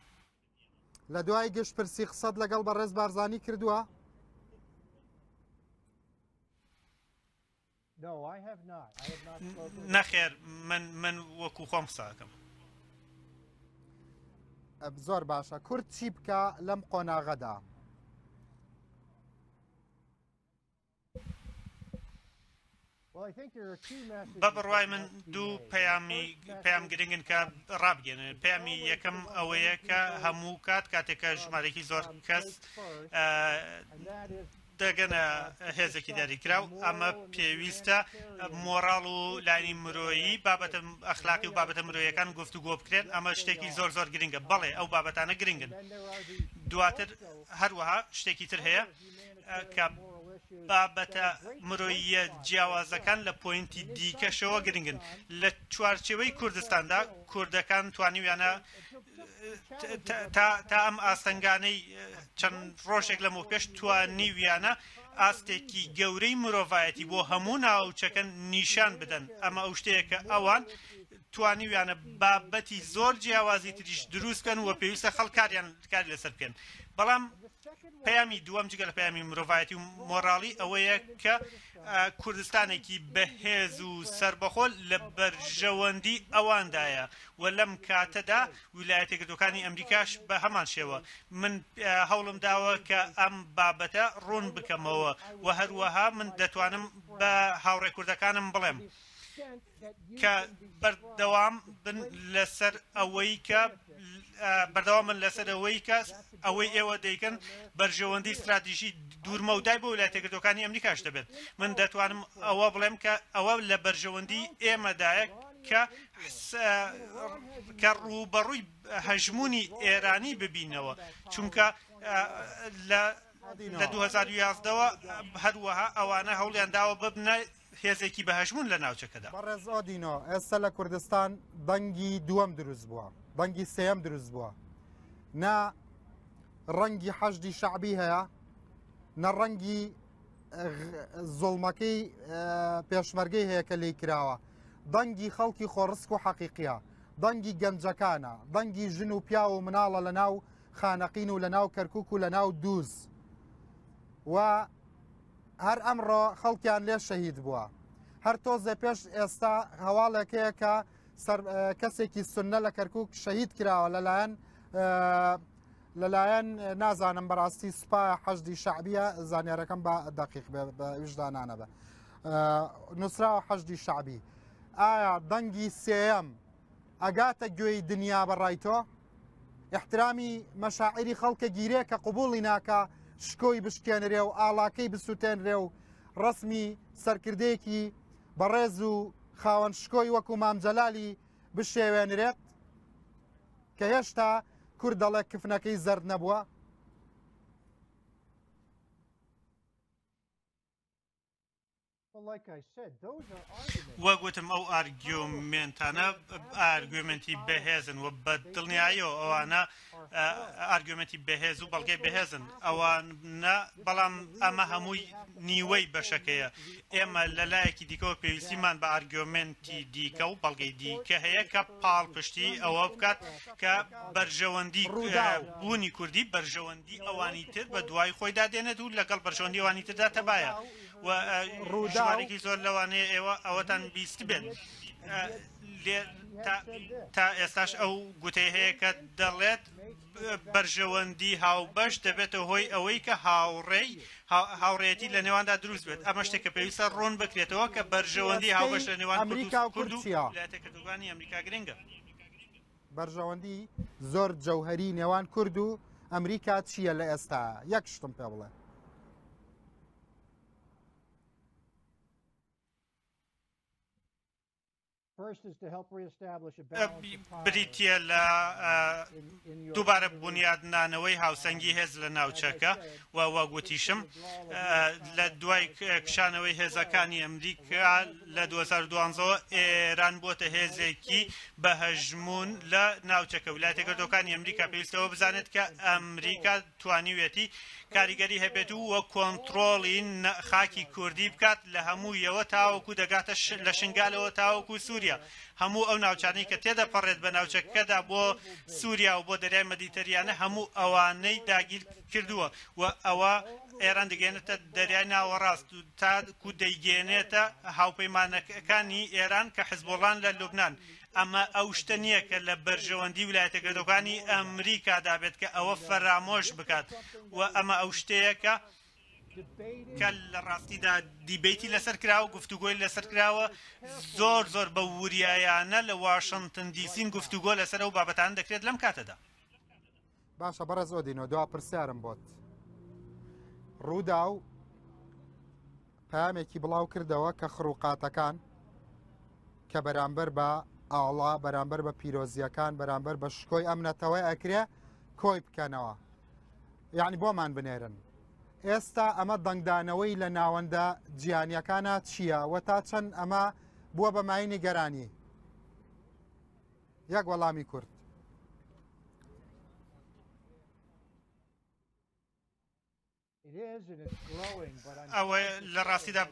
A: لە دوای گشت پرسی قسەت لەگەڵ بەڕێز بارزانی کردووە؟
E: نەخێر من من وەکو خۆم قساکەم.
A: زۆر باشە کورد چی بکە لەم قۆناغەدا؟
E: بە بڕوای من دوو پەیامی پەیام گرنگن کە ڕابگەێنن پەیامی یەکەم ئەوەیە کە هەموو کات کاتێکە ژمارێکی زۆر کەس دەگەنە هێزێکی دیاریکراو، ئەمە پێویستە مۆڕاڵ و لایەنی مرۆیی بابەتە ئەخلاقی و بابەتە مرۆیەکان گفتوگۆ بکرێن، ئەمە شتێکی زۆر زۆر گرنگە، بەڵێ ئەو بابەتانە گرنگن. دواتر هەروەها شتێکی تر هەیە کە بابەتە مرۆییە جیاوازەکان لە پۆینتی دیکەشەوە گرنگن. لە چوارچێوەی کوردستاندا کوردەکان توانیویانە تا ئەم ئاستەنگانەی چەند ڕۆژێک لەمەو پێش توانیویانە ئاستێکی گەورەی مرۆڤایەتی بۆ هەموو ناوچەکە نیشان بدەن ئەمە ئەو شتەیە کە ئەوان توانیویانە بابەتی زۆر جیاوازی تریش دروست بکەن و پێویستە خەڵک کاریان کاری لەسەر بکەن بەڵام. پەیامی دووەم جگە لە پەیامی مرۆڤایەتی و مۆراڵی ئەوەیە کە کوردستانێکی بەهێز و سەربەخۆ لە بەرژەوەندی ئەواندایە و لەم کاتەدا ویلایەتە یەکگرتووەکانی ئەمریکاش بە هەمان شێوە. من هەوڵم داوە کە ئەم بابەتە ڕوون بکەمەوە و هەروەها من دەتوانم بە هاوڕێ کوردەکانم بڵێم کە بەردەوام بن لەسەر ئەوەی کە بەردەوام بن لەسەر ئەوەی کە ئەوەی ئێوە دەیکەن بەرژەوەندی ستراتیژی دوورمەودای بۆ ویلایەتە یەکگرتووەکانی ئەمریکاش دەبێت. من دەتوانم ئەوە بڵێم کە ئەوە لە بەرژەوەندی ئێمەدایە کە کە ڕووبەڕووی هەژموونی ئێرانی ببینەوە چونکە لە لە 2011ەوە هەروەها ئەوانە هەوڵیان داوە ببنە هێزێکی بە هەژموون لە ناوچەکەدا.
A: بەڕێز ئۆدینۆ، ئێستا لە کوردستان دەنگی دووەم دروست بووە، دەنگی سێیەم دروست بووە. نە ڕەنگی حەشدی شەعبی هەیە، نە ڕەنگی زوڵمەکەی پێشمەرگەی هەیە کە لێی کراوە. دەنگی خەڵکی خۆڕسک و حەقیقیە، دەنگی گەنجەکانە، دەنگی ژن و پیاو و مناڵە لە ناو خانەقین و لە ناو کەرکوک و لە ناو دووز و هەر ئەمڕۆ خەڵکیان لێ شەهید بووە. هەر تۆزێ پێش ئێستا هەواڵێک هەیە کە کەسێکی سنە لە کەرکک شەهید کراوە لەلایەن لەلایەن نازانم بەڕاستی سوپا حەشدی شعبیە زانیارەکەم بە دقیق بێ بە ویژدانانە بە نووسراوە حەشدی شعبی ئایا دەنگی سێیەم ئەگاتە گوێی دنیا بە ڕای تۆ؟ ئیحترامی مەشاعیری خەڵکە گیرێ کە قبوڵی ناکا شکۆی بشکێنرێ و ئاڵاکەی بسوتێنرێ و ڕەسمی سەرکردەیەکی بەڕێز و خاوەن شکۆی وەکو مام جەلالی بشێوێنرێت کە هێشتا کورد دەڵێ کفنەکەی زەرد نەبووە؟
E: وەک وتم ئەو ئارگیومێنتانە ئارگومنتی بەهێزن و بە دڵنیاییەوە ئەوانە ئارگومنتی بەهێز و بەڵگەی بەهێزن ئەوانە بەڵام ئەمە هەمووی نیوەی بەشەکەیە ئێمە لە لایەکی دیکەوە پێویستیمان بە ئارگیومنتی دیکە و بەڵگەی دیکە هەیە کە پاڵپشتی ئەوە بکات کە بەرژەوەندی بوونی کوردی بەرژەوەندی ئەوانی تر بە دوای خۆیدا دێنێت و لەگەڵ بەرژەوەندی ئەوانی تردا تەبایە و ژمارێکی زۆر لەوانەیە ئێوە ئەوەتان بیستبێت تا ئێستاش ئەو گوتەی هەیە کە دەڵێت بەرژەوەندی هاوبەش دەبێتە هۆی ئەوەی کە هاوڕێی هاوڕێتی لە نێواندا دروست بێت ئەمە شتێک کە پێویستە ڕوون بکرێتەوە کە بەرژەوەندی هاوبەش لە نێوان
A: ئەمریکا و
E: کورد و
A: چییە؟
E: ویلایەتەکەدوگانی ئەمریکا گرنگە.
A: بەرژەوەندی زۆر جەوهەری نێوان کورد و ئەمریکا چییە لە ئێستا یەک شتم پێ بڵێ.
E: بریتییە لە دووبارە بونیادنانەوەی هاوسەنگی هێز لە ناوچەکە و وەک وتیشم لە دوای کشانەوەی هێزەکانی ئەمریکا لە 2012ەوە ئێران بۆتە هێزێکی بە هەژموون لە ناوچەکە ویلایەتە یەکگرتووەکانی ئەمریکا پێویستەوە بزانێت کە ئەمریکا توانیویەتی کاریگەری هەبێت و وە کۆنتڕۆڵی خاکی کوردی بکات لە هەموویەوە تاوەکو دەگاتە لە شنگالەوە تاوەکو سووریا هەموو ئەو ناوچانەی کە تێدەپەڕێت بە ناوچەکەدا بۆ سووریا و بۆ دەریای مەدیتەریانە هەموو ئەوانەی داگیر کردووە و ئەوە ئێران دەگەێنێتە دەریای ناوەڕاست و تاکو دەیگەێنێتە هاوپەیمانەکانی ئێران کە حزبوڵان لە لوبناان ئەمە ئەو شتە نییە کە لە بەرژەوەندی ویلایەتە یەکگرتووەکانی ئەمریکادا بێت کە ئەوە فەرامۆش بکات و ئەمە ئەو شتەیە کە کە لە ڕاستیدا دیبەیتی لەسەر کراوە گفتوگۆی لەسەر کراوە زۆر زۆر بە وریایانە لە واشنتن دیسین گفتوگۆ لەسەر ئەو بابەتانە دەکرێت لەم کاتەدا.
A: باشە بەڕێز ئۆدینۆ دوا پرسیارم بۆت ڕووداو پامێکی بڵاو کردەوە کە خڕوقاتەکان کە بەرامبەر بە ئاڵا بەرامبەر بە پیرۆزیەکان بەرامبەر بە شکۆی ئەم نەتەوەی ئەکرێ کۆی بکەنەوە یعنی بۆمان بنێرن ئێستا ئەمە دەنگدانەوەی لە ناوەندە جیانیەکانە چییە و تا چەند ئەمە بووە بە مای نیگەرانی یەک وەڵامی کورت.
E: ئەوە لە ڕاستیدا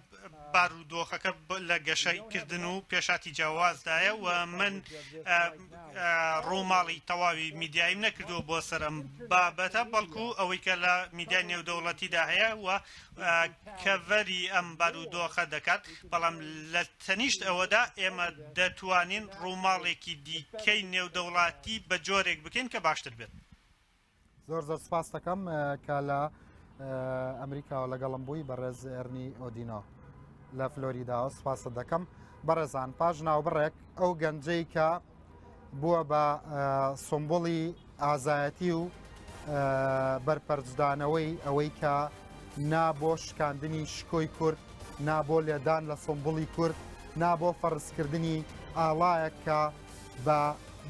E: بارودۆخەکە لە گەشەکردن و پێشاتی جیاوازدایە و من ڕووماڵی تەواوی میدیاییم نەکردووە بۆ سەر ئەم بابەتە بەڵکو ئەوەی کە لە میدیای نێودەوڵەتیدا هەیە و کەڤەری ئەم بارودۆخە دەکات بەڵام لە تەنیشت ئەوەدا ئێمە دەتوانین ڕووماڵێکی دیکەی نێودەوڵاتی بە جۆرێک بکەین کە باشتر بێت.
A: زۆر زۆر سپاس دەکەم کە لە ئەمریکاوە لەگەڵم بووی بەڕێز ئێرنی ئۆدینۆ لە فلۆریداوە سپاست دەکەم بەڕێزان پاش ناوبڕێک ئەو گەنجەی کە بووە بە سمبوڵی ئازایەتی و بەرپەرچدانەوەی ئەوەی کە نا بۆ شکاندنی شکۆی کورد نا بۆ لێدان لە سمبوڵی کورد نا بۆ فەرزکردنی ئاڵایەک کە بە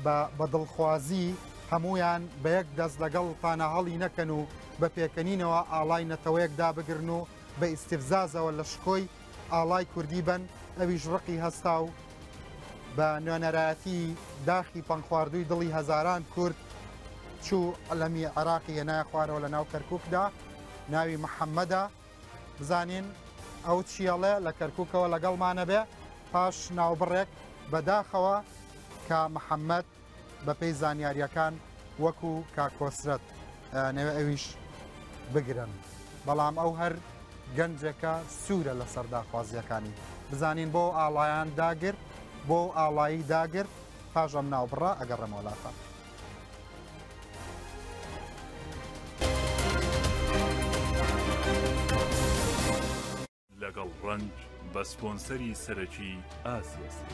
A: بە بە دڵخوازی هەموویان بە یەک دەست لەگەڵ پانە هەڵی نەکەن و بە پێکەنینەوە ئاڵای نەتەوەیەک دابگرن و بە ئیستفزازەوە لە شکۆی ئاڵای کوردی بن ئەویش ڕقی هەستا و بە نوێنەرایەتی داخی پەنگخواردووی دڵی هەزاران کورد چوو عەلەمی عێراقی هێنایە خوارەوە لە ناو کەرکووکدا ناوی محەممەدە بزانین ئەو چیەڵێ لە کەرکووکەوە لەگەڵمانە بێ پاش ناوبڕێک بەداخەوە کە محەممەد بەپێی زانیاریەکان وەکو کاک کۆسرەت ئەیانەوێ ئەویش بگرن بەڵام ئەو هەر گەنجێکە سوورە لەسەر داخوازیەکانی بزانین بۆ ئاڵایان داگرت بۆ ئاڵایی داگرت پاش ئەم ناوبڕە ئەگەڕێمەوە لاتان.
J: لەگەڵ ڕەنج بە سپۆنسەری سەرەکی ئاسیا سێ.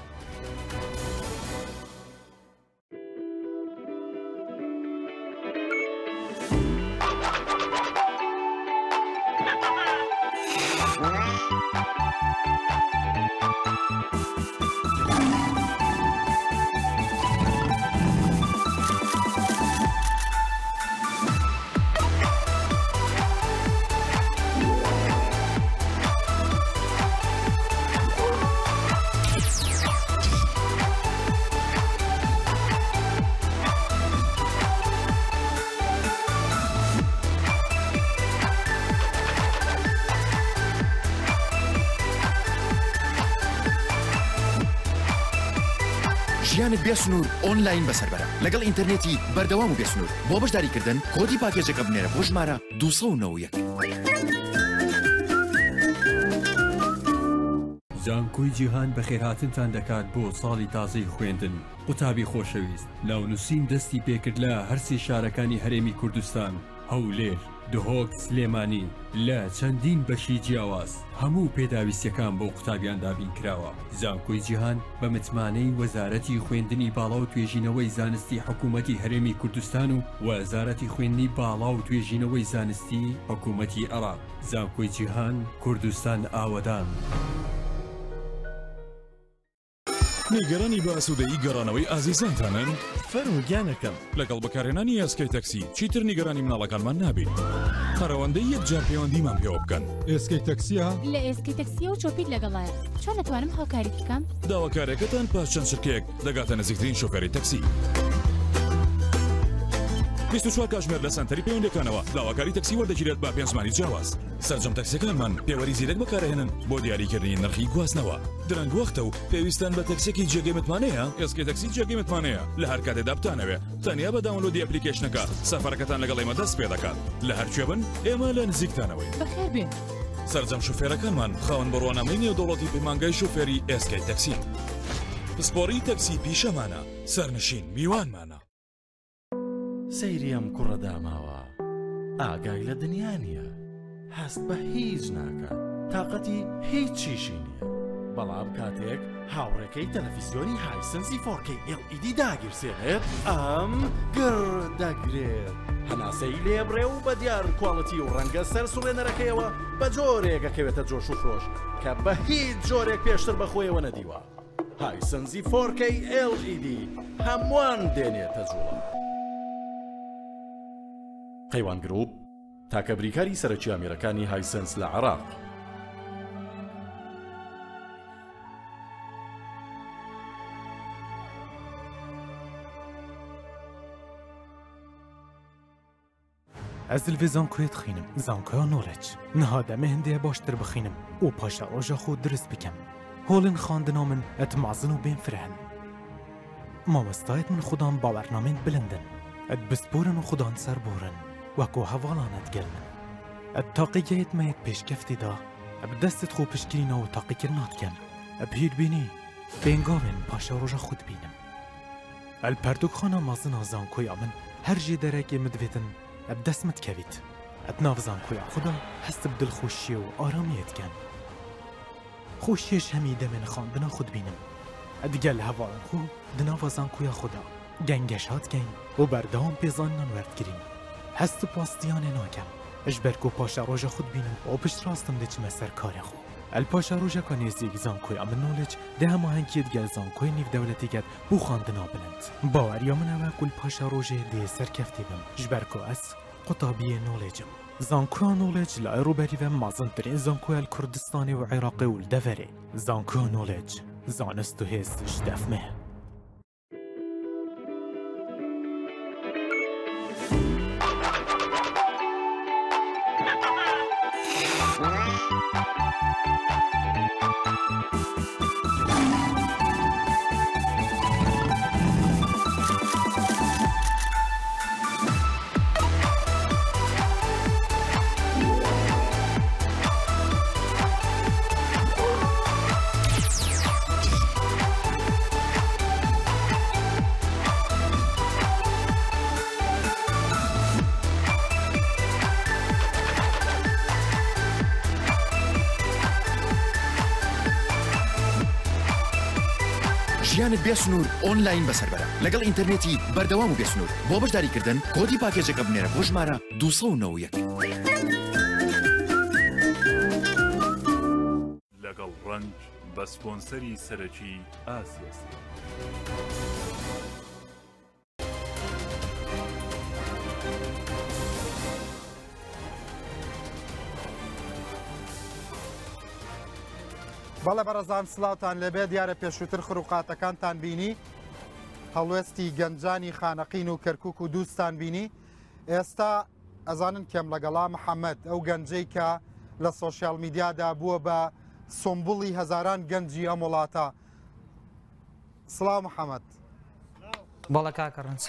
T: ژیانت بێ سنوور ئۆنلاین بەسەر بەرە لەگەڵ ئینتەرنێتی بەردەوام و بێ سنوور بۆ بەشداریکردن کۆدی پاکێجەکە بنێرە بۆ ژمارە 291.
S: زانکۆی جیهان بەخێرهاتنتان دەکات بۆ ساڵی تازەی خوێندن قوتابی خۆشەویست ناونوسین دەستی پێکرد لە هەرسێ شارەکانی هەرێمی کوردستان هەولێر، دهۆک، سلێمانی لە چەندین بەشی جیاواز هەموو پێداویستیەکان بۆ قوتابیان دابین کراوە. زانکۆی جیهان بە متمانەی وەزارەتی خوێندنی باڵا و توێژینەوەی زانستی حکوومەتی هەرێمی کوردستان و وەزارەتی خوێندنی باڵا و توێژینەوەی زانستی حکوومەتی عێراق. زانکۆی جیهان، کوردستان ئاوەدان.
P: نیگەرانی بە ئاسوودەیی گەڕانەوەی ئازیزانتانن؟
C: فەرموو گیانەکەم.
P: لەگەڵ بەکارهێنانی ئێسکەی تەکسی چیتر نیگەرانی مناڵەکانمان نابین. هەر ئەوەندەی یەک جار پەیوەندیمان پێوە بکەن.
A: ئێسکەی تەکسیە؟
O: لە ئێسکەی تەکسیە و چۆپیت لەگەڵایە. چۆن ئەتوانم هاوکاریت بکەم؟
P: داواکاریەکەتان پاش چەند چرکەیەک دەگاتە نزیکترین شۆفێری تەکسی. 24 کاتژمێر لە سەنتەری پەیوەندیەکانەوە داواکاری تەکسی وەردەگیرێت بە پێنج زمانی جیاواز. سەرجەم تەکسیەکانمان پێوەری زیرەک بەکارئەهێنن بۆ دیاریکردنی نرخی گواستنەوە. درەنگ وەختە و پێویستان بە تەکسیەکی جێگەی متمانەیە؟ ئێسکەی تەکسی جێگەی متمانەیە لە هەر کاتێدا بتانەوێ تەنیا بە download ی application ەکە سەفەرەکەتان لەگەڵ ئێمە دەست پێ دەکات لە هەر کوێ بن ئێمە لە نزیکتانەوەین.
O: بەخێر بێن.
P: سەرجەم شوفێرەکانمان خاوەن بڕوانامەی نێودەوڵەتی پەیمانگای شوفێری ئێسکەی تەکسین. پسپۆڕی تەکسی پیشەمانە، سەرنشین میوانمانە.
C: سەیری ئەم کوڕە داماوە ئاگای لە دنیا نییە هەست بە هیچ ناکات تاقەتی هیچ چیشی نییە بەڵام کاتێک هاوڕێکەی تەلەفیزیۆنی هایسنسی 4K LED داگیرسێنێت ئەم گڕ دەگرێت هەناسەی لێبڕێ و بە دیار quality و ڕەنگە سەر سوڕێنەرەکەیەوە بە جۆرێک ئەکەوێتە جۆش و خرۆش کە بە هیچ جۆرێک پێشتر بە خۆیەوە نەدیوە. هایسنزی 4K LED هەمووان دێنێتە جوڵە. قەیوان گروپ تاکە بریکاری سەرەکی ئامێرەکانی هایسنس لە عێراق.
N: Ez li vê zankoyê dixwînim, Zankoya Knowledge. Niha demê hindê baştir bixwînim û paşeroja xwe dirust bikim. Holên xwendina min di mezin û bênfireh in. Mamostayên min xwedan bawernamên bilind in. Di pispor in û xwedan serbor in. Weko hevalan e digel min. Di taqîgehê me yê pêşkeftî de bi destê xwe piştgirîna û taqîkirina dikim. Bi hîrbînî pêngavên paşeroja xwe dibînim. Li pertûkxana mezin a zankoya min her jêderekê min divêtin bi dest min dikevît. Di nav zankoya xwe de hest bi dilxweşiyê û aramiyê dikim. Xweşiyê ji hemî demên xwendina xwe dibînim. Digel hevalên xwe di nava zankoya xwe de gengeşa dikim û berdewam pêzanînan werdigirîm. Hest bi wastiyanê nakim ji ber ku paşeroja xwe dibînim û piştrast im diçime ser karê xwe. Li paşerojeka nêzîk zankoya min Knowledge di hemahengiyê digel zankoyê nîvdewletî ket bo xwendina bilind. Baweriya min ew e ku li paşerojê dê serkeftî bim ji ber ku ez qutabiyê Knowledge im. Zankoya Knowledge li Aeroberî ve mezintirîn zankoya li Kurdistanê û Iraqê û li deverê. Zankoya Knowledge, zanist û hêz ji dev me.
T: ژیانت بێ سنوور ئۆنلاین بەسەر بەرە لەگەڵ ئینتەرنێتی بەردەوام و بێ سنوور بۆ بەشداریکردن کۆدی پاکێجەکە بنێرە بۆ ژمارە 291.
J: لەگەڵ ڕەنج بە سپۆنسەری سەرەکی ئاسیا سێ.
A: بەڵێ بەڕێزان سڵاوتان لێبێ دیارە پێشووتر خروقاتەکانتان بینی هەڵوێستی گەنجانی خانەقین و کەرکک و دووستان بینی ئێستا ئەزانن کێم لەگەڵا محەممەد ئەو گەنجەی کە لە سۆشیال میدیادا بووە بە سمبوڵی هەزاران گەنجی ئەم وڵاتە سڵاو محەممەد.
F: بەڵێ کاکە ڕەنج.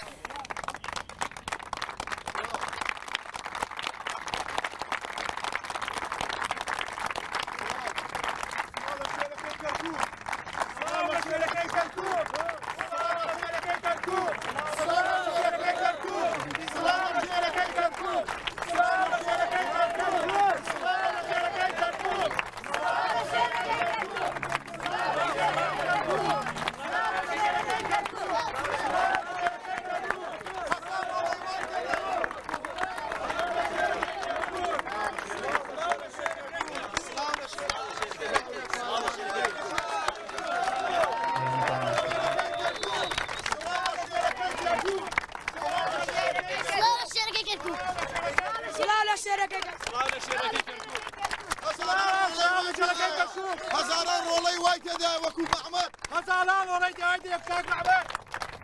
I: هەزاران ڕۆڵەی وای تێدایە وەکو مەحمەد.
G: هەزاران ڕۆڵەی تێدایە کاک مەحمەد.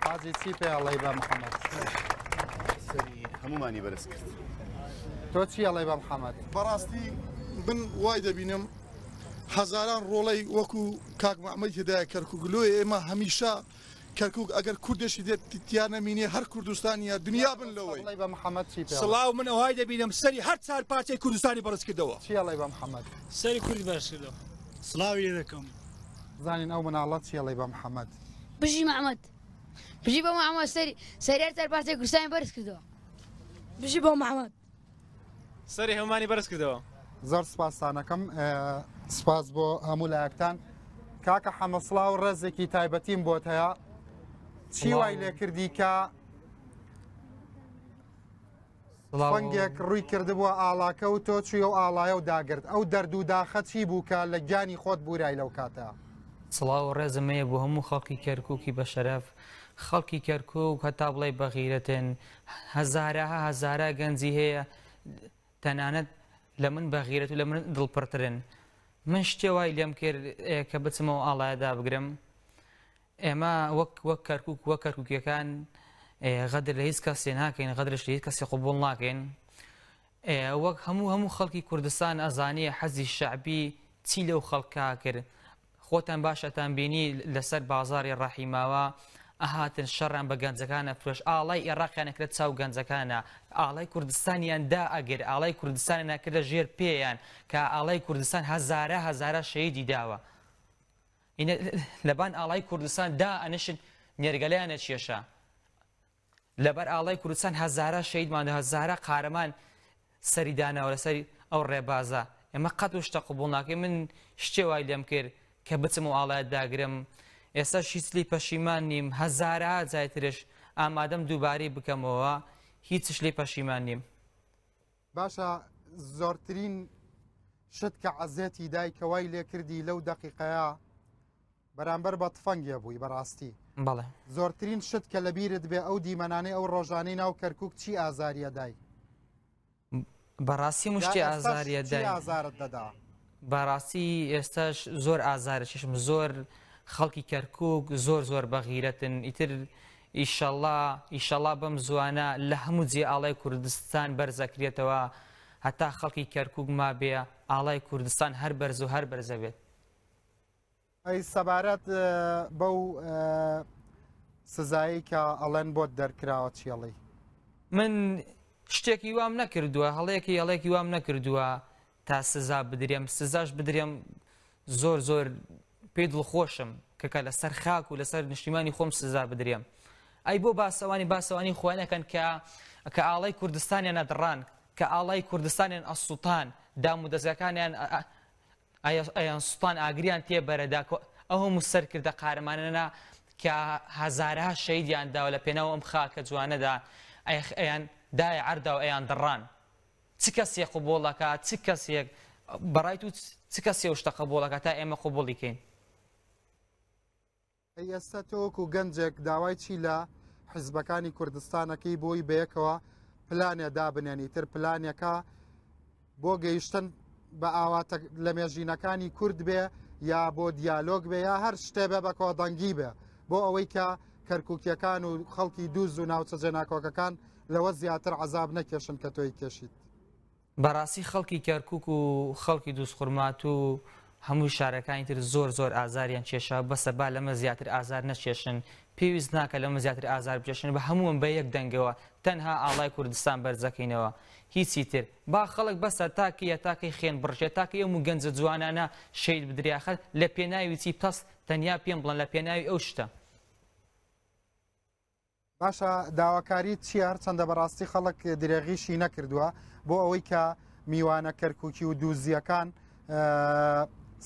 A: حاجی چی پێ ئەڵێی بە محەمەد؟
U: سەری هەموومانی بەرز کرد.
A: تۆ چی ئەڵێی بە محەمەد؟
I: بەڕاستی من وای دەبینم هەزاران ڕۆڵەی وەکو کاک مەحمەدی تێدایە کەرکوک لۆیە ئێمە هەمیشە کەرکوک ئەگەر کوردێشی تیا نەمینێ هەر کوردستانیە دنیا بن لەوەی.
A: بە محەمەد چی پێ
W: سڵاو من ئەوهای دەبینم سەری هەر چار پارچەی کوردستانی بەرز کردەوە.
A: چی ئەڵێی بە محەمەد؟
W: سەری کوردی بەرز کردەوە. سڵاوی لێ دەکەم.
A: زانین ئەو مناڵە چی ئەڵێی بە محەمەد؟
X: بژی محەمەد. بژی بۆ محەمەد سەری سەری هەر چار پارچەی کوردستانی بەرز کردەوە.
K: بژی بۆ محەمەد.
L: سەری هەموومانی بەرز کردەوە.
A: زۆر سپاستانەکەم سپاس بۆ هەموو لایەکتان کاکە حەمە سڵاو ڕێزێکی تایبەتیم بۆت هەیە چی وای لێکردی کە فەنگێک ڕووی کردبووە ئاڵاکە و تۆ چوی و ئاڵایە و داگرت ئەو دەرد و داخە چی بوو کە لە گیانی خۆت بورای لەو کاتە؟
F: سڵاو و ڕێزم هەیە بۆ هەموو خەڵکی کەرکوکی بەشەرەف خەڵکی کەرکوک هەتا بڵێی بەغیرەتن هەزارەها هەزارا گەنجی هەیە تەنانەت لە من بەغیرەت و لە من دڵپڕترن من شتێ وای لێم کرد کە بچمەوە ئاڵایە دابگرم ئێمە وەک وەک کەرکک وەک کەرکوکیەکان غەدر لە هیچ کەسێ ناکەین غەدرش لە هیچ کەسی قبوڵ ناکەین. وەک هەموو هەموو خەڵکی کوردستان ئەزانێ حەزی شەعبی چی لەو خەڵکە کرد خۆتان باش ئەتان بینی لەسەر بازاری ڕەحیماوە ئەهاتن شەڕیان بە گەنجەکان ئەفرۆشت ئاڵای ئێڕاقیان ئەکردە چاو گەنجەکانە ئاڵای کوردستانیان دا ئەگر ئاڵای کوردستانیان ئەکردە ژێر پێیان کە ئاڵای کوردستان هەزارە هەزارە شەهیدی داوە ئینە لەبان ئاڵای کوردستان دا ئەنشت نێرگەلەیان ئەکێشا لەبەر ئاڵای کوردستان هەزارا شەهیدمان دا هەزارا قارەمان سەری داناوە لەسەر ئەو ڕێبازە ئێمە قەت و شتە قبوڵ ناکەین من شتێ وای لێم کرد کە بچم و ئاڵایەت داگرم ئێستاش هیچ لی پەشیمان نیم هەزارا جای ترش ئامادەم دووبارەی بکەمەوە هیچش لی پەشیمان نیم.
A: باشە زۆرترین شت کە عەزێتی دای کە وای لێ کردی لەو دەقیقەیە بەرامبەر بە تفەنگێ بووی بەڕاستی
F: بەڵێ
A: زۆرترین شت کە لەبیرت بێ ئەو دیمەنانەی ئەو ڕۆژانەی ناو کەرکک چی ئازاریە دای؟
F: بەڕاستی مشتی ئازاریە دای
A: ئازارت دەدا
F: بەڕاستی ئێستاش زۆر ئازارەچێشم زۆر خەڵکی کەرکک زۆر زۆر بەغیرەتن ئیتر ئیشەڵا ئیشەڵا بەم زوانە لە هەموو جێ ئاڵای کوردستان بەرزەکرێتەوە هەتا خەڵکی کەرکک مابێ ئاڵای کوردستان هەر بەرز و هەر بەرزە بێت.
A: ئەی سەبارەت بەو سزایی کە ئەڵێن بۆت دەرکراوە چیەڵی؟
F: من شتێکی وام نەکردووە هەڵەیەکی هەڵەیەکی وام نەکردووە تا سزا بدرێم سزاش بدرێم زۆر زۆر پێی دڵخۆشم کە کە لەسەر خاک و لەسەر نیشتیمانی خۆم سزا بدرێم ئەی بۆ باسەوانی باسەوانی خۆیانەکەن کە کە ئاڵای کوردستانیان ئەدڕان کە ئاڵای کوردستانیان ئەسووتان دام و دەزگاکانیان ئەیان سوتان ئاگریان تێ بەرەدا ئەو هەموو سەرکردە قارەمانانە کە هەزارەها شەهیدیان داوە لە پێناو ئەم خاکە جوانەدا ئەیان دایە عەردا و ئەیان دڕان چ کەسێ قبوڵ ئەکا چ کەسێک بەڕای تو چ کەسێ ئەو شتە قبوڵ ئەکا تا ئێمە قبوڵی کەین؟
A: ئەی ئێستا تۆ وەکو گەنجێک داوای چی لە حیزبەکانی کوردستان ئەکەی بۆی بەیەکەوە پلانێ دابنێن ئیتر پلانێکە بۆ گەیشتن بە ئاواتە لە مێژینەکانی کورد بێ یا بۆ دیالۆگ بێ یا هەر شتێ بێ بە کۆدەنگی بێ بۆ ئەوەی کە کەرکووکیەکان و خەڵکی دووز و ناوچە جێناکۆکەکان لەوە زیاتر عذاب نەکێشن کە تۆی کێشیت.
F: بەڕاستی خەڵکی کەرکوک و خەڵکی دوزخورماتوو و هەموو شارەکانی تر زۆر زۆر ئازاریان کێشا بەسە با لەمە زیاتر ئازار نەکێشن پێویست ناکە لەمە زیاتر ئازار بکێشن بە هەمووان بە یەک دەنگەوە تەنها ئاڵای کوردستان بەرزەکەینەوە هیچی تر با خەڵک بەسە تاکیە تاکەی خێن بڕژێ تاکەی ئەم و گەنجە جوانانە شەید بدرێ ئاخر لە پێناوی چی پەس تەنیا پێم بڵێن لە پێناوی ئەو شتە.
A: باشە داواکاریت چییە هەرچەندە بەڕاستی خەڵک درێغیشی نەکردووە بۆ ئەوەی کە میوانە کەرککی و دووزیەکان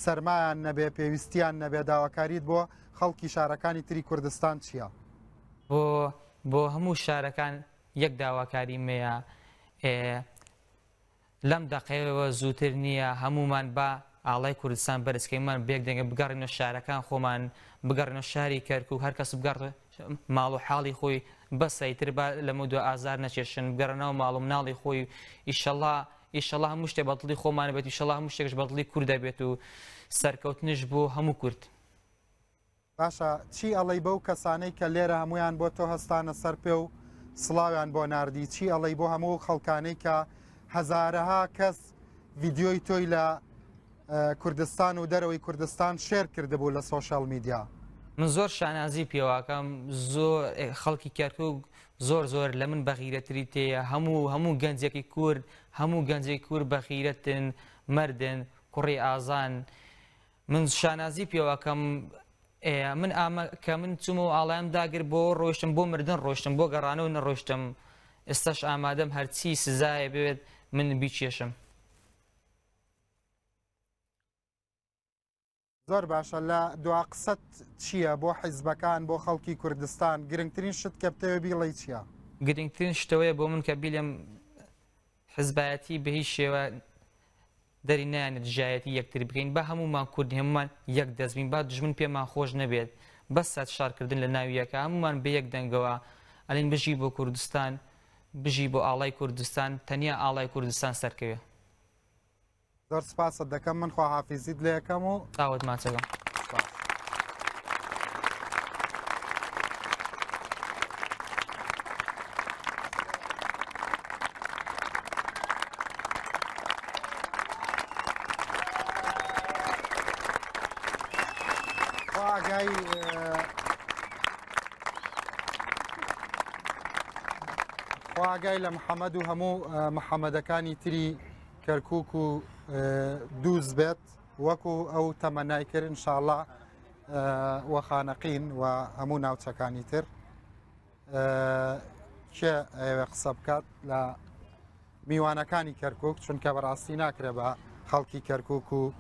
A: سەرمایان نەبێ پێویستیان نەبێ داواکاریت بۆ خەڵکی شارەکانی تری کوردستان چییە؟
F: بۆ بۆ هەموو شارەکان یەک داواکاری مەیە لەم دەقەیەوە زووتر نییە هەموومان با ئاڵای کوردستان بەرز کەین مان بێک دەنگە بگەڕینەوە شارەکان خۆمان بگەڕینەوە شاری کەرکوک هەر کەس بگەڕ ماڵ و حاڵی خۆی بەسە ئیتر با لەمە دو ئازار نەچێشن بگەڕنەوە ماڵ و مناڵی خۆی ئیشەڵا ئیشەڵا هەموو شتێ بە دڵی خۆمان بێت ئیشەڵا هەموو شتێکش بە دڵی کوردە بێت و سەرکەوتنش بۆ هەموو کورد.
A: باشە چی ئەڵێی بەو کەسانەی کە لێرە هەموویان بۆ تۆ هەستانە سەر پێ و سڵاویان بۆ ناردی چی ئەڵێی بۆ هەموو خەڵکانەی کە هەزارەها کەس ڤیدیۆی تۆی لە کوردستان و دەرەوەی کوردستان شێر کردبوو لە سۆشیال میدیا؟
F: من زۆر شانازی پێواکەم زۆر خەڵکی کەرکک زۆر زۆر لە من بەغیرەتری تێیە هەموو هەموو گەنجێکی کورد هەموو گەنجێکی کورد بەغیرەتن مەردن کوڕی ئازان من شانازی پێوەکەم من ئامە کە من چوومەوە ئاڵایم داگر بۆ ڕۆشتم بۆ مردن ڕۆشتم بۆ گەڕانەوە نەڕۆشتم ئێستاش ئامادەم هەرچی سزایە بێت من بیکێشم.
A: زۆر باشە لە دوا قسەت چییە بۆ حیزبەکان بۆ خەڵکی کوردستان گرنگترین شت کە بتەوێ بیڵێی چییە؟
F: گرنگترین شتەوەیە بۆ من کە بیلێم حزبایەتی بە هیچ شێوە دەری نایەنە دژایەتی یەکتر بکەین با هەموومان کوردین هەموومان یەک دەست بین با دوژمن پێمان خۆش نەبێت بەسە شەڕکردن لە ناو یەکە هەموومان بە یەک دەنگەوە ئەلین بژی بۆ کوردستان بژی بۆ ئاڵای کوردستان تەنیا ئاڵای کوردستان سەرکەوێ.
A: زۆر سپاست دەکەم من خواحافیزیت لێ ئەکەم و.
F: چاوت ماچەکەم.
A: سپاس. خوا ئاگای لە محەممەد و هەموو محەممەدەکانی تری کەرکک و دووز بێت وەکو ئەو تەمەنای کرد انشاءله وە خانەقین و هەموو ناوچەکانی تر کێ ئەوێ قسە بکات لە میوانەکانی کەرکک چونکە بەڕاستی ناکرێ بە خەڵکی کەرکک و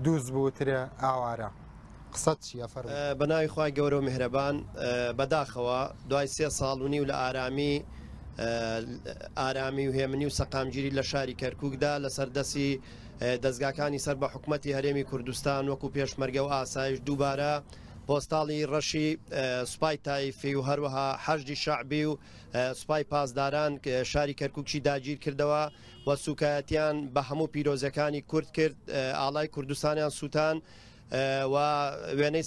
A: دووز بوترێ ئاوارە قسەت چییە فەرموو؟
B: بە ناوی خوای گەورە و میهرەبان بەداخەوە دوای سێ ساڵ و نیو لە ئارامی ئارامی و هێمنی و سەقامگیری لە شاری کەرکوکدا لەسەر دەستی دەزگاکانی سەر بە حکومەتی هەرێمی کوردستان وەکو پێشمەرگە و ئاسایش دووبارە پۆستاڵی ڕەشی سوپای تایفی و هەروەها حەشدی شەعبی و سوپای پاسداران شاری کەرکوکشی داگیر کردەوە و سوکایەتیان بە هەموو پیرۆزەکانی کورد کرد ئاڵای کوردستانیان سووتان و وێنەی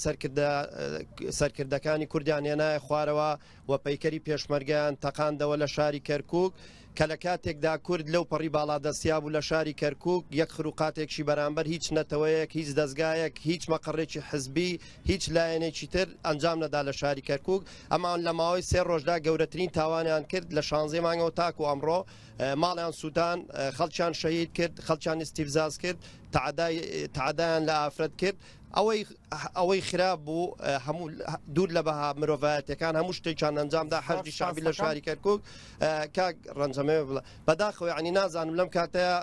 B: سەرکردەکانی کوردیان هێنایە خوارەوە و پەیکەری پێشمەرگەیان تەقاندەوە لە شاری کەرکوک کە لە کاتێکدا کورد لەو پەڕی باڵادەستیا بوو لە شاری کەرکوک یەک خروقاتێکشی بەرامبەر هیچ نەتەوەیەک هیچ دەزگایەک هیچ مەقەڕێکی حزبی هیچ لایەنێکی تر ئەنجام نەدا لە شاری کەرکوک ئەمان لە ماوەی سێ ڕۆژدا گەورەترین تاوانیان کرد لە شانزەی مانگەوە تاکو ئەمڕۆ ماڵیان سووتان خەڵکیان شەهید کرد خەڵکیان ئیستیفزاز کرد تەعەدایان لە ئافرەت کرد ئەوەی ئەوەی خراپ بوو هەموو دوور لە بەها مرۆڤایەتەکان هەموو شتێکیان ئەنجامدا حەشدی شەعبی لە شاری کەرکک کاک ڕەنجەمێ بڵێ بەداخەوە یعنی نازانم لەم کاتەیە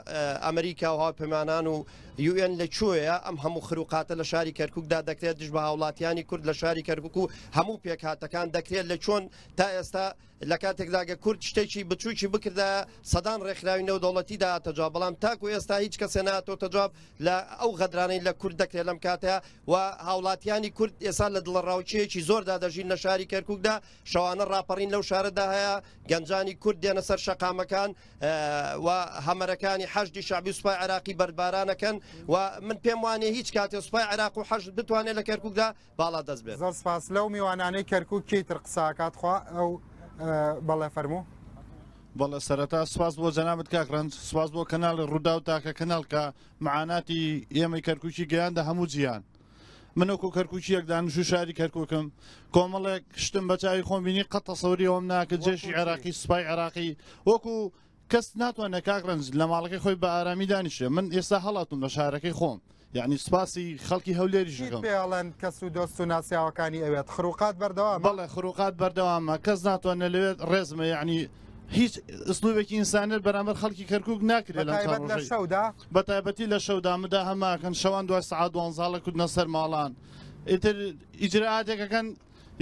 B: ئەمریکا و هاوپەیمانان و UN لە کوێیە ئەم هەموو خروقاتە لە شاری کەرککدا دەکرێت دژ بە هاوڵاتیانی کورد لە شاری کەرکک و هەموو پێکهاتەکان دەکرێت لە چۆن تا ئێستا لە کاتێکدا گە کورد شتێکی بچووکی بکردایە سەدان ڕێکخراوی نێودەوڵەتی دەهاتە جواب بەڵام تاکو ئێستا هیچ کەسێ نەهاتۆتە جواب لە ئەو غەدرانەی لە کورد دەکرێت لەم کاتەیە و هاوڵاتیانی کورد ئێستا لە دڵەڕاوکێیەکی زۆردا دەژین لە شاری کەرکوکدا شەوانە ڕاپەڕین لەو شارەدا هەیە گەنجانی کورد دێنە سەر شەقامەکان و هەمەرەکانی حەشدی شەعبی و سوپای عێراقی بەردبارانەکەن و من پێم وانیە هیچ کاتێ سوپای عێراق و حەشد بتوانێت لە کەرکوکدا
A: باڵا دەست بێت. زۆر سپاس لەو میوانانەی کەرکوک کێی تر قسە ئەکات خوا ئەو بەڵێ فەرموو.
H: بەڵێ سەرەتا سپاس بۆ جەنابت کاک ڕەنج سپاس بۆ کەناڵی ڕووداو تاکە کەناڵ کە معاناتی ئێمەی کەرکوکی گەیاندە هەموو جیهان من وەکو کەرکوکیەک دانیشتوو شاری کەرکوکم کۆمەڵێک شتم بە چاوی خۆم بینی قەت تەسەوری ئەوەم ناکرد جێشی عێراقی سوپای عێراقی وەکو کەس ناتوانێت کاک ڕەنج لە ماڵەکەی خۆی بە ئارامی دانیشێ من ئێستا هەڵاتوم لە شارەکەی خۆم یعنی سپاسی خەڵکی هەولێریش
A: چیت
H: دەکەم.
A: پێ ئەڵێن کەس و دۆست و ناسیاوەکانی ئەوێت خروقات بەردەوامە؟
H: بەڵێ خروقات بەردەوامە کەس ناتوانێت لەوێت ڕێزمە یعنی هیچ ئسلوبێکی ئینسانیت بەرامبەر خەڵکی کەرکوک ناکرێت لەم
A: بەتایبەت
H: چەند
A: لە
H: ڕۆژەی
A: شەودا؟
H: بەتایبەتی لە شەودا مداهەماکەن شەوان دوای سەعات دوانزە هەڵەکوتنە سەر ماڵان ئیتر ئیجرائاتێکەکەن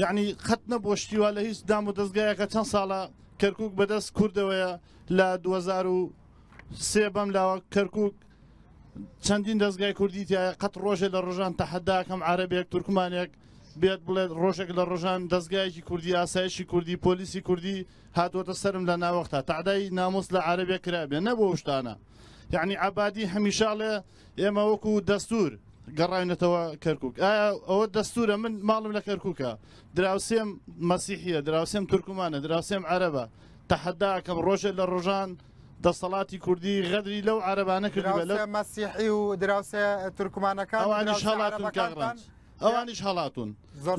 H: یعنی قەت نەبووە شتی وا لە هیچ دام و دەزگایەکە چەند ساڵە کەرکوک بەدەست کوردەوەیە لە 2003 بەم لاوە کەرکوک چەندین دەستگای کوردی تایە قەت ڕۆژێ لە ڕۆژان تەحەداکەم عربێک تورکمانێک بێت بڵێت ڕۆژێک لە ڕۆژان دەستگایەکی کوردی ئاسایشی کوردی پۆلیسی کوردی هاتووەتە سرم لە ناوەختا تەعدای ناموس لە عربێک کرابێ نەبوو شتانە یعنی عبادی هەمیشاڵێ ئێمە وەکو دەستور گەڕاوینەتەوە کەرکک ئایا ئەوە دەستورە من ماڵم لە کەرککە دراوسێم مەسیحیە دراوسێم تورکمانە دراوسێم عەرەبە تەحەداکەم ڕۆژێ لە ڕۆژان دەسەڵاتی کوردی غەدری لەو عەرەبانە کردبێ لەو
A: دراوسێ مەسیحی و دراوسێ تورکمانەکان و
H: ئەوانیش
A: دراوسێ
H: هەڵاتون کاک
A: عەرەبەکانتان
H: ڕەنج ئەوانیش هەڵاتون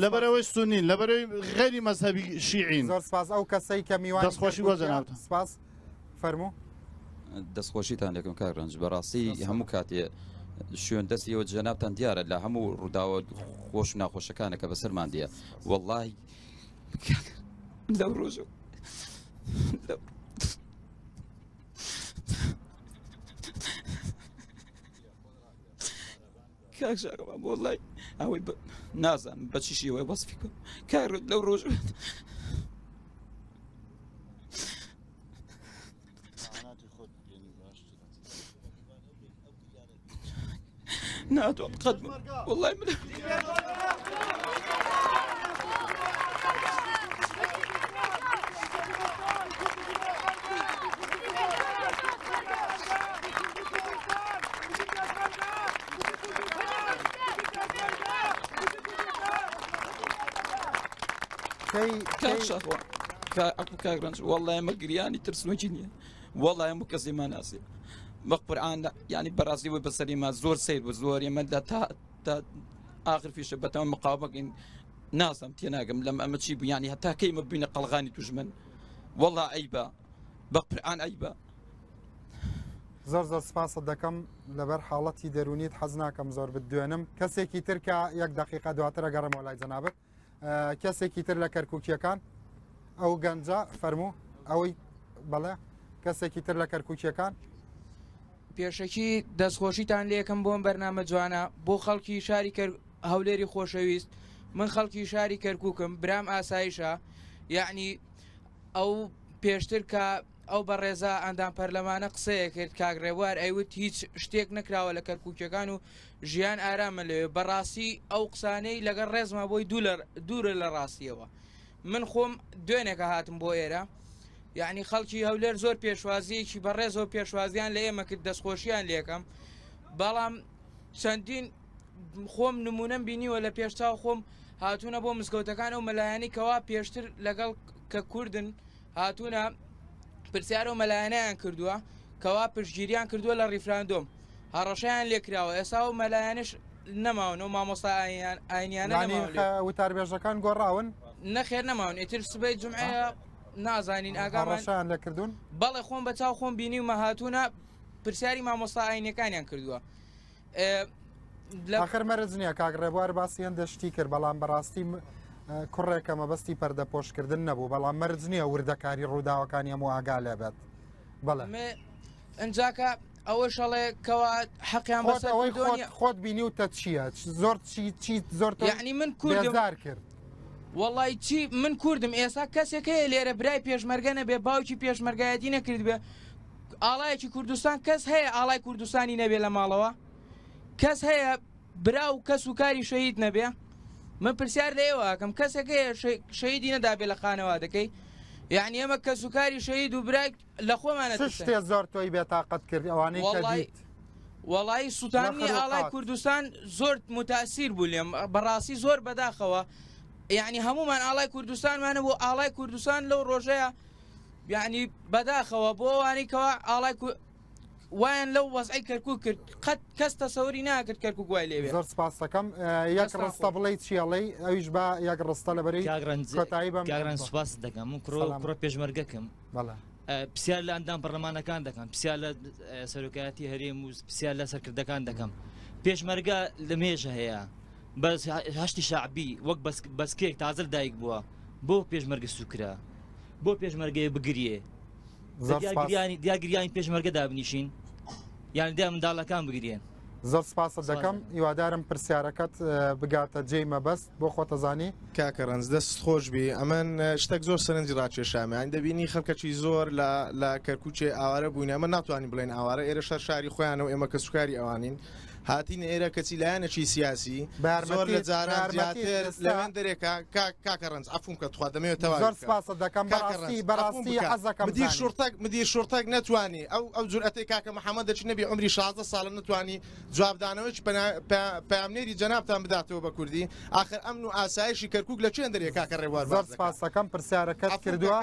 H: لەبەرئەوەی سونین لەبەرئەوەی غەیری مەزهەبی شیعین
A: زۆر سپاس ئەو کەسەی کە میوانی
H: دەستخۆشی بۆ
A: کەرکوکیە
H: جەنابتان.
A: سپاس فەرموو.
Q: دەستخۆشیتان لێکم کاک ڕەنج بەڕاستی هەموو کاتێ شوێن دەستی ئێوە جەنابتان دیارە لە هەموو ڕووداوە خۆش و ناخۆشەکانە کە بەسەرمان دێ وەڵڵاهی لەو ڕۆژە لەو کاک ژاکەوە وەڵڵای ئەوەی نازانم بە چی شێوەیە وەسفی کەم کاک لەو ڕۆژ ناتوانم قەت وەڵڵای من کاک شاخوان کاک ڕەنج وەڵڵای ئەمە گریانی ترسنۆکی نییە وەڵای هەموو کەسێ ماناسێ بە قورئان یعنی بەڕاستی وە بەسەری ما زۆر سیر بوو زۆر ئێمە لە تا تا ئاخر فیشە بەتەمە مقاومەکەین نازم تێناگەم لەم ئەمە چی بوو یعنی هەتا کەی مە بینە قەڵغانی دوژمن وەڵا عیبە. بە قورعان عەیبە.
A: زۆر زۆر سپاست دەکەم لەبەر حاڵەتی دەروونیت حەز ناکەم زۆر بتدوێنم کەسێکی تر کە یەک دقیقە دواتر ئەگەڕێمەوە لای جەنابت کەسێکی تر لە کەرکووکیەکان ئەو گەنجە فەرموو ئەوەی بەڵێ کەسێکی تر لە کەرکووکیەکان
D: پێشەکی دەستخۆشیتان لێکم بۆم بەرنامە جوانە بۆ خەڵکی شاری کەر هەولێری خۆشەویست من خەڵکی شاری کەرکووکم برام ئاسایشە یعنی ئەو پێشتر کە ئەو بەڕێزە ئەندام پەرلەمانە قسەیە کرد کاک ڕێبوار ئەیوت هیچ شتێک نەکراوە لە کەرکووکیەکان و ژیان ئارامە لەوێ بەڕاستی ئەو قسانەی لەگەڵ ڕێزما بۆی دوورە لە ڕاستیەوە من خۆم دوێنێکە هاتم بۆ ئێرە یعنی خەڵکی هەولێر زۆر پێشوازیەکی بەڕێزەوە پێشوازیان لە ئێمە کرد دەستخۆشیان لێکەم بەڵام چەندین خۆم نمونەم بینیوە لە پێشچاو خۆم هاتوونە بۆ مزگەوتەکان ئەو مەلایانی کەوا پێشتر لەگەڵ کە کوردن هاتوونە پرسیار و مەلایانیان کردووە کەوا پشتگیریان کردووە لە ڕیفراندۆم هەڕەشەیان لێکراوە ئێستا و مەلایانش نەماون و مامۆستا ئاینیانە
A: وتاربێژەکان گۆڕاون
D: نەخێر نەماون ئیتر سبەی جمعەیە نازانین
A: ئاگاڕەشیان لەکردوون
D: بەڵێ خۆم بە چاو خۆم بینی و مەهاتوونە پرسیاری مامۆستا ئاینەکانیان کردووە
A: ئاخر مەرج نییە کاک ڕێبوار باسی هەندە شتی کرد بەڵام بەڕاستی کوڕێکە مەبەستی پەردەپۆشکردن نەبوو بەڵام مەرج نییە وردەکاری ڕووداوەکانی هەموو ئاگا لێبێت بەڵێ
D: ئەنجاکە ئەوە شەڵێ کەوا حەقیان بەسەر
A: ئەوەی خۆت بینی و تە چییە زۆر چی چی زۆر
D: یعنی من کوردم
A: کرد
D: وەڵی چی من کوردم ئێستا کەسێک هەیە لێرە برای پێشمەرگە نەبێ باوکی پێشمەرگایەتی نەکرد بێ ئاڵایەکی کوردستان کەس هەیە ئاڵای کوردستانی نەبێ لە ماڵەوە کەس هەیە برا و کەس و کاری شەهید نەبێ من پرسیار لە ئێوە ئەکەم کەسێک هەیە شەهیدی نەدابێ لە خانەوادەکەی یعنی ئێمە کەس و کاری شەهید و برای لە خۆمانە
A: چ شتێ زۆر تۆی بێتاقەت کرد ئەوانەی کە دیت
D: وەڵی سووتانی ئاڵای کوردستان زۆر متاسیر بوو لێم بەڕاستی زۆر بەداخەوە یعنی هەمومان ئاڵای کوردستانمانە بۆ ئاڵای کوردستان لەو ڕۆژەیە یعنی بەداخەوە بۆ ئەوانەی کەوا ئاڵای وایان لەو وەزعی کەرکک کرد قەت کەس تەسەوری ناکرد کەرکک وای لێ
A: زۆر سپاس دەکەم یەک ڕستە بڵێ چیڵی ئەویش بە یەک ڕستە لە بەری کۆتایی بەم
M: کاگران سپاس دەکەم من کوڕ کوڕە پێشمەرگەکەم پرسیار لە ئەندام پەرلەمانەکان دەکەم پرسیار لە سەرۆکایەتی هەرێم و پرسیار لە سەرکردەکان دەکەم پێشمەرگە لە مێژە هەیە بەس هەشتی شعبی وەک بەسکێک تازر دایک بووە بۆ پێشمەرگە سوکرا بۆ پێشمەرگەیە بگریێ دیار گریانی پێشمەرگە دابنیشین یان دیا منداڵەکان بگرێن.
A: زۆر سپاست دەکەم هیوادارم پرسیارەکەت بگاتە جێی مەبەست بۆ خۆتەزانی.
R: کاکە ڕەنج دەست خۆش بی ئەمن شتەک زۆر سەرنجی ڕاکێشام یانی دەبینی خەڵکەکی زۆر لە لە کەرکوکێ ئاوارە بووین ئەمە ناتوانین بڵێن ئاوارە ئێرە شەر شاری خۆیانە و ئێمە کەسوکاری ئەوانین هاتینە ئێرە کەچی لایەنێکی سیاسی زۆر لە جاران زیاتر لەوێن دەرێکە کاکە ڕەنج عەفوم کە تخوا دەمەوێت تەواوی
A: زۆر سپاست دەکەم بەڕاستی بەڕاستی حەزەکەم
R: مدیر شورتەک مدیر شورتەک نەتوانی ئەو ئەو جورئەتەی کاکە محەممەد دەچی نەبی عمری 16 ساڵە نەتوانی جوابدانەوەی پەیامنێری جەنابتان بداتەوە بە کوردی ئاخر ئەمن و ئاسایشی کەرکوک لە چێن دەرێ کاکە ڕێوار
A: زۆر سپاس دەکەم پرسیارەکەت کردووە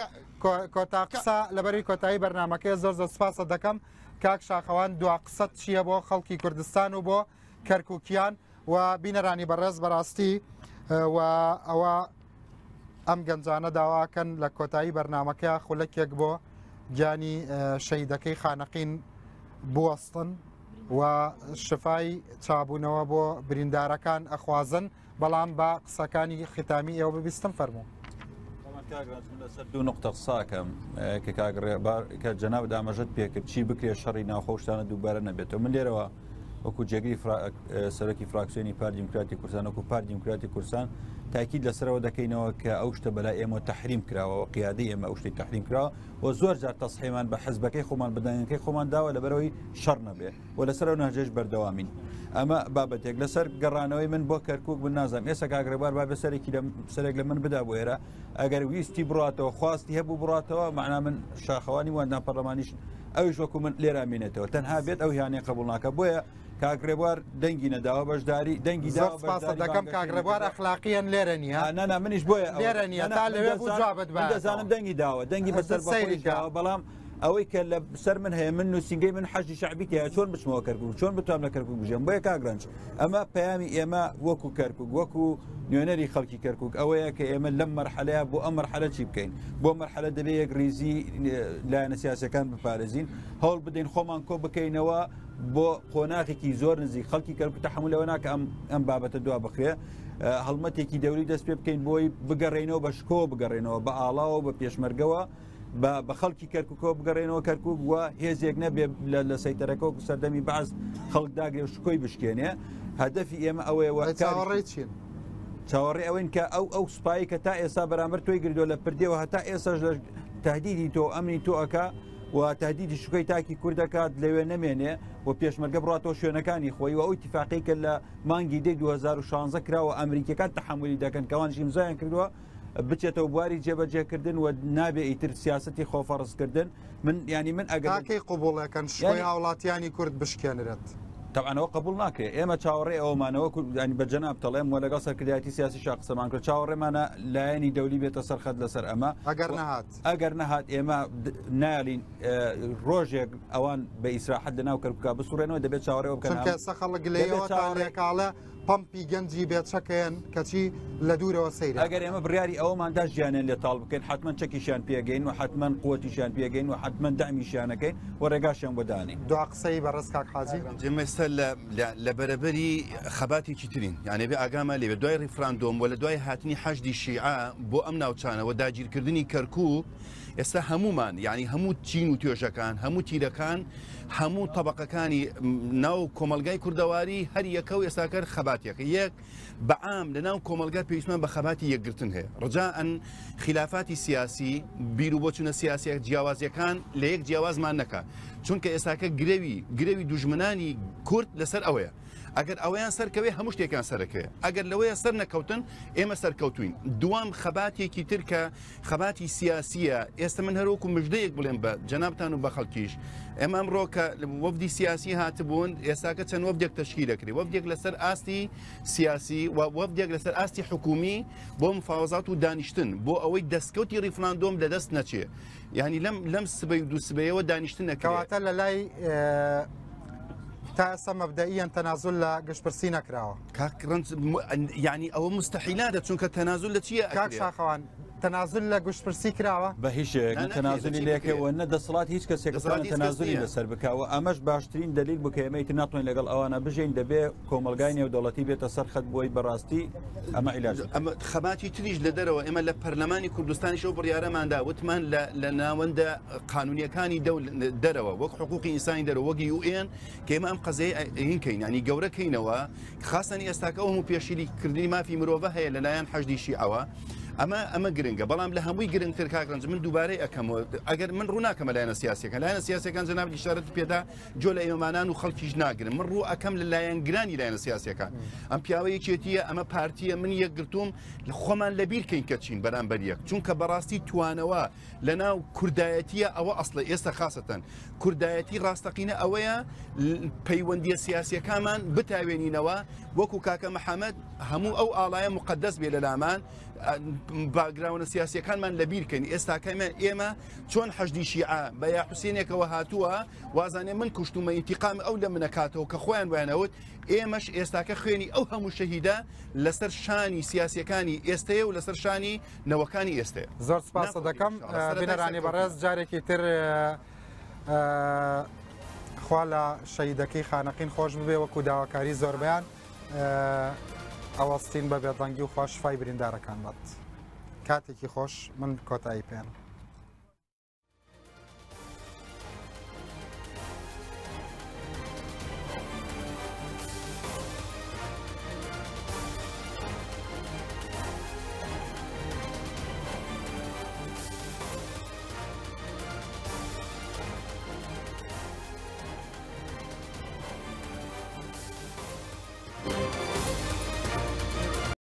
A: کۆتا قسە لەبەری کۆتایی بەرنمەکەی زۆر زۆر سپاست دەکەم کاک شاخەوان دوا قسەت چییە بۆ خەڵکی کوردستان و بۆ کەرکوکیان و بینەرانی بەڕێز بەڕاستی و ئەوە ئەم گەنجانە داواکەن لە کۆتایی بەرنمەکە خولەکێک بۆ گیانی شەیدەکەی خانەقین بوەستن و شفای چابوونەوە بۆ بریندارەکان ئەخوازن بەڵام بە قسەکانی ختامی ئێوە ببیستم فەرموو.
V: لەسەر دوو نقطە قساکەم کە کاک ڕێبار کە جەناب ئاماژەت پێکرد چی بکرێت شەڕی ناوخۆشتانە دووبارە نەبێتەوە من لێرەوە وەکو جێگری سەرۆکی فراکسیۆنی پارتی دیموکراتی کوردستان وەکو پارتی دیموکراتی کوردستان تاکید لەسەرەوە دەکەینەوە کە ئەو شتە بەلای ئێمە تەحریم کراوە و قیادی ئێمە ئەو شتەی تەحریم کراوە و زۆر جار تەسحیمان بە حزبەکەی خۆمان بەدەنگەکەی خۆمان داوە لەبەرەوەی شەڕ نەبێ و لەسەر ئەو نەهجەش بەردەوامین. ئەمە بابەتێک لەسەر گەڕانەوەی من بۆ کەرکک من نازانم ئێستا کاک ڕێبار با بێ سەرێکی لە سەرێک لە من بدا بۆ ئێرە ئەگەر ویستی بڕاتەوە خواستی هەبوو بڕاتەوە معنا من شاخەوانی واندان پەرلەمانیش ئەویش وەکو من لێرا مێنێتەوە تەنها بێت ئەو هیانەی قبول ناکە بۆیە کاک ڕێبوار دەنگی نەداوە بەشداری دەنگی
A: زۆر سپاست دەکەم کاک ڕێبوار ئەخلاقیان لێرە نییە
V: نا منیش بۆیە
A: لێرە نییە تا لەوێ بوو جوابت
V: بە دەزانم دەنگی داوە دەنگی بەسەر بەسەری داوە بەڵام. ئەوەی کە لە سەر من هەیە من نووسینگەی من حەشدی شەعبی تیایە چۆن بچمەوە کەرکوک چۆن بتوانم لە کەرکوک بژێم بۆیە کاک ڕەنج ئەمە پەیامی ئێمە وەکو کەرکوک وەکو نوێنەری خەڵکی کەرکوک ئەوەیە کە ئێمە لەم مەرحەلەیە بۆ ئەم مەرحەلە چی بکەین بۆ مەرحەلە دەبێ یەک ریزی لایەنە سیاسەکان بپارێزین هەوڵ بدەین خۆمان کۆ بکەینەوە بۆ قۆناغێکی زۆر نزیک خەڵکی کەرکوک تەحملەوە ناکە ئەم ئەم بابەتە دوا بخرێ هەڵمەتێکی دەوری دەست پێ بکەین بۆی بگەڕێنەوە بە شکۆ بگەڕێنەوە بە ئاڵاوە بە پێشمەرگەوە بە خەڵکی کەرکوکەوە بگەڕێنەوە کەرکوک و هێزێک نەبێ لە سەیتەرەکە وەکو سەردەمی بەعس خەڵک داگرێ و شکۆی بشکێنێ هەدەفی ئێمە ئەوەیە وە
A: چاوەڕێی چین؟
V: چاوەڕێ ئەوەین کە ئەو ئەو سوپایی کە تا ئێستا بەرامبەر تۆی گردووە لە پردێەوە هەتا ئێساش لە تهدیدی تۆ ئەمنی تۆ ئەکا و تهدیدی شکۆی تاکی کورد دەکات لەوێ نەمێنێ و پێشمەرگە بڕاتەوە شوێنەکانی خۆی و ئەو ئیتیفاقی کە لە مانگی دەی 2016 کراوە ئەمریکیەکان تەحەمولی دەکەن کەوانش ئیمزایان کردووە بچێتەوە بواری جێبەجێکردن و نابێ ئیتر سیاسەتی خۆفەڕزکردن من ینی من ئەگەر
A: تاکەی قوبوڵەکەن شکۆی هاوڵاتیانی کورد بشکێنرێت؟
V: تەبعەن ئەوە قبوڵ ناکرێت ئێمە چاوەڕێ ئەومانەوە ینی بە جەناب تەڵێم وە لەگەڵ سەرکردایەتی سیاسی شا قسەمان کرد چاوەڕێمانە لایەنی دەولی بێتە سەرخەت لەسەر ئەمە
A: ئەگەر نەهات
V: ئەگەر نەهات ئێمە نالین ڕۆژێک ئەوان بە ئیسراحەت لەناو کەرکوکا بسوڕێنەوە دەبێت چاوەڕێ بکەن
A: چونکە ئێستا خەڵک گلەیەوە تاڵێکاڵە پەمپی گەنجی بێ چەکن کەچی لە دوورەوە سەیرە.
V: ئەگەر ئێمە بڕیاری ئەوەمان دا ژیانیان لێ تاڵ بکەین حەتمەن چەکیشیان پێگەین و حەتمەن قوتیشیان پێگەین و حەتمەن دەعمیشیانەکەین و ڕێگاشیان بۆ دانین.
A: دوا قسەی بەڕێز کاک حاجی.
U: ئێمە ئێستا لە بەرەبەری خەباتێکی ترین یانێ بێ ئاگامان لێ بێ دوای ڕیفراندۆم و لە دوای هاتنی حەشدی شیعە بۆ ئەم ناوچانە و داگیرکردنی کەرکووک ئێستا هەمومان یعنی هەموو چین و توێژەکان هەموو تیرەکان هەموو طبقەکانی ناو کۆمەلگای کوردەواری هەر یەکە و ئێستاکەر خەباتێکە یەک بەعام لە ناو کۆمەلگا پێویستمان بە خەباتی یەکگرتن هەیە ڕجاء خلافاتی سیاسی بیر و بۆچونە سیاسیە جیاوازیەکان لە یەک جیاوازمان نەکا چونکە ئێستاکە گرەوی گرەوی دوژمنانی کورد لەسەر ئەوەیە ئەگەر ئەوەیان سەرکەوێ هەموو شتێکیان سەرەکەوێ ئەگەر لەوەیە سەر نەکەوتن ئێمە سەرکەوتوین دوام خەباتێکی تر کە خەباتی سیاسیە ئێستا من هەروەکو مژدەیەک بڵێم بە جەنابتان و بە خەڵکیش ئێمە ئەمڕۆ کە وەفدی سیاسی هاتبوون ئێستاکە چەند وەفدێک تەشکیل دەکرێت وەفدێک لەسەر ئاستی سیاسی و وەفدێک لەسەر ئاستی حکومی بۆ مفاوەزات و دانیشتن بۆ ئەوەی دەستکەوتی ڕیفراندۆم لەدەست نەچێ یعنی لەم لەم سبەی و دوو سبەیەوە دانیشتن نەکرێت.
A: کەواتە لە لای تا ئێستا مەبدەئیەن تەنازول لە گشتپرسی نەکراوە.
U: کاک ڕەنج یعنی ئەوە مستحیلاتە چونکە تەنازول لە چییە
A: کاک شاخەوان تەنازول لە گشتپرسی کراوە؟
V: بە هیچ شێوەیەک نە تەنازولی لێکرێ و نە دەسەڵات هیچ کەسێک دەتوانێت تەنازولی لەسەر بکا و ئەمەش باشترین دەلیل بوو کە ئێمە ئیتر ناتوانین لەگەڵ ئەوانە بژین دەبێ کۆمەڵگای نێودەوڵەتی بێتە سەر خەت بۆی بەڕاستی ئەمە عیلاج بکات.
U: ئەمە خەباتی تریش لە دەرەوە ئێمە لە پەرلەمانی کوردستانیش ئەو بڕیارەماندا وتمان لە لە ناوەندە قانونیەکانی دەرەوە وەک حقوقی ئینسانی دەرەوە وەک یو ئێن کە ئێمە ئەم قەزیەی هین کەین ینی گەورە کەینەوە خاستەنی ئێستاکە ئەو هەموو پێشیلی کردنی مافی مرۆڤە هەیە لەلایەن حەشدی شیعەوە ئەمە ئەمە گرنگە بەڵام لە هەمووی گرنگتر کاک ڕەنج من دووبارەی ئەکەمەوە ئەگەر من ڕوو ناکەمە لایەنە سیاسیەکان لایەنە سیاسیەکان جەنابت ئیشارەت پێدا جۆ لە ئێمەمانان و خەڵکیش ناگرم من ڕوو ئەکەم لە لایەنگرانی لایەنە سیاسیەکان ئەم پیاوە یەکێتیە ئەمە پارتیە من یەکگرتووم لە خۆمان لەبیر کەین کە چین بەرامبەر یەک چونکە بەڕاستی توانەوە لە ناو کوردایەتیە ئەوە ئەسڵە ئێستا خاستەن کوردایەتی ڕاستەقینە ئەوەیە پەیوەندیە سیاسیەکانمان بتاوێنینەوە وەکو کاکە محەممەد هەموو ئەو ئاڵایە مقدس بێ لە لامان باگراونە سیاسیەکانمان لەبیر کەین ئێستاکەمە ئێمە چۆن حەشدی شیعە بە یا حوسێنێکەوە هاتووە وازانێ من کوشتومە ئینتیقام ئەو لە منەکاتەوە کە خۆیان وایانەوت ئێمەش ئێستاکە خوێنی ئەو هەموو شەهیدە لەسەر شانی سیاسیەکانی ئێستەیە و لەسەر شانی نەوەکانی ئێستەیە.
A: زۆر سپاست دەکەم بینەرانی بەڕێز جارێکی تر خوا لە شەهیدەکەی خانەقین خۆش ببێ وەکو داواکاری زۆربیان ئەوەستین بە بێدەنگی و خوا شفای بریندارەکان بات کاتێکی خۆش من کۆتایی پێێنم.